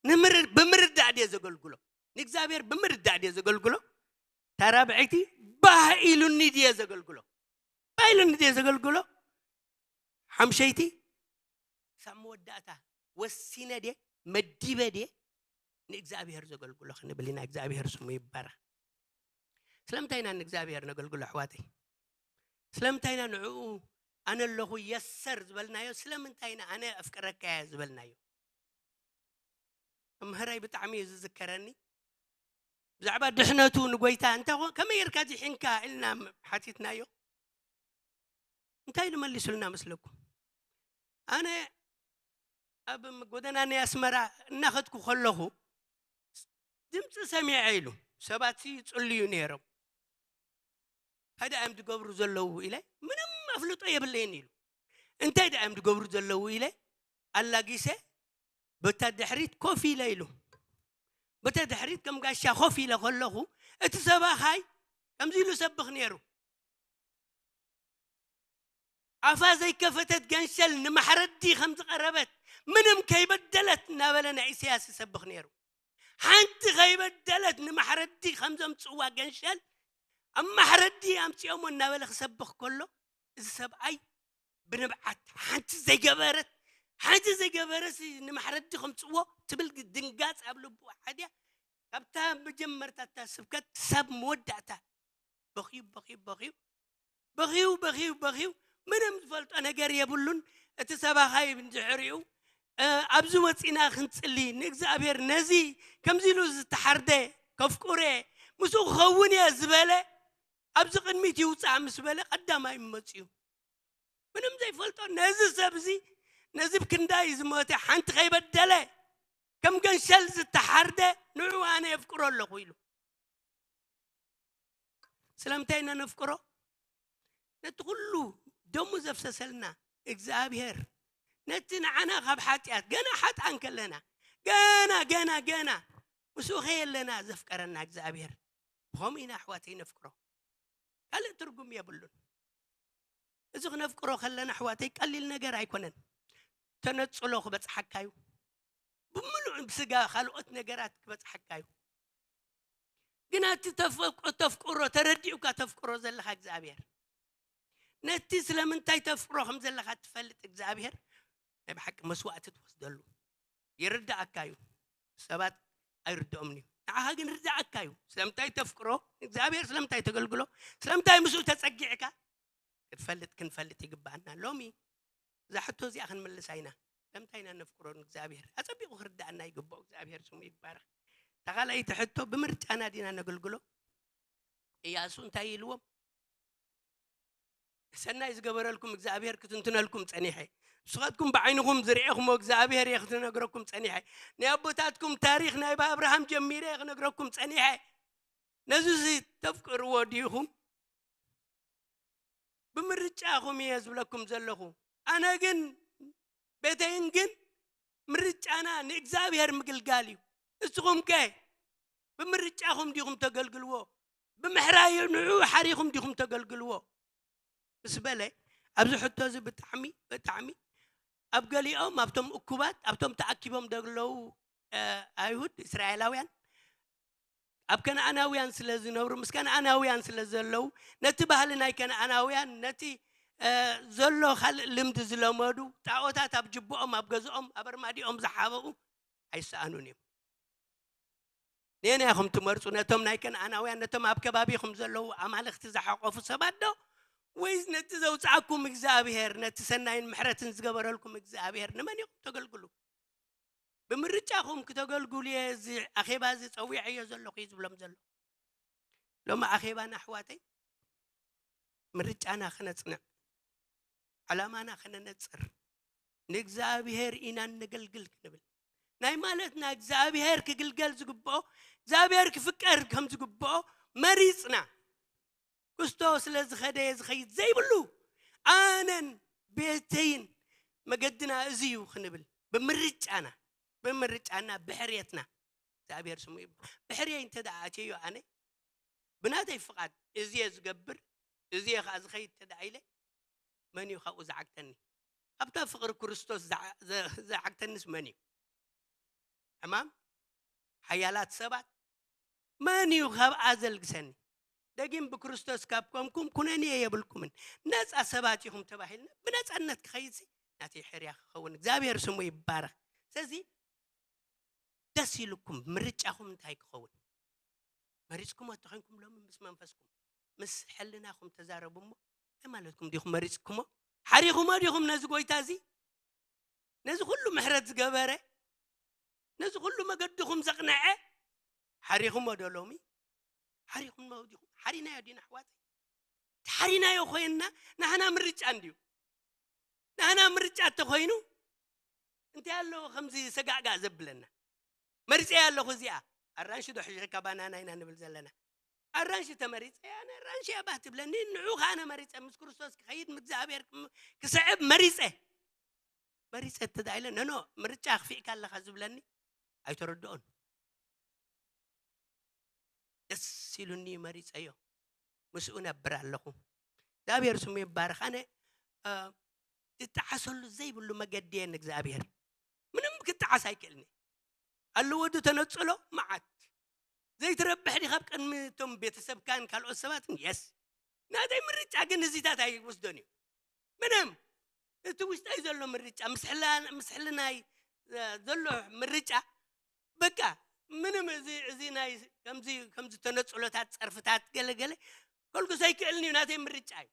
ንምር-፣ ብምርዳእ ድየ ዘገልግሎ? ንእግዚኣብሔር ብምርዳእ ድየ ዘገልግሎ? እታ ራብዐይቲ፣ ባህ ኢሉኒ ድየ ዘገልግሎ? ባህ ኢሉኒ ድየ ዘገልግሎ? ሓምሸይቲ፣ ክሳብ መወዳእታ ወሲነ ድየ፣ መዲበ ድየ ንእግዚኣብሔር ዘገልግሎ ክንብል ኢና። እግዚኣብሔር ስሙ ይባረኽ። ስለምንታይ ኢና ንእግዚኣብሔር ነገልግሎ ኣሕዋተይ? ስለምንታይ ኢና ንዕኡ ኣነ ኣለኹ የሰር ዝበልናዮ? ስለምንታይ ኢና ኣነ ኣፍቅረካ እየ ዝበልናዮ? መምህረይ ብጣዕሚ እዩ ዝዝከረኒ። ብዛዕባ ድሕነቱ ንጎይታ እንተ ኾ-፣ ከመይ ጌርካ ድሒንካ ኢልና ሓቲትናዮ። እንታይ ኢሉ መሊሱልና መስለኩም? ኣነ ኣብ ጎደና ናይ ኣስመራ እናኸድኩ ከለኹ ድምፂ ሰሚዐ ኢሉ። ሰባት ይፅልዩ ነይሮም። እንታይ ደኣ እዮም ዝገብሩ ዘለዉ ኢለ፣ ምንም ኣፍልጦ የብለይን ኢሉ። እንታይ ደኣ እዮም ዝገብሩ ዘለዉ ኢለ ኣላጊሰ በታ ድሕሪት ኮፍ ኢለ ኢሉ። በታ ድሕሪት ከም ጋሻ ኮፍ ኢለ ከለኹ፣ እቲ ሰባኻይ ከምዚ ኢሉ ሰብኽ ነይሩ። ኣፋ ዘይከፈተት ገንሸል ንማሕረዲ ከም ዝቐረበት፣ ምንም ከይበደለት እናበለ ናይ ኢሳያስ ይሰብኽ ነይሩ። ሓንቲ ከይበደለት ንማሕረዲ ከም ዘምጽእዋ ገንሸል ኣብ ማሕረዲ ኣምጺኦሞ እናበለ ክሰብኽ ከሎ፣ እዚ ሰብኣይ ብንብዓት፣ ሓንቲ ዘይገበረት፣ ሓንቲ ዘይገበረስ ንማሕረዲ ከምጽእዎ ትብል ድንጋጽ ኣብ ልቡ ሓድያ። ካብታ መጀመርታ እታ ስብከት ክሳብ መወዳእታ በኽዩ፣ በኽዩ፣ በኽዩ፣ በኽዩ፣ በኽዩ፣ በኽዩ። ምንም ዝፈልጦ ነገር የብሉን። እቲ ሰባኻይ እንድሕሪኡ፣ እ፣ ኣብዚ ወፂና ክንፅሊ፣ ንእግዚኣብሔር ነዚ ከምዚ ኢሉ ዝተሓርደ ከፍቁረ፣ ምስኡ ክኸውን እየ ዝበለ፣ ኣብዚ ቅድሚት ይውፃእ ምስ በለ፣ ቀዳማይ መፅዩ። ምንም ዘይፈልጦ ነዚ ሰብ እዚ፣ ነዚ ብክንዳይ ዝሞተ፣ ሓንቲ ከይበደለ፣ ከም ገንሸል ዝተሓርደ፣ ንዑ ኣነ የፍቅሮ ኣለኹ ኢሉ። ስለምንታይ ኢና ነፍቅሮ? ነቲ ኩሉ ደሙ ዘፍሰሰልና እግዚኣብሔር፣ ነቲ ንዓና ካብ ሓጢኣት፣ ገና ሓጥኣን ከለና፣ ገና፣ ገና፣ ገና ምስኡ ከየለና ዘፍቀረና እግዚኣብሔር፣ ብኸምኡ ኢና ኣሕዋተይ ነፍቅሮ። ካልእ ትርጉም የብሉን። እዚ ክነፍቅሮ ከለና ኣሕዋተይ ቀሊል ነገር ኣይኮነን። ተነጽሎ ክበጽሓካ እዩ። ብምሉእ ብስጋ ካልኦት ነገራት ክበጽሓካ እዩ። ግና እቲ ተፈቅ-፣ ተፍቅሮ፣ ተረዲኡካ ተፍቅሮ ዘለኻ እግዚኣብሔር፣ ነቲ ስለምንታይ ተፍቅሮ ከም ዘለኻ ትፈልጥ እግዚኣብሔር ናይ ብሓቂ መስዋእቲ ትወስደሉ። ይርድኣካ እዩ። ሰባት ኣይርድኦምን እዩ። ንዓኻ ግን ርድኣካ እዩ። ስለምንታይ ተፍቅሮ እግዚኣብሔር፣ ስለምንታይ ተገልግሎ፣ ስለምንታይ ምስኡ ተጸጊዕካ ክትፈልጥ፣ ክንፈልጥ ይግብኣና። ሎሚ እዛ ሕቶ እዚኣ ክንምልሳ ኢና። ስለምንታይ ኢና ነፍቅሮ ንእግዚኣብሔር? ኣጸቢቑ ክርድኣና ይግብኦ። እግዚኣብሔር ስሙ ይባረኽ። እታ ካልኣይቲ ሕቶ፣ ብምርጫና ዲና ነገልግሎ? ኢያሱ እንታይ ኢልዎም? ሰናይ ዝገበረልኩም እግዚኣብሔር ክትንትነልኩም ጸኒሐ። ንስኻትኩም ብዓይንኹም ዝርኤኹሞ እግዚኣብሔር እየ ክትነግረኩም ጸኒሐ። ናይ ኣቦታትኩም ታሪኽ ናይ ኣብርሃም ጀሚረ እየ ክነግረኩም ጸኒሐ። ነዚ ተፍቅርዎ ዲኹም? ብምርጫኹም እየ ዝብለኩም ዘለኹ። ኣነ ግን፣ ቤተይን ግን፣ ምርጫና ንእግዚኣብሔር ምግልጋል እዩ። ንስኹም ከ ብምርጫኹም ዲኹም ተገልግልዎ? ብምሕራዩ ንዕኡ ሓሪኹም ዲኹም ተገልግልዎ? ምስ በለ፣ ኣብዚ ሕቶ እዚ ብጣዕሚ፣ ብጣዕሚ ኣብ ገሊኦም፣ ኣብቶም እኩባት፣ ኣብቶም ተኣኪቦም ዘለዉ፣ እ፣ ኣይሁድ፣ እስራኤላውያን፣ ኣብ ከነኣናውያን ስለ ዝነብሩ፣ ምስ ከነኣናውያን ስለ ዘለዉ፣ ነቲ ባህሊ ናይ ከነኣናውያን፣ ነቲ፣ እ፣ ዘሎ ካልእ ልምዲ ዝለመዱ፣ ጣኦታት ኣብ ጅብኦም፣ ኣብ ገዝኦም፣ ኣብ ኣርማዲኦም ዝሓበኡ ኣይሰኣኑን እዮም። ነየናይ ኢኹም ትመርጹ? ነቶም ናይ ከነኣናውያን፣ ነቶም ኣብ ከባቢኹም ዘለዉ ኣማልኽቲ ዝሓቆፉ ሰባት ዶ? ወይስ ነቲ ዘውጽኣኩም እግዚኣብሔር፣ ነቲ ሰናይን ምሕረትን ዝገበረልኩም እግዚኣብሔር፣ ንመን ኢኹም ተገልግሉ? ብምርጫኹም ክተገልግሉ እየ እዚ ኣኼባ እዚ ጸዊዐዮ ዘለኹ እዩ ዝብሎም ዘሎ። ሎሚ ኣኼባና ኣሕዋተይ፣ ምርጫና ክነጽንዕ፣ ዕላማና ክነነጽር፣ ንእግዚኣብሔር ኢና እነገልግል ክንብል፣ ናይ ማለትና እግዚኣብሔር ክግልገል ዝግብኦ፣ እግዚኣብሔር ክፍቀር ከም ዝግብኦ፣ መሪጽና፣ ክስቶ ስለ ዝኸደየ ዝኸይድ ዘይብሉ፣ ኣነን ቤተይን መገድና እዚ እዩ ክንብል ብምርጫና፣ ብምርጫና፣ ብሕርየትና፣ እግዚኣብሔር ስሙ ይባረክ። ብሕርየይ እንተ ደኣ ኣትየዮ ኣነ ብናተይ ፍቓድ እዚ እየ ዝገብር፣ እዚ እየ ኸዓ ዝኸይድ እንተ ደኣ ኢለ፣ መን እዩ ካብኡ ዝዓግተኒ? ካብታ ፍቕሪ ክርስቶስ ዝዓ-፣ ዘ-፣ ዝዓግተንስ መን እዩ? ሕማም? ሓያላት ሰባት? መን እዩ ካብኣ ዘልግሰኒ? ደጊም ብክርስቶስ ካብ ኮንኩም ኩነንየ የብልኩምን። ነጻ ሰባት ኢኹም ተባሂልና ብነጻነት ክኸይድሲ ናተይ ሕርያ ክኸውን። እግዚኣብሔር ስሙ ይባረኽ። ስለዚ ደስ ኢልኩም ምርጫኹም እንታይ ክኸውን? መሪጽኩሞ እንተኾይንኩም ሎሚ ምስ መንፈስኩም፣ ምስ ሕልናኹም ተዛረቡ እሞ፣ እንታይ ማለትኩም ዲኹም መሪጽኩሞ? ሓሪኹሞ ዲኹም ነዚ ጎይታ እዚ? ነዚ ኩሉ ምሕረት ዝገበረ፣ ነዚ ኩሉ መገድኹም ዘቕንዐ ሓሪኹሞ ዶ ሎሚ? ሓሪኹሞ ዲኹም? ሓሪናዮ ዲና ኣሕዋተይ? ተሓሪናዮ ኮይንና ናህና ምርጫ እንድዩ። ናህና ምርጫ እንተኾይኑ እንታይ ኣለዎ ከምዚ ሰጋእጋእ ዘብለና? መሪጸያ ኣለኹ እዚኣ። ኣራንሺ ዶ ሕሸካ ባናና ኢና ንብል ዘለና? ኣራንሺ ተመሪጸያ ኣነ ኣራንሺ እያ ባህ ትብለኒ። ንዑ ከኣ ኣነ መሪጸ ምስ ክርስቶስ ክኸይድ ምስ እግዚኣብሔር ክም-፣ ክስዕብ መሪጸ። መሪጸ እተዳ ኢለ ነኖ ምርጫ ኣኽፊእካ ኣለኻ ዝብለኒ ኣይተረድኦን። ደስ ኢሉኒ መሪጸዮ። ምስኡ ነብር ኣለኹ። እግዚኣብሔር ስሙ ይባረኽ። ኣነ፣ እ፣ ዝጠዓሰሉ ዘይብሉ መገዲ እየ ንእግዚኣብሔር። ምንም ክጠዓስ ኣይክእልኒ። ኣለዎ ዶ ተነጽሎ? መዓት። ዘይትረብሕ ዲኻ ኣብ ቅድሚ እቶም ቤተሰብካን ካልኦት ሰባትን? የስ። ናተይ ምርጫ ግን እዚታት ኣይወስዶን እዩ። ምንም። እቲ ውሽጠይ ዘሎ ምርጫ፣ ምስ ሕላ-፣ ምስ ሕልናይ፣ እ፣ ዘሎ ምርጫ፣ በቃ፣ ምንም እዚ፣ እዚ ናይ ከምዚ፣ ከምዚ ተነጽሎታት፣ ጸርፍታት፣ ገለ ገለ፣ ከልግሶ ኣይክእልን እዩ፣ ናተይ ምርጫ እዩ።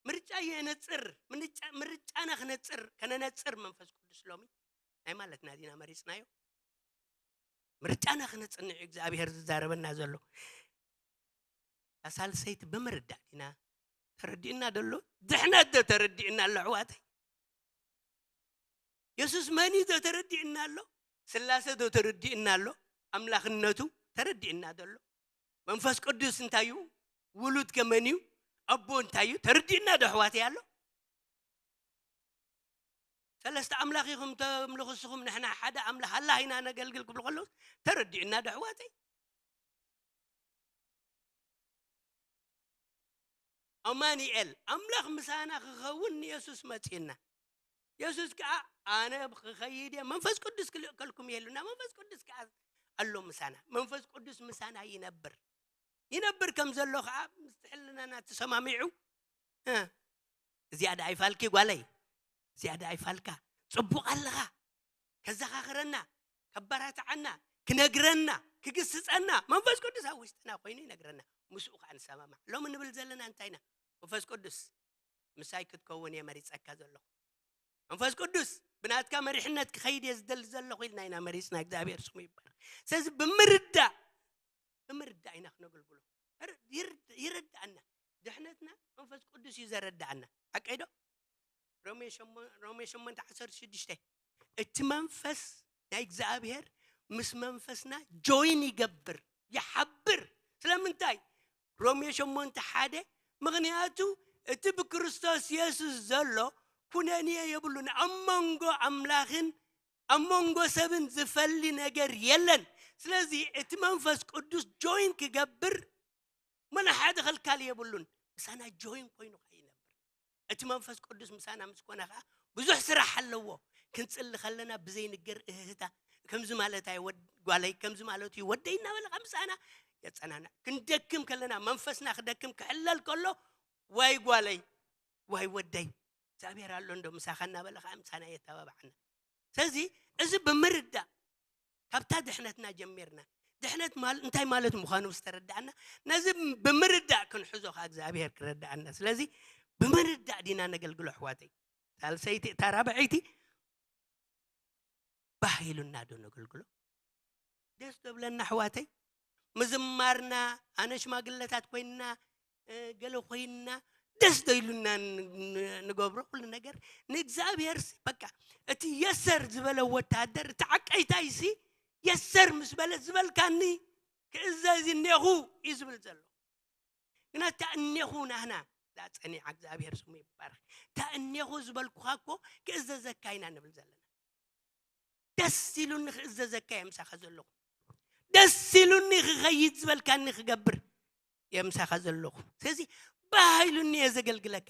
ምርጫ የነጽር፣ ምንጫ-፣ ምርጫና ክነጽር፣ ከነነጽር መንፈስ ቅዱስ ሎሚ ናይ ማለትና ዲና መሪጽናዮ። ምርጫና ክነጽንዕ እዩ እግዚኣብሔር ዝዛረበና ዘሎ። እታ ሳልሰይቲ ብምርዳእ ዲና ተረዲእና ደሎ? ድሕነት ዶ ተረዲእና ኣሎ ኣሕዋተይ? የሱስ መን እዩ ዶ ተረዲእና ኣሎ? ስላሴ ዶ ተረዲእና ኣሎ? ኣምላኽነቱ ተረዲእና ደሎ? መንፈስ ቅዱስ እንታይ እዩ? ውሉድ ከመን እዩ? ኣቦ እንታይ እዩ? ተረዲእና ዶ ኣሕዋተይ ኣሎ? ሰለስተ ኣምላኽ ኢኹም ተምልኹ እስኹም፣ ንሕና ሓደ ኣምላኽ ኣላህ ኢና ነገልግል ክብሉ ከለውስ ተረዲእና ዶ ኣሕዋተይ? ኣማኑኤል፣ ኣምላኽ ምሳና ክኸውን ንየሱስ መጺእና። የሱስ ከኣ ኣነ ክኸይድ እየ፣ መንፈስ ቅዱስ ክልእከልኩም እየ ኢሉና። መንፈስ ቅዱስ ከኣ ኣሎ ምሳና። መንፈስ ቅዱስ ምሳና ይነብር። ይነብር ከም ዘሎ ከኣ ምስ ሕልናና ተሰማሚዑ፣ እ፣ እዚኣ ደኣ ኣይፋልኪ ጓለይ፣ እዚኣ ደኣ ኣይፋልካ፣ ጽቡቕ ኣለኻ፣ ከዘኻኽረና፣ ከበራትዓና፣ ክነግረና፣ ክግስጸና፣ መንፈስ ቅዱስ ኣብ ውሽጥና ኮይኑ ይነግረና። ምስኡ ከኣ ንሰማማዕ። ሎሚ ንብል ዘለና እንታይ ኢና? መንፈስ ቅዱስ ምሳይ ክትከውን እየ መሪጸካ ዘለኹ። መንፈስ ቅዱስ ብናትካ መሪሕነት ክኸይድ እየ ዝደሊ ዘለኹ ኢልና ኢና መሪጽና። እግዚኣብሔር ስሙ ይባረክ። ስለዚ ብምርዳእ፣ ብምርዳእ ኢና ክነገልግሎ። ር-፣ ይር-፣ ይረዳእና። ድሕነትና መንፈስ ቅዱስ እዩ ዘረዳእና። ሓቀይ ዶ? ሮሜ ሸሞ-፣ ሮሜ ሸሞንተ ዓሰርተ ሽዱሽተ፣ እቲ መንፈስ ናይ እግዚኣብሔር ምስ መንፈስና ጆይን ይገብር፣ ይሓብር። ስለምንታይ? ሮሜ ሸሞንተ ሓደ፣ ምኽንያቱ እቲ ብክርስቶስ የሱስ ዘሎ ኩነኔ የብሉን። ኣብ መንጎ ኣምላኽን ኣብ መንጎ ሰብን ዝፈሊ ነገር የለን። ስለዚ እቲ መንፈስ ቅዱስ ጆይን ክገብር መን ሓደ ኸልካል የብሉን። ምሳና ጆይን ኮይኑ ከኣ ይነብር። እቲ መንፈስ ቅዱስ ምሳና ምስ ኮነ ኸኣ ብዙሕ ስራሕ ኣለዎ። ክንጽሊ ከለና ብዘይንገር እህህታ፣ ከምዚ ማለት ኣይ ወድ-፣ ጓለይ፣ ከምዚ ማለቱ እዩ ወደይ እናበለ ኸኣ ምሳና የጸናንዕ። ክንደክም ከለና፣ መንፈስና ክደክም ክሕለል ከሎ፣ ዋይ ጓለይ፣ ዋይ ወደይ፣ እግዚኣብሔር ኣሎ እንዶ ምሳኻ እናበለ ኸዓ ምሳና የተባብዓና። ስለዚ እዚ ብምርዳእ ካብታ ድሕነትና ጀሚርና፣ ድሕነት ማል-፣ እንታይ ማለት ምዃኑ ምስ ተረዳእና፣ ነዚ ብምርዳእ ክንሕዞ ኸዓ እግዚኣብሔር ክረዳእና። ስለዚ ብምርዳእ ዲና ነገልግሎ ኣሕዋተይ። ሳልሰይቲ፣ እታ ራብዐይቲ ባህ ኢሉና ዶ ነገልግሎ? ደስ ዶ ብለና ኣሕዋተይ? ምዝማርና፣ ኣነ ሽማግለታት ኮይንና፣ እ፣ ገለ ኮይንና፣ ደስ ዶ ኢሉና ን-፣ ን-፣ ንገብሮ ኩሉ ነገር? ንእግዚኣብሔርሲ በቃ እቲ የሰር ዝበለ ወታደር፣ እቲ ዓቀይታይሲ የሰር ምስ በለ ዝበልካኒ፣ ክእዘዝ እኔኹ እዩ ዝብል ዘሎ። ግና እታ እኔኹ ናህና እዛ ጸኒዓ፣ እግዚኣብሔር ስሙ ይባረኽ። እታ እኔኹ ዝበልኩኻ እኮ ክእዘዘካ ኢና ንብል ዘለና። ደስ ኢሉኒ ክእዘዘካ እየ ምሳኻ ዘለኹ። ደስ ኢሉኒ ክኸይድ ዝበልካኒ ክገብር እየ ምሳኻ ዘለኹ። ስለዚ ባህ ኢሉኒ እየ ዘገልግለካ፣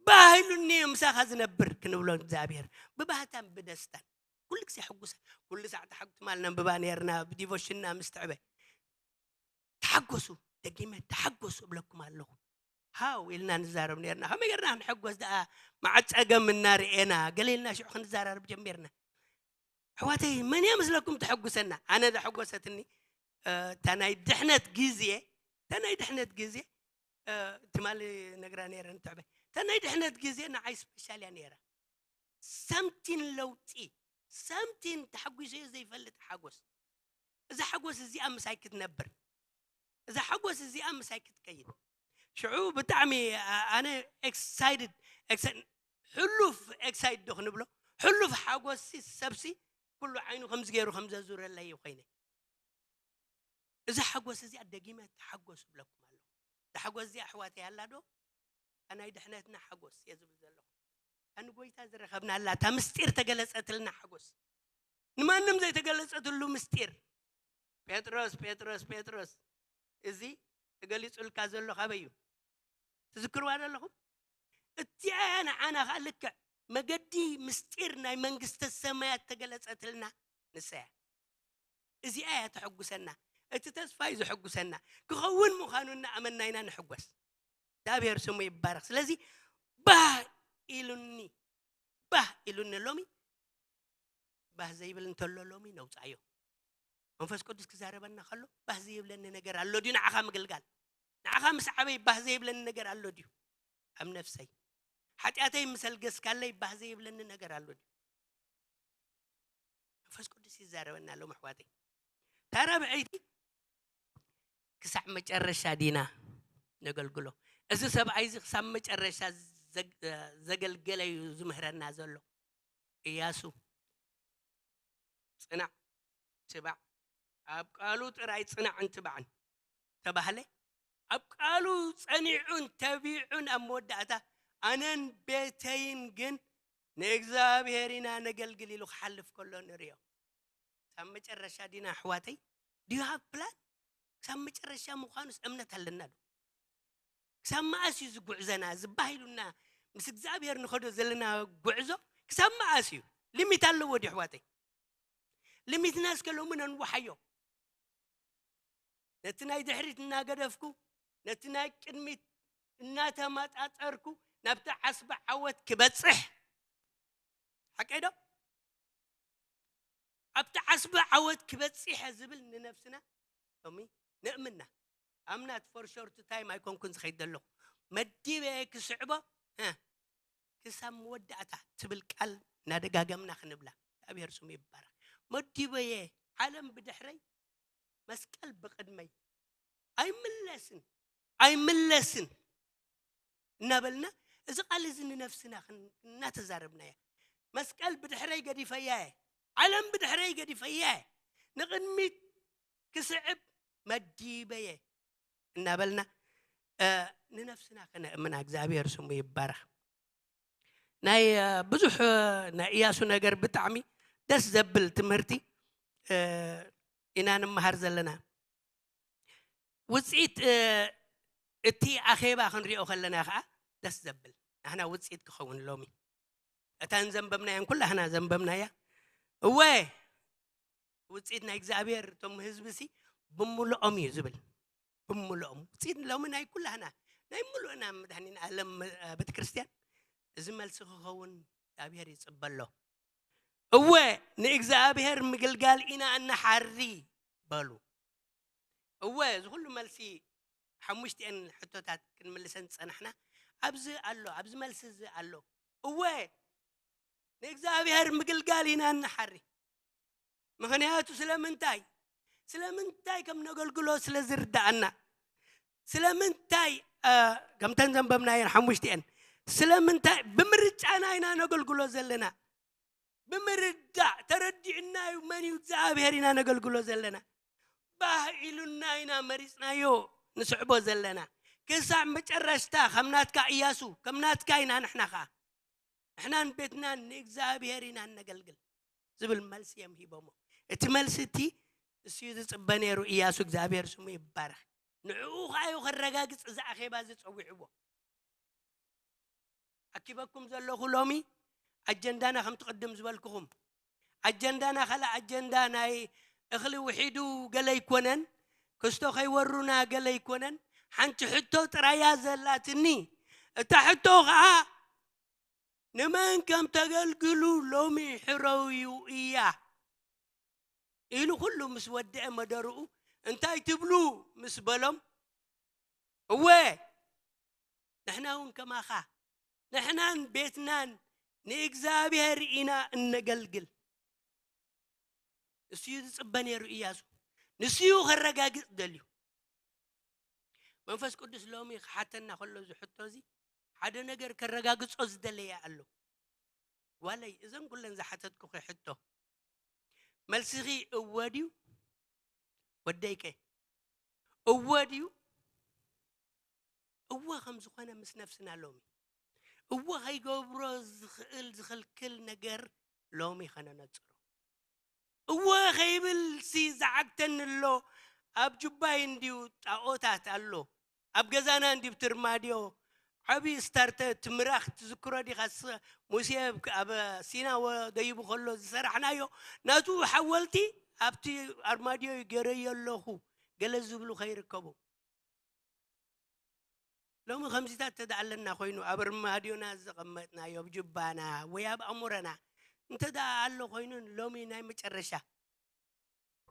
ባህ ኢሉኒ እየ ምሳኻ ዝነብር ክንብሎ እግዚኣብሔር ብባህታን ብደስታን። ኩሉ ግዜ ሕጉሰ፣ ኩሉ ሰዓት ሓጉ ትማል ነንብባ ነርና ብዲቮሽንና ምስ ትዕበ። ተሓጎሱ፣ ደጊመ ተሓጎሱ እብለኩም ኣለኹ። ሃው ኢልና ንዛረብ ነርና። ከመይ ጌርና ክንሕጎስ ደኣ? መዓት ጸገም እናርኤና፣ ገለ ኢልና ሽዑ ክንዘራረብ ጀሚርና። ኣሕዋተይ፣ መን እያ ምስለኩም ተሐጉሰና? ኣነ ዘሐጎሰትኒ፣ እ፣ እታ ናይ ድሕነት ግዜ፣ እታ ናይ ድሕነት ግዜ፣ እ፣ ትማሊ ነግራ ነይረ ንትዕበ። እታ ናይ ድሕነት ግዜ ንዓይ ስፔሻል እያ ነይራ። ሰምቲን ለውጢ፣ ሰምቲን ተሐጒሰዮ ዘይፈልጥ ሓጎስ። እዛ ሓጎስ እዚኣ ምሳይ ክትነብር፣ እዛ ሓጎስ እዚኣ ምሳይ ክትከይድ። ሽዑ ብጣዕሚ፣ ኣ-፣ ኣነ ኤክሳይትድ፣ ኤክሳ-፣ ሕሉፍ ኤክሳይት ዶ ክንብሎ? ሕሉፍ ሓጎስሲ ሰብሲ ኩሉ ዓይኑ ከምዚ ገይሩ ከም ዘዙረለይ ኮይነ። እዛ ሓጎስ እዚኣ ደጊመ ተሓጎሱ እብለኩም ኣለኹ። እዛ ሓጎስ እዚኣ ኣሕዋተይ ኣላ ዶ? እታ ናይ ድሕነትና ሓጎስ እየ ዝብል ዘለኹ። እታ ንጎይታ ዝረኸብናላ፣ እታ ምስጢር ተገለጸትልና ሓጎስ። ንማንም ዘይተገለጸትሉ ምስጢር። ጴጥሮስ፣ ጴጥሮስ፣ ጴጥሮስ፣ እዚ ተገሊጹልካ ዘሎ ካበይ እዩ? ትዝክርዋ ዶ ኣለኹም? እቲኣ እያ ንዓና ኸኣ ልክዕ መገዲ ምስጢር ናይ መንግስተ ሰማያት ተገለጸትልና ንሳ እያ። እዚኣ እያ ተሐጉሰና። እቲ ተስፋ እዩ ዘሐጉሰና። ክኸውን ምዃኑ እናኣመንና ኢና ንሕጎስ። እግዚኣብሔር ስሙ ይባረኽ። ስለዚ ባህ ኢሉኒ፣ ባህ ኢሉኒ ሎሚ። ባህ ዘይብል እንተሎ ሎሚ ነውጻዮ። መንፈስ ቅዱስ ክዛረበና ከሎ ባህ ዘይብለኒ ነገር ኣሎ ድዩ ንዓኻ ምግልጋል? ንዓኻ ምስ ዓበይ ባህ ዘይብለኒ ነገር ኣሎ ድዩ? ኣብ ነፍሰይ ሓጢኣተይ ምስ ኣልገስካለይ ባህ ዘይብለኒ ነገር ኣሎ ድዩ? መንፈስ ቅዱስ ይዛረበና ኣሎ ኣሕዋተይ። እታ ራብዐይቲ፣ ክሳዕ መጨረሻ ዲና ነገልግሎ? እዚ ሰብኣይ እዚ ክሳብ መጨረሻ ዘግ-፣ ዘገልገለ እዩ ዝምህረና ዘሎ። እያሱ፣ ጽናዕ፣ ትባዕ፣ ኣብ ቃሉ ጥራይ ጽናዕን ትባዕን ተባህለ። ኣብ ቃሉ ጸኒዑን ተቢዑን ኣብ መወዳእታ ኣነን ቤተይን ግን ንእግዚኣብሔር ኢና ነገልግል ኢሉ ክሓልፍ ከሎ ንርእዮ። ክሳብ መጨረሻ ዲና ኣሕዋተይ? Do you have plan? ክሳብ መጨረሻ ምዃኑስ እምነት ኣለና ዶ? ክሳብ መኣስ እዩ ዝጉዕዘና፣ ዝባህ ኢሉና ምስ እግዚኣብሔር ንኸዶ ዘለና ጉዕዞ? ክሳብ መኣስ እዩ? ሊሚት ኣለዎ ድዩ ኣሕዋተይ? ሊሚትና እስከ ሎሚ ነንውሓዮ። ነቲ ናይ ድሕሪት እናገደፍኩ፣ ነቲ ናይ ቅድሚት እናተመጣጠርኩ፣ ናብቲ ዓስቢ ዓወት ክበጽሕ። ሓቀይ ዶ? ኣብቲ ዓስቢ ዓወት ክበጽሕ እየ ዝብል ንነፍስና ሎሚ ነእምና። I'm not for short time ኣይኮንኩን ዝኸይድ ዘለኹ። መዲበ ክስዕቦ፣ እ፣ ክሳብ መወዳእታ ትብል ቃል እናደጋገምና ክንብላ። እግዚኣብሔር ስሙ ይባረኽ። መዲበየ፣ ዓለም ብድሕረይ፣ መስቀል ብቕድመይ። ኣይምለስን፣ ኣይምለስን እናበልና እዚ ቃል እዚ ንነፍስና ክን-፣ እናተዛረብናያ። መስቀል ብድሕረይ ገዲፈያ እየ፣ ዓለም ብድሕረይ ገዲፈያ እየ፣ ንቕድሚት ክስዕብ መዲበየ እናበልና፣ እ፣ ንነፍስና ከነእምና እግዚኣብሔር ስሙ ይባረኽ። ናይ፣ እ፣ ብዙሕ፣ እ፣ ናይ እያሱ ነገር ብጣዕሚ ደስ ዘብል ትምህርቲ፣ እ፣ ኢና ንመሃር ዘለና። ውጽኢት፣ እ፣ እቲ ኣኼባ ክንሪኦ ከለና ከኣ ደስ ዘብል። ንሕና ውጽኢት ክኸውን ሎሚ። እተን ዘንበብናየን ኩላህና ዘንበብናያ። እወ፣ ውጽኢት ናይ እግዚኣብሔር እቶም ህዝቢ ሲ ብምልኦም እዩ ዝብል። ብምልኦም። ውጽኢት ሎሚ ናይ ኩላህና፣ ናይ ምሉእና መድኃኒን ዓለም፣ እ፣ ቤተ ክርስቲያን እዚ መልሲ ክኸውን እግዚኣብሔር ይጽበ ኣሎ። እወ፣ ንእግዚኣብሔር ምግልጋል ኢና እንሓሪ በሉ። እወ፣ እዚ ኩሉ መልሲ ሓሙሽቲኤን ሕቶታት ክንምልሰን ዝጸናሕና ኣብዚ ኣሎ፣ ኣብዚ መልሲ እዚ ኣሎ። እወ፣ ንእግዚኣብሔር ምግልጋል ኢና እንሓሪ። ምኽንያቱ ስለምንታይ? ስለምንታይ ከም ነገልግሎ ስለ ዝርድኣና። ስለምንታይ፣ እ፣ ከምተን ዘንበብናየን ሓሙሽቲኤን፣ ስለምንታይ ብምርጫና ኢና ነገልግሎ ዘለና? ብምርዳእ ተረዲእና እዩ መን እዩ እግዚኣብሔር ኢና ነገልግሎ ዘለና። ባህ ኢሉና ኢና መሪጽናዮ ንስዕቦ ዘለና። ክሳብ መጨረሽታ ከም ናትካ እያሱ፣ ከም ናትካ ኢና ንሕና ኸኣ። ንሕናን ቤትናን ንእግዚኣብሔር ኢና እነገልግል ዝብል መልሲ እዮም ሂቦሞ። እቲ መልሲ እቲ እሱ እዩ ዝጽበ ነይሩ። እያሱ እግዚኣብሔር ስሙ ይባረኽ። ንዕኡ ኸኣ እዩ ከረጋግጽ እዚ ኣኼባ እዚ ጸዊዕዎ። ኣኪበኩም ዘለኹ ሎሚ ኣጀንዳና ከምቲ ቅድም ዝበልኩኹም ኣጀንዳና ካልእ ኣጀንዳ ናይ እኽሊ ውሒዱ ገለ ኣይኮነን፣ ክስቶ ከይወሩና ገለ ኣይኮነን። ሓንቲ ሕቶ ጥራያ ዘላትኒ። እታ ሕቶ ኸዓ ንመን ከም ተገልግሉ ሎሚ ሕረውዩ እያ ኢሉ ኩሉ ምስ ወድአ መደርኡ እንታይ ትብሉ ምስ በሎም፣ እወ ንሕና እውን ከማኻ ንሕናን ቤትናን ንእግዚኣብሔር ኢና እነገልግል። እሱ እዩ ዝጽበ ነይሩ እያሱ። ንሱ እዩ ከረጋግጽ ደልዩ። መንፈስ ቅዱስ ሎሚ ክሓተና ከሎ እዚ ሕቶ እዚ ሓደ ነገር ከረጋግጾ ዝደለየ ኣሎ። ጓለይ፣ እዘን ኩለን ዝሓተትኩኺ ሕቶ መልስኺ እወ ድዩ? ወደይከ እወ ድዩ? እወ ከም ዝኾነ ምስ ነፍስና ሎሚ እወ ከይገብሮ ዝኽእል ዝኽልክል ነገር ሎሚ ከነነጽሮ። እወ ከይብል ሲ ዝዓግተኒ ኣሎ። ኣብ ጁባይ እንድዩ ጣኦታት ኣሎ። ኣብ ገዛና እንድዩ ብትርማድዮ ዓቢ ስታርተ ትምራኽ ትዝክሮ ዲኻ? ስ-፣ ሙሴ ኣብ ሲና ወ-፣ ደይቡ ከሎ ዝሰራሕናዮ ናቱ ሓወልቲ ኣብቲ ኣርማድዮ ገይረዮ ኣለኹ ገለ ዝብሉ ከይርከቡ። ሎሚ ከምዚታት እንተ ደኣ ኣለና ኮይኑ ኣብ ኣርማድዮና ዘቐመጥናዮ ኣብ ጁባና ወይ ኣብ ኣእምሮና እንተ ደኣ ኣሎ ኮይኑ ሎሚ ናይ መጨረሻ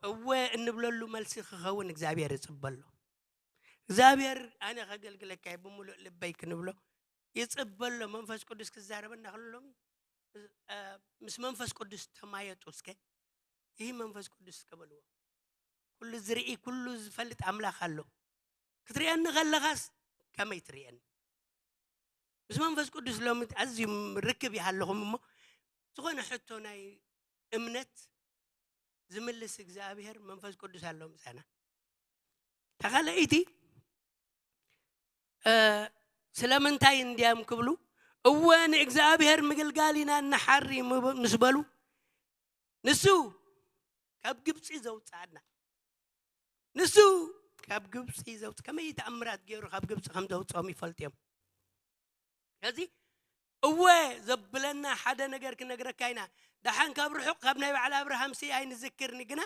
እወ እንብለሉ መልሲ ክኸውን እግዚኣብሔር ይጽበ ኣሎ። እግዚኣብሔር ኣነ ከገልግለካ እየ ብምሉእ ልበይ ክንብሎ ይጽበ ኣሎ። መንፈስ ቅዱስ ክዛረበና ከሎ ሎሚ፣ እ፣ ምስ መንፈስ ቅዱስ ተማየጡ እስከ። ይህ መንፈስ ቅዱስ እስከ በልዎ። ኩሉ ዝርኢ፣ ኩሉ ዝፈልጥ ኣምላኽ ኣሎ። ክትርእየኒ ከለኻስ ከመይ ትርእየኒ? ምስ መንፈስ ቅዱስ ሎሚ ኣዝዩ ርክብ ይሃለኹም እሞ፣ ዝኾነ ሕቶ ናይ እምነት ዝምልስ እግዚኣብሔር መንፈስ ቅዱስ ኣሎ ምሳና። እታ ካልኣይቲ፣ እ፣ ስለምንታይ እንድያም ክብሉ፣ እወ ንእግዚኣብሔር ምግልጋል ኢና እንሓሪ ምብ-፣ ምስ በሉ፣ ንሱ ካብ ግብጺ ዘውጽኣና፣ ንሱ ካብ ግብጺ ዘውጽ-፣ ከመይ ተኣምራት ገይሩ ካብ ግብጺ ከም ዘውጽኦም ይፈልጡ እዮም። ስለዚ እወ ዘብለና ሓደ ነገር ክነግረካ ኢና። ደሓን ካብ ርሑቕ ካብ ናይ በዓል ኣብርሃምሲ ኣይንዝክርኒ፣ ግና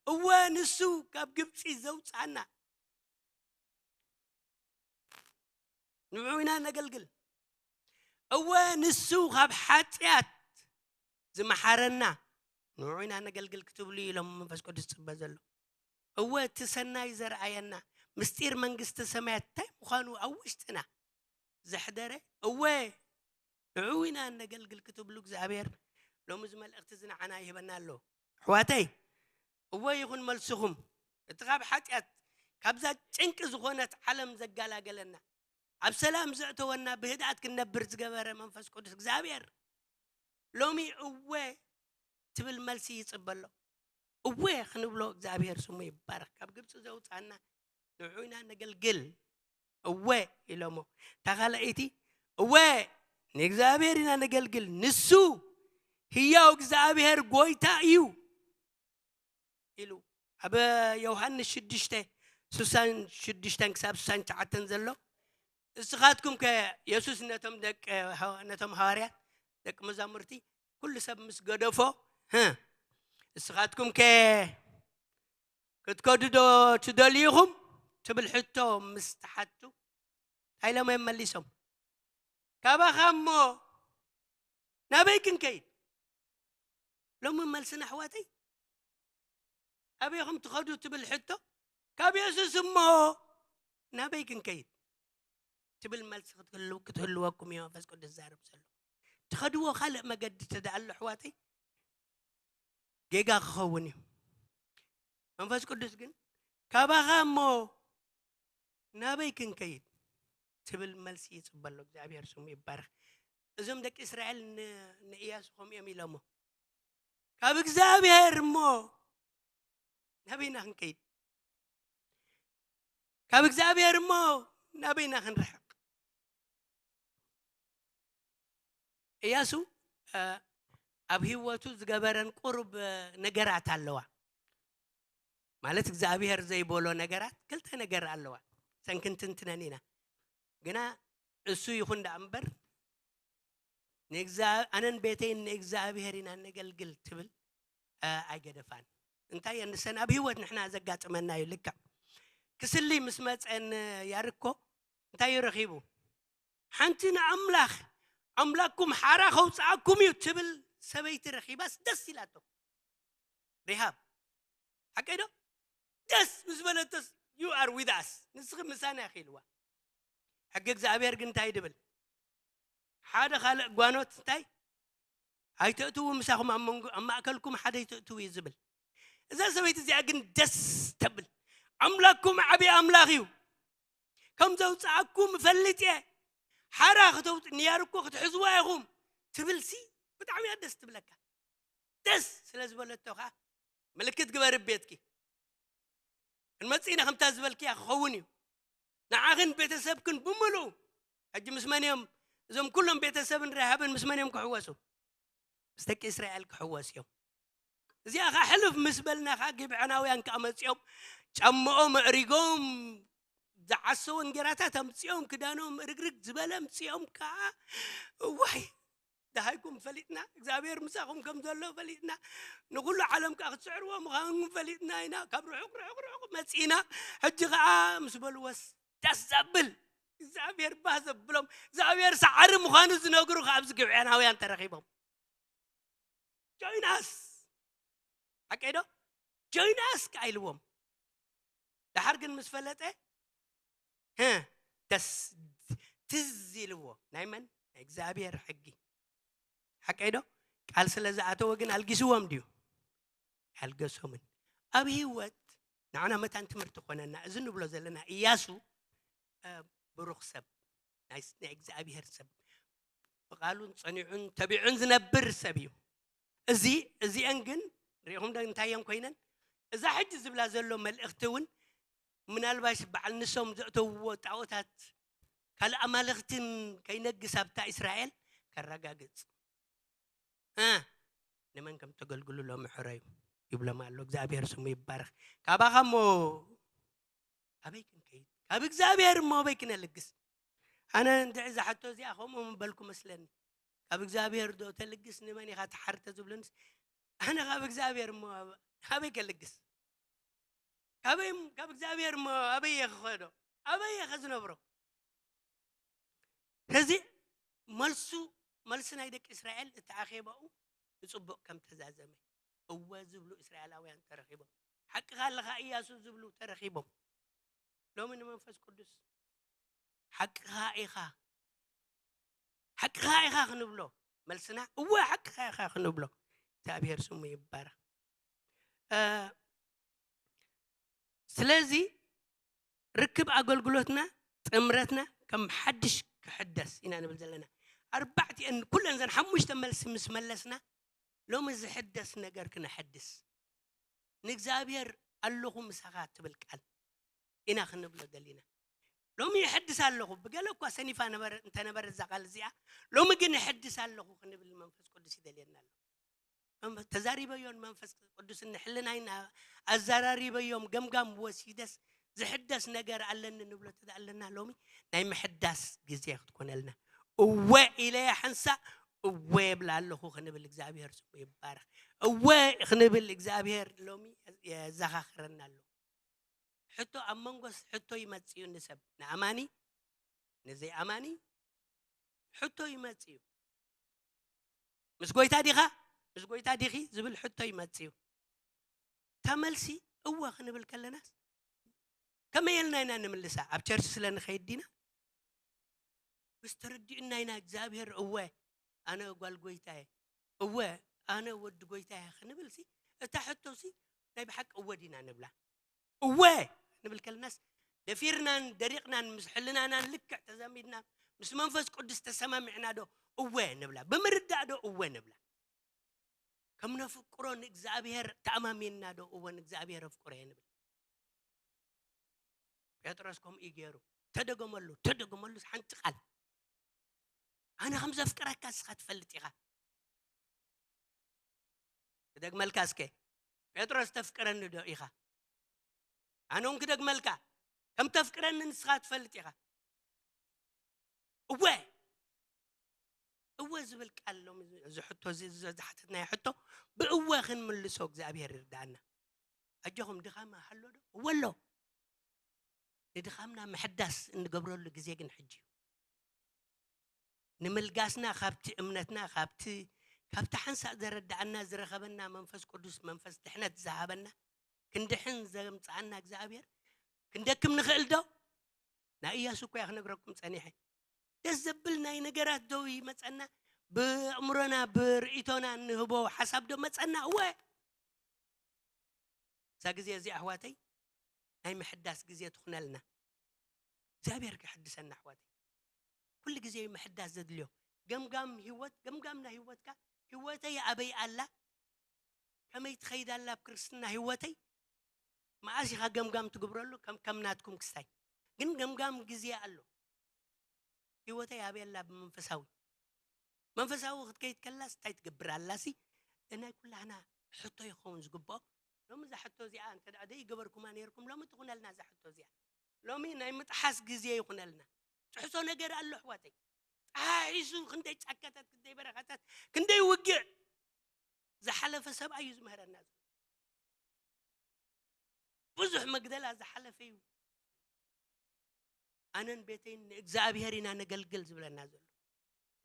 እወ ንሱ ካብ ግብጺ ዘውጽኣና ንዑ ኢና ነገልግል። እወ ንሱ ካብ ሓጢኣት ዝመሓረና ንዑ ኢና ነገልግል ክትብሉ እዩ ኢሎም መንፈስ ቅዱስ ዝጽበ ዘሎ። እወ እቲ ሰናይ ዘርኣየና ምስጢር መንግስቲ ሰማያት እንታይ ምዃኑ ኣብ ውሽጥና ዘሕደረ፣ እወ ንዑ ኢና ነገልግል ክትብሉ እግዚኣብሔር ሎሚ እዚ መልእኽቲ እዚ ንዓና ይህበና ኣሎ። ኣሕዋተይ፣ እወ ይኹን መልስኹም። እቲ ካብ ሓጢኣት ካብዛ ጭንቂ ዝኾነት ዓለም ዘጋላገለና፣ ኣብ ሰላም ዘእተወና፣ ብህድኣት ክንነብር ዝገበረ መንፈስ ቅዱስ እግዚኣብሔር ሎሚ እወ ትብል መልሲ ይጽበ ኣሎ። እወ ክንብሎ እግዚኣብሔር ስሙ ይባረኽ። ካብ ግብጺ ዘውጻና ንዑ ኢና ነገልግል እወ ኢሎሞ። እታ ካልኣይቲ እወ ንእግዚኣብሔር ኢና ነገልግል፣ ንሱ ህያው እግዚኣብሔር ጎይታ እዩ ኢሉ ኣብ ዮሃንስ ሽዱሽተ፣ ስሳን ሽዱሽተን ክሳብ ስሳን ትሽዓተን ዘሎ። እስኻትኩም ከ የሱስ ነቶም ደቂ፣ ነቶም ሃዋርያት ደቂ መዛሙርቲ ኩሉ ሰብ ምስ ገደፎ፣ "ህእ፣ እስኻትኩም ከ ክትከዱ ዶ ትደልዩ ኢኹም?" ትብል ሕቶ ምስ ተሓቱ፣ እንታይ ኢሎም እዮም መሊሶም? "ካባኻ እሞ ናበይ ክንከይድ?" ሎሚ መልስና ኣሕዋተይ፣ "ኣበይ ኢኹም ትኸዱ?" ትብል ሕቶ፣ "ካብ የሱስ እሞ ናበይ ክንከይድ?" ትብል መልሲ ክትህልው-፣ ክትህልወኩም እዩ መንፈስ ቅዱስ ዝዛረብ ዘሎ። ትኸድዎ ካልእ መገዲ እንተ ደኣ ኣሎ ኣሕዋተይ፣ ጌጋ ክኸውን እዩ። መንፈስ ቅዱስ ግን፣ "ካባኻ እሞ ናበይ ክንከይድ?" ትብል መልሲ ይጽበ ኣሎ። እግዚኣብሔር ስሙ ይባረኽ። እዞም ደቂ እስራኤል ን-፣ ንእያሱ ከምኡ እዮም ኢሎሞ፣ "ካብ እግዚኣብሔር እሞ ናበይና ክንከይድ?" ካብ እግዚኣብሔር እሞ ናበይና ክንርሕቕ? እያሱ ኣብ ህይወቱ ዝገበረን ቁሩብ ነገራት ኣለዋ። ማለት እግዚኣብሔር ዘይበሎ ነገራት ክልተ ነገር ኣለዋ። ሰንክንትንትነን ኢና። ግና እሱ ይኹን ደኣ እምበር ኣነን ቤተይን ንእግዚኣብሔር ኢና ነገልግል ትብል ኣይገደፋን። እንታይ የንሰን ኣብ ህይወት ንሕና ዘጋጥመና እዩ። ልክዕ ክስሊ ምስ መፀን ያርኮ እንታይ እዩ ረኺቡ? ሓንቲ ንኣምላኽ ኣምላክኩም ሓራ ከውፅኣኩም እዩ ትብል ሰበይቲ ረኺባስ ደስ ኢላቶ። ሪሃብ ሓቀይ ዶ? ደስ ምስ በለቶስ you are with us፣ ንስኺ ምሳና ኢኺ ኢልዋ። ሕጊ እግዚኣብሔር ግን እንታይ ድብል? ሓደ ካልእ ጓኖት እንታይ ኣይተእትዉ፣ ምሳኹም ኣብ መንጎ ኣብ ማእከልኩም ሓደ ኣይተእትዉ እዩ ዝብል። እዛ ሰበይቲ እዚኣ ግን ደስ ተብል። ኣምላክኩም ዓብዪ ኣምላኽ እዩ፣ ከም ዘውፅኣኩም እፈልጥ እየ። ሓራ ክተውፅ ንያር እኮ ክትሕዝዋ ኢኹም ትብልሲ ብጣዕሚ እያ ደስ ትብለካ። ደስ ስለ ዝበለቶ ከዓ ምልክት ግበሪ ቤትኪ። ክንመፅእ ኢና ከምታ ዝበልክያ ክኸውን እዩ። ንዓኽን ቤተሰብክን ብምሉኡ። ሕጂ ምስ መን እዮም እዞም ኩሎም ቤተሰብን ረሃብን ምስ መን እዮም ክሕወሱ? ምስ ደቂ እስራኤል ክሕወስ እዮም። እዚኣ ኸዓ ሕልፍ ምስ በልና ኸዓ ግብዐናውያን ከኣ መፂኦም ጫምኦም ኣእሪጎም ዝዓሰወ እንጌራታት ኣምፂኦም ክዳኖም እርግርግ ዝበለ ኣምፂኦም ከዓ እዋይ ደሃይኩም ፈሊጥና እግዚኣብሔር ምሳኹም ከም ዘሎ ፈሊጥና ንኩሉ ዓለም ከዓ ክትስዕርዎ ምዃንኩም ፈሊጥና ኢና ካብ ርሑቕ ርሑቕ ርሑቕ መፂና ሕጂ ከዓ ምስ በልዎስ ደስ ዘብል እግዚኣብሔር ባህ ዘብሎም እግዚኣብሔር ሰዓሪ ምዃኑ ዝነግሩ ካብ ዝግብዐናውያን ተረኺቦም join us ሓቀይ ዶ join us ከዓ ኢልዎም ደሓር ግን ምስ ፈለጠ ደስ ትዝ ኢልዎ ናይ መን ናይ እግዚኣብሔር ሕጊ ሓቀይ ዶ ቃል ስለ ዝኣተወ ግን ኣልጊስዎም ድዩ ኣልገሶምን ኣብ ህይወት ንዓና መታን ትምህርቲ ኮነና እዚ ንብሎ ዘለና እያሱ ብሩኽ ሰብ ናይ እግዚኣብሔር ሰብ ብቃሉን ጸኒዑን ተቢዑን ዝነብር ሰብ እዩ እዚ እዚአን ግን ሪኢኹም ዶ እንታይ እየን ኮይነን እዛ ሕጂ ዝብላ ዘሎ መልእኽቲ እውን ምናልባሽ በዓል ንሶም ዘእተውዎ ጣዖታት ካልእ ኣማልኽትን ከይነግስ ኣብታ እስራኤል ከረጋግጽ ንመን ከም ተገልግሉ ሎሚ ሕረዩ ይብሎም ኣሎ እግዚኣብሔር ስሙ ይባረኽ ካባኻ እሞ ኣበይ ክንከይድ ካብ እግዚኣብሔር እሞ ኣበይ ክነልግስ ኣነ እንድዒ ዝሓቶ እዚኣ ከምኡ ምበልኩ መስለኒ ካብ እግዚኣብሔር ዶ ተልግስ ንመን ኢኻ ትሓር ተዝብሉንስ ኣነ ካብ እግዚኣብሔር እሞ ኣበይ ከልግስ ካበይ ካብ እግዚኣብሔር እሞ ኣበይ እየ ክኸዶ ኣበይ እየ ከዝነብሮ ስለዚ መልሱ መልሲ ናይ ደቂ እስራኤል እቲ ኣኼባኡ ብፅቡቅ ከም ተዛዘመ እወ ዝብሉ እስራኤላውያን ተረኺቦም ሓቅኻ ኣለኻ እያሱ ዝብሉ ተረኺቦም ሎሚ ንመንፈስ ቅዱስ ሓቅኻ ኢኻ ሓቅኻ ኢኻ ክንብሎ መልስና እወ ሓቅኻ ኢኻ ክንብሎ እግዚኣብሔር ስሙ ይባረኽ ስለዚ ርክብ ኣገልግሎትና ጥምረትና ከም ሓድሽ ክሕደስ ኢና ንብል ዘለና ኣርባዕቲአን ኩለን ዘን ሓሙሽተ መልሲ ምስ መለስና ሎሚ ዝሕደስ ነገር ክነሐድስ ንእግዚኣብሔር ኣለኹ ምሳኻ ትብል ቃል ኢና ክንብሎ ደሊና ሎሚ ይሕድስ ኣለኹ ብገለ እኳ ሰኒፋ እንተነበረ እዛ ቃል እዚኣ ሎሚ ግን ይሕድስ ኣለኹ ክንብል መንፈስ ቅዱስ ይደልየና ኣሎ ተዛሪበዮን መንፈስ ቅዱስ ንሕልናይና ኣዘራሪበዮም ገምጋም ወሲደስ ዝሕደስ ነገር ኣለኒ ንብሎ ኣለና ሎሚ ናይ ምሕዳስ ግዜ ክትኮነልና እወ ኢለያ ሓንሳእ እወ የብላ ኣለኹ ክንብል እግዚኣብሔር ስሙ ይባረኽ እወ ክንብል እግዚኣብሔር ሎሚ የዘኻኽረና ኣሎ ሕቶ ኣብ መንጎስ ሕቶ ይመፅእ እዩ ንሰብ ንኣማኒ ንዘይኣማኒ ሕቶ ይመፅእ እዩ ምስ ጎይታ ዲኻ ምስ ጎይታ ዲኺ ዝብል ሕቶ ይመፅእ እዩ እታ መልሲ እወ ክንብል ከለናስ ከመይ ኢልና ኢና ንምልሳ ኣብ ቸርች ስለ ንኸይድ ዲና ምስ ተረዲኡና ኢና እግዚኣብሔር እወ ኣነ ጓል ጎይታየ እወ ኣነ ወዲ ጎይታየ ክንብል ሲ እታ ሕቶ ሲ ናይ ብሓቂ እወ ዲና ንብላ እወ ንብል ከለናስ ደፊርናን ደሪቕናን ምስ ሕልናናን ልክዕ ተዛሚድና ምስ መንፈስ ቅዱስ ተሰማሚዕና ዶ እወ ንብላ ብምርዳእ ዶ እወ ንብላ ከም ነፍቅሮ ንእግዚኣብሔር ተኣማሚንና ዶ እወ ንእግዚኣብሔር ኣፍቅሮ እየ ንብል ጴጥሮስ ከምኡ እዩ ገይሩ። ተደገመሉ፣ ተደገመሉ ሓንቲ ቃል። ኣነ ከም ዘፍቅረካ ንስኻ ትፈልጥ ኢኻ። ክደግመልካ እስከ፣ ጴጥሮስ ተፍቅረኒ ዶ ኢኻ? ኣነ እውን ክደግመልካ፣ ከም ተፍቅረኒ ንስኻ ትፈልጥ ኢኻ። እወ፣ እወ ዝብል ቃል ሎሚ እዚ ሕቶ እዚ፣ እዚ ዝሓተትናዮ ሕቶ ብእወ ክንምልሶ እግዚኣብሔር ይርዳእና። ኣጆኹም፣ ድኻም ኣሎ ዶ? እወ ኣሎ። ንድኻምና ምሕዳስ እንገብረሉ ግዜ ግን ሕጂ እዩ። ንምልጋስና ካብቲ እምነትና፣ ካብቲ፣ ካብቲ ሓንሳእ ዘረዳእና፣ ዝረኸበና መንፈስ ቅዱስ፣ መንፈስ ድሕነት ዝሃበና፣ ክንድሕን ዘምጽኣና እግዚኣብሔር ክንደክም ንኽእል ዶ? ናይ ኢያሱ እኮ እያ ክነግረኩም ጸኒሐ። ደስ ዘብል ናይ ነገራት ዶ ይመጸና? ብኣእምሮና፣ ብርእይቶና እንህቦ ሓሳብ ዶ መጸና? እወ። እዛ ግዜ እዚ ኣሕዋተይ ናይ ምሕዳስ ግዜ ትኹነልና። እግዚኣብሔር ክሕድሰና ኣሕዋተይ። ኩሉ ግዜ እዩ ምሕዳስ ዘድልዮ። ገምጋም ህይወት፣ ገምጋም ናይ ህይወትካ፣ ህይወተይ ኣበይ ኣላ? ከመይ ትኸይድ ኣላ ኣብ ክርስትና ህይወተይ? መዓስ ኢኻ ገምጋም ትግብረሉ? ከም፣ ከም ናትኩም ክስታይ። ግን ገምጋም ግዜ ኣሎ። ህይወተይ ኣበይ ኣላ ብመንፈሳዊ? መንፈሳዊ ክትከይድ ከላስ እንታይ ትገብር ኣላሲ? ናይ ኩላህና ሕቶ ይኸውን ዝግብኦ። ሎሚ እዛ ሕቶ እዚኣ እንተ ደኣ ዘይገበርኩማ ነይርኩም፣ ሎሚ ትኹነልና እዛ ሕቶ እዚኣ። ሎሚ ናይ ምጥሓስ ግዜ ይኹነልና። ጥሕሶ ነገር ኣሎ ኣሕዋተይ። ጠሓሒሱ ክንደይ ጫካታት፣ ክንደይ በረኻታት፣ ክንደይ ውግእ ዝሓለፈ ሰብኣይ እዩ ዝምህረና ዘሎ። ብዙሕ መግደላ ዝሓለፈ እዩ። ኣነን ቤተይን ንእግዚኣብሔር ኢና ነገልግል ዝብለና ዘሎ።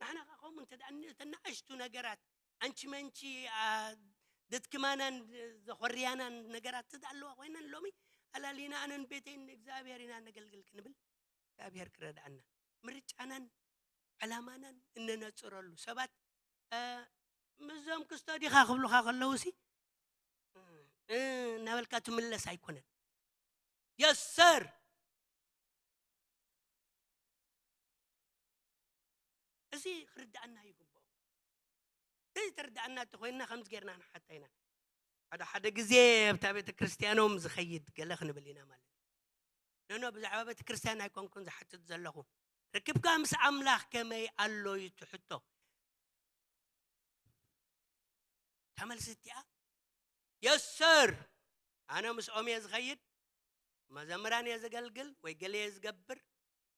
ንሕና ኸዓ ከምኡ እንተ ደኣ ን-፣ እተን ንኣሽቱ ነገራት፣ ኣንቺ መንቺ፣ ኣ፣ ዘድክማናን ዘኾርያናን ነገራት እንተ ደኣ ኣለዋ ኮይነን፣ ሎሚ ኣላሊና ኣነን ቤተይን ንእግዚኣብሔር ኢና ነገልግል ክንብል እግዚኣብሔር ክረድኣና። ምርጫናን ዕላማናን እነነጽረሉ። ሰባት፣ እ፣ ምስዞም ክስቶ ዲኻ ክብሉኻ ከለዉሲ፣ እ፣ እናበልካ ትምለስ ኣይኮነን። የስ ሰር። እዚ ክርድኣና ይግብኦ። እዚ ተርድኣና እንተኾይንና ከምዚ ጌርና ንሓታ ኢና። ሓደ ሓደ ግዜ ኣብታ ቤተ ክርስቲያኖም ዝኸይድ ገለ ክንብል ኢና ማለት እዩ። ኖኖ፣ ብዛዕባ ቤተ ክርስቲያን ኣይኮንኩን ዝሓትት ዘለኹ። ርክብካ ምስ ኣምላኽ ከመይ ኣሎ እዩ እቲ ሕቶ። እታ መልሲ እቲኣ፣ የስ ሰር፣ ኣነ ምስኦም እየ ዝኸይድ፣ መዘምራን እየ ዘገልግል ወይ ገለ እየ ዝገብር፣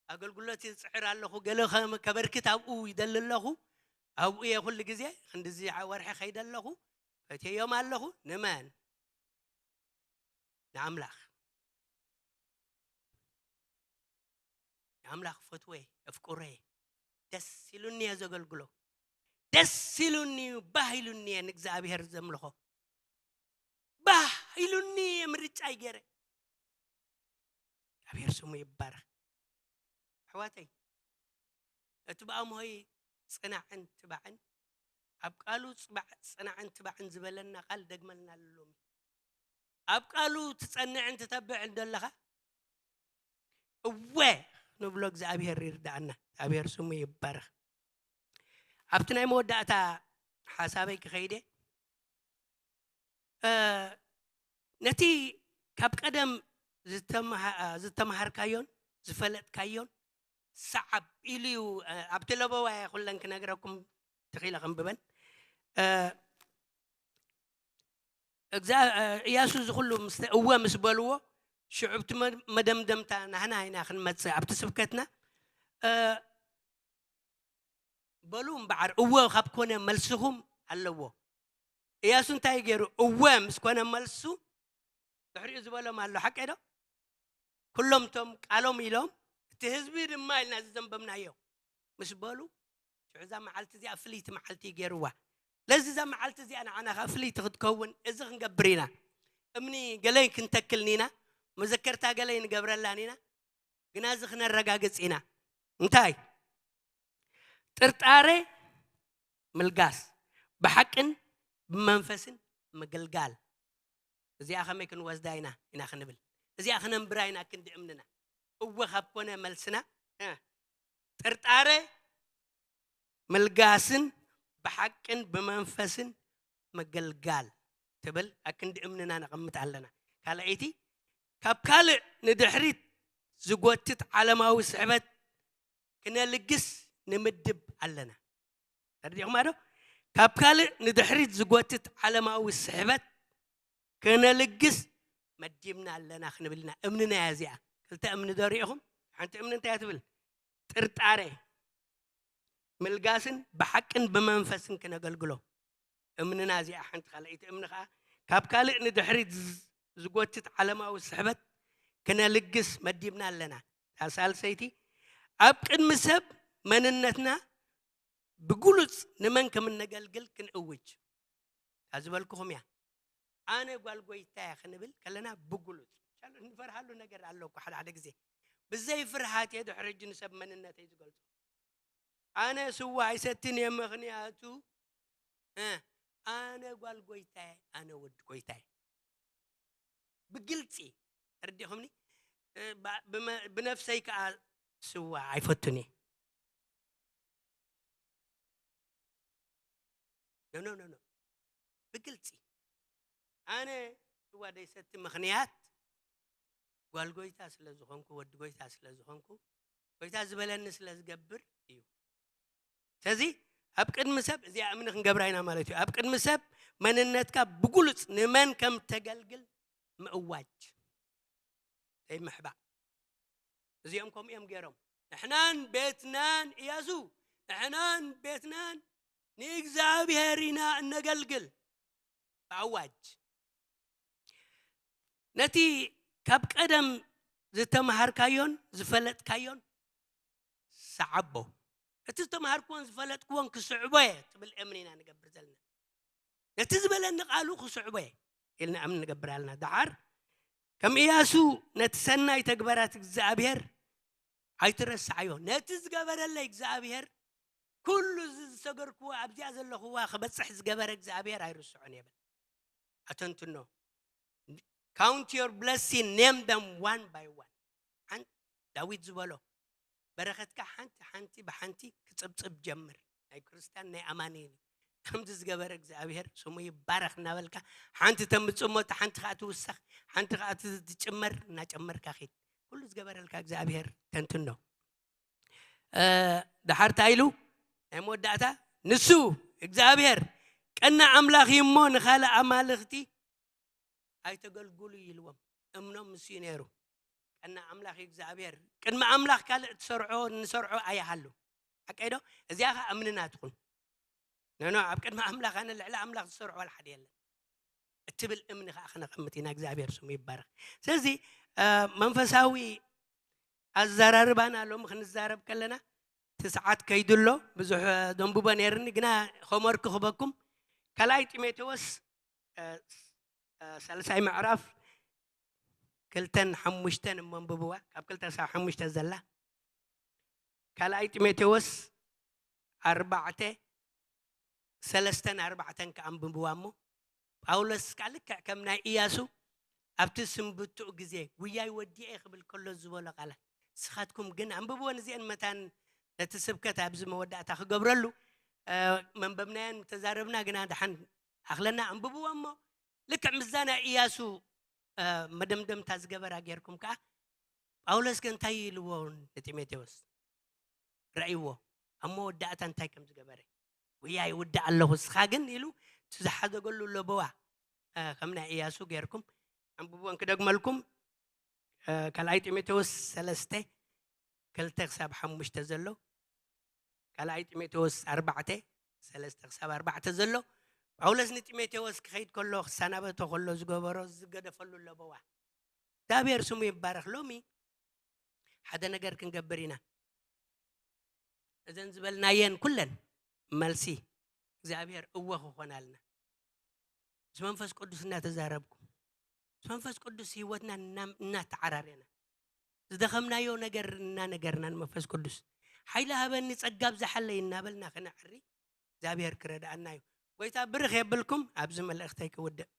ኣገልግሎት እየ ዝጽዕር ኣለኹ፣ ገለ ከ-፣ ከበርክት ኣብኡ ይደሊ ኣለኹ፣ ኣብኡ እየ ኩሉ ግዜ፣ ክንድዚ ወርሒ ከይደ ኣለኹ፣ ፈትየዮም ኣለኹ። ንመን? ንኣምላኽ። ንኣምላኽ ፈትወ፣ ኣፍቅሮ እየ። ደስ ኢሉኒ እየ ዘገልግሎ። ደስ ኢሉኒ እዩ፣ ባህ ኢሉኒ እየ ንእግዚኣብሔር ዘምልኾ። ባህ ኢሉኒ እየ ምርጫይ ገይረ። እግዚኣብሔር ስሙ ይባረኽ። ኣሕዋተይ፣ እቲ ብኣምሆይ ጽናዕን ትባዕን፣ ኣብ ቃሉ ጽባዕ-፣ ጽናዕን ትባዕን ዝበለና ቃል ደግመልና ኣሎ ሎሚ። ኣብ ቃሉ ትጸንዕን ትተብዕን ዘለኻ፣ እወ ንብሎ እግዚኣብሔር ይርዳኣና። እግዚኣብሔር ስሙ ይባረኽ። ኣብቲ ናይ መወዳእታ ሓሳበይ ክኸይደ፣ እ፣ ነቲ ካብ ቀደም ዝተመሃ-፣ ዝተመሃርካዮን ዝፈለጥካዮን ሰዓብ ኢሉ እዩ፣ እ፣ ኣብቲ ለበዋ እየ ኩለን ክነግረኩም ተኺለ ከንብበን። እ፣ እዛ-፣ እ፣ እያሱ እዚ ኩሉ ምስ፣ እወ ምስ በልዎ፣ ሽዑ ኣብቲ መ-፣ መደምደምታ ናህና ኢና ክንመጽእ ኣብቲ ስብከትና። እ፣ በሉ እምበዓር፣ እወ ካብ ኮነ መልስኹም ኣለዎ። እያሱ እንታይ ገይሩ? እወ ምስ ኮነ መልሱ፣ ድሕሪኡ ዝበሎም ኣሎ። ሓቀይ ዶ? ኩሎም እቶም ቃሎም ኢሎም፣ እቲ ህዝቢ ድማ ኢልና ዝዘንበብናዮ ምስ በሉ፣ ሽዑ እዛ መዓልቲ እዚኣ ፍልይቲ መዓልቲ ገይርዋ። ለዚ እዛ መዓልቲ እዚኣ ንዓና ኸዓ ፍልይቲ ክትከውን እዚ ክንገብር ኢና። እምኒ ገለይ ክንተክልን ኢና፣ መዘከርታ ገለይ ንገብረላን ኢና። ግና እዚ ክነረጋግጽ ኢና። እንታይ? ጥርጣሬ ምልጋስ፣ ብሓቅን ብመንፈስን ምግልጋል። እዚኣ ከመይ ክንወስዳ ኢና፣ ኢና ክንብል? እዚኣ ክነንብራ ኢና ክንዲ እምንና። እወ ካብ ኮነ መልስና፣ እ፣ ጥርጣሬ ምልጋስን ብሓቅን ብመንፈስን ምግልጋል ትብል ኣክንዲ እምንና ነቐምጥ ኣለና። ካልኣይቲ፣ ካብ ካልእ ንድሕሪት ዝጎትት ዓለማዊ ስሕበት ክነልግስ ንምድብ ኣለና። ተረዲኹማ ዶ? ካብ ካልእ ንድሕሪት ዝጎትት ዓለማዊ ስሕበት ክነልግስ መዲብና ኣለና ክንብል ኢና። እምንና እያ እዚኣ። ክልተ እምኒ ዶ ሪኢኹም? ሓንቲ እምኒ እንታይ እያ ትብል? ጥርጣሬ። ምልጋስን ብሓቅን ብመንፈስን ክነገልግሎ እምንና እዚኣ ሓንቲ። ካልኣይቲ እምኒ ኸዓ ካብ ካልእ ንድሕሪት ዝ-፣ ዝጎትት ዓለማዊ ስሕበት ክነልግስ መዲብና ኣለና። እታ ሳልሰይቲ፣ ኣብ ቅድሚ ሰብ መንነትና ብግሉጽ ንመን ከም እነገልግል ክንእውጅ። እታ ዝበልኩኹም እያ። ኣነ ጓል ጎይታ እየ ክንብል ከለና ብግሉጽ። ሻሎ፣ እንፈርሃሉ ነገር ኣሎ እኮ ሓደ ሓደ ግዜ። ብዘይ ፍርሃት እየ ድሕሪ ሕጂ ንሰብ መንነተይ ዝገልጾ። ኣነ ስዋ ኣይሰትን እየ፣ ምኽንያቱ፣ እ፣ ኣነ ጓል ጎይታ እየ፣ ኣነ ወዲ ጎይታ እየ። ብግልጺ፣ ተረዲኹምኒ? እ፣ ባ-፣ ብመ-፣ ብነፍሰይ ከኣ ስዋ ኣይፈቱን እየ። ኖ፣ ኖ፣ ኖ፣ ኖ። ብግልጺ፣ ኣነ ስዋ ደይሰቲ ምኽንያት ጓል ጎይታ ስለ ዝኾንኩ፣ ወዲ ጎይታ ስለ ዝኾንኩ፣ ጎይታ ዝበለኒ ስለ ዝገብር እዩ። ስለዚ ኣብ ቅድሚ ሰብ እዚኣ እምኒ ክንገብራ ኢና ማለት እዩ። ኣብ ቅድሚ ሰብ መንነትካ ብግሉጽ ንመን ከም ተገልግል ምእዋጅ፣ ዘይምሕባእ። እዚኦም ከምኡ እዮም ገይሮም። ንሕናን ቤትናን፣ እያሱ፣ ንሕናን ቤትናን ንእግዚኣብሔር ኢና እነገልግል። ብኣዋጅ። ነቲ ካብ ቀደም ዝተምሃርካዮን ዝፈለጥካዮን ሰዓቦ። እቲ ዝተምሃርክዎን ዝፈለጥክዎን ክስዕቦ እየ ትብል እምኒ ኢና ንገብር ዘለና። ነቲ ዝበለኒ ቃሉ ክስዕቦ እየ ኢልና እምኒ ንገብር ኣለና። ደሓር ከም እያሱ ነቲ ሰናይ ተግባራት እግዚኣብሔር ኣይትረስዓዮ። ነቲ ዝገበረለይ እግዚኣብሔር፣ ኩሉ እዚ ዝሰገርክዎ፣ ኣብዚኣ ዘለኽዋ ክበጽሕ ዝገበረ እግዚኣብሔር ኣይርስዖን እየ በል። ኣተንትኖ። Count your blessing, name them one by one። ሓን-፣ ዳዊት ዝበሎ፣ በረኸትካ ሓንቲ ሓንቲ ብሓንቲ ክጽብጽብ ጀምር። ናይ ክርስቲያን ናይ ኣማኒ እዩ። ከምዚ ዝገበረ እግዚኣብሔር ስሙ ይባረኽ እናበልካ፣ ሓንቲ ተምጽእ እሞ እታ ሓንቲ ከኣ ትውሰኽ፣ ሓንቲ ከኣ ት-፣ ትጭመር፣ እናጨመርካ ኺድ። ኩሉ ዝገበረልካ እግዚኣብሔር ተንትኖ። እ፣ ደሓር እንታይ ኢሉ? ናይ መወዳእታ፣ ንሱ እግዚኣብሔር ቀና ኣምላኽ እዩ እሞ ንኻልእ ኣማልኽቲ ኣይተገልግሉ ኢልዎም። እምኖም ንሱ እዩ ነይሩ። ቀና ኣምላኽ እዩ እግዚኣብሔር። ቅድሚ ኣምላኽ ካልእ ትሰርዖ፣ ንሰርዖ ኣይሃሉ። ሓቀይ ዶ? እዚኣ ኸኣ እምንና ትኹን። ኖ፣ ኖ፣ ኣብ ቅድሚ ኣምላኽ ኣነ ልዕሊ ኣምላኽ ዝሰርዖ ዋላ ሓደ የለን እትብል እምኒ ኸኣ ክነቐምጥ ኢና። እግዚኣብሔር ስሙ ይባረኽ። ስለዚ፣ እ፣ መንፈሳዊ ኣዘራርባና ሎሚ ክንዛረብ ከለና፣ እቲ ሰዓት ከይዱ ኣሎ፣ ብዙሕ፣ እ፣ ደንብቦ ነይርኒ፣ ግና ሆምወርክ ክበኩም። ካልኣይ ጢሞቴዎስ፣ እ፣ እ፣ ሳልሳይ ምዕራፍ ክልተን ሓሙሽተን እሞ ኣንብብዋ፣ ካብ ክልተ ክሳብ ሓሙሽተ ዘላ። ካልኣይ ጢሞቴዎስ ኣርባዕተ፣ ሰለስተን ኣርባዕተን ከኣ ኣንብብዋ እሞ፣ ጳውሎስ ከኣ ልክዕ ከም ናይ ኢያሱ ኣብቲ ስንብትኡ ግዜ፣ ጉያይ ወዲኤ ክብል ከሎ ዝበሎ ቃላት፣ ንስኻትኩም ግን ኣንብብወን እዚአን መታን ነቲ ስብከት ኣብዚ መወዳእታ ክገብረሉ፣ እ፣ መንበብናየን ተዛረብና፣ ግና ደሓን ኣኽለና ኣንብብዎ እሞ፣ ልክዕ ምስዛ ናይ ኢያሱ፣ እ፣ መደምደምታ ዝገበራ ጌርኩም ከኣ፣ ጳውሎስ ከ እንታይ ኢልዎ ንጢሞቴዎስ? ረእይዎ፣ ኣብ መወዳእታ እንታይ ከም ዝገበረ። "ወያ ይውዳእ ኣለኹ፣ እስኻ ግን" ኢሉ እቲ ዝሓደገሉ ለበዋ፣ እ፣ ከም ናይ ኢያሱ ጌርኩም ኣንብብዎን ክደግመልኩም፣ እ፣ ካልኣይ ጢሞቴዎስ ሰለስተ፣ ክልተ ክሳብ ሓሙሽተ ዘሎ፣ ካልኣይ ጢሞቴዎስ ኣርባዕተ፣ ሰለስተ ክሳብ ኣርባዕተ ዘሎ፣ ጳውሎስ ንጢሞቴዎስ ክኸይድ ከሎ፣ ክሰናበቶ ከሎ ዝገበሮ፣ ዝገደፈሉ ለበዋ። እግዚኣብሔር ስሙ ይባረኽ። ሎሚ ሓደ ነገር ክንገብር ኢና። እዘን ዝበልናየን ኩለን መልሲ እግዚኣብሔር እወ ክኾናልና። ምስ መንፈስ ቅዱስ እናተዛረብኩም፣ ምስ መንፈስ ቅዱስ ህይወትና እና-፣ እናተዓራረና፣ ዝደኸምናዮ ነገር እናነገርና ንመንፈስ ቅዱስ፣ "ሓይሊ ሃበኒ፣ ጸጋ ኣብዝሓለይ" እናበልና ክነዕሪ እግዚኣብሔር ክረድኣና እዩ። ጎይታ ብርኽ የብልኩም። ኣብዚ መልእኽተይ ክውድእ።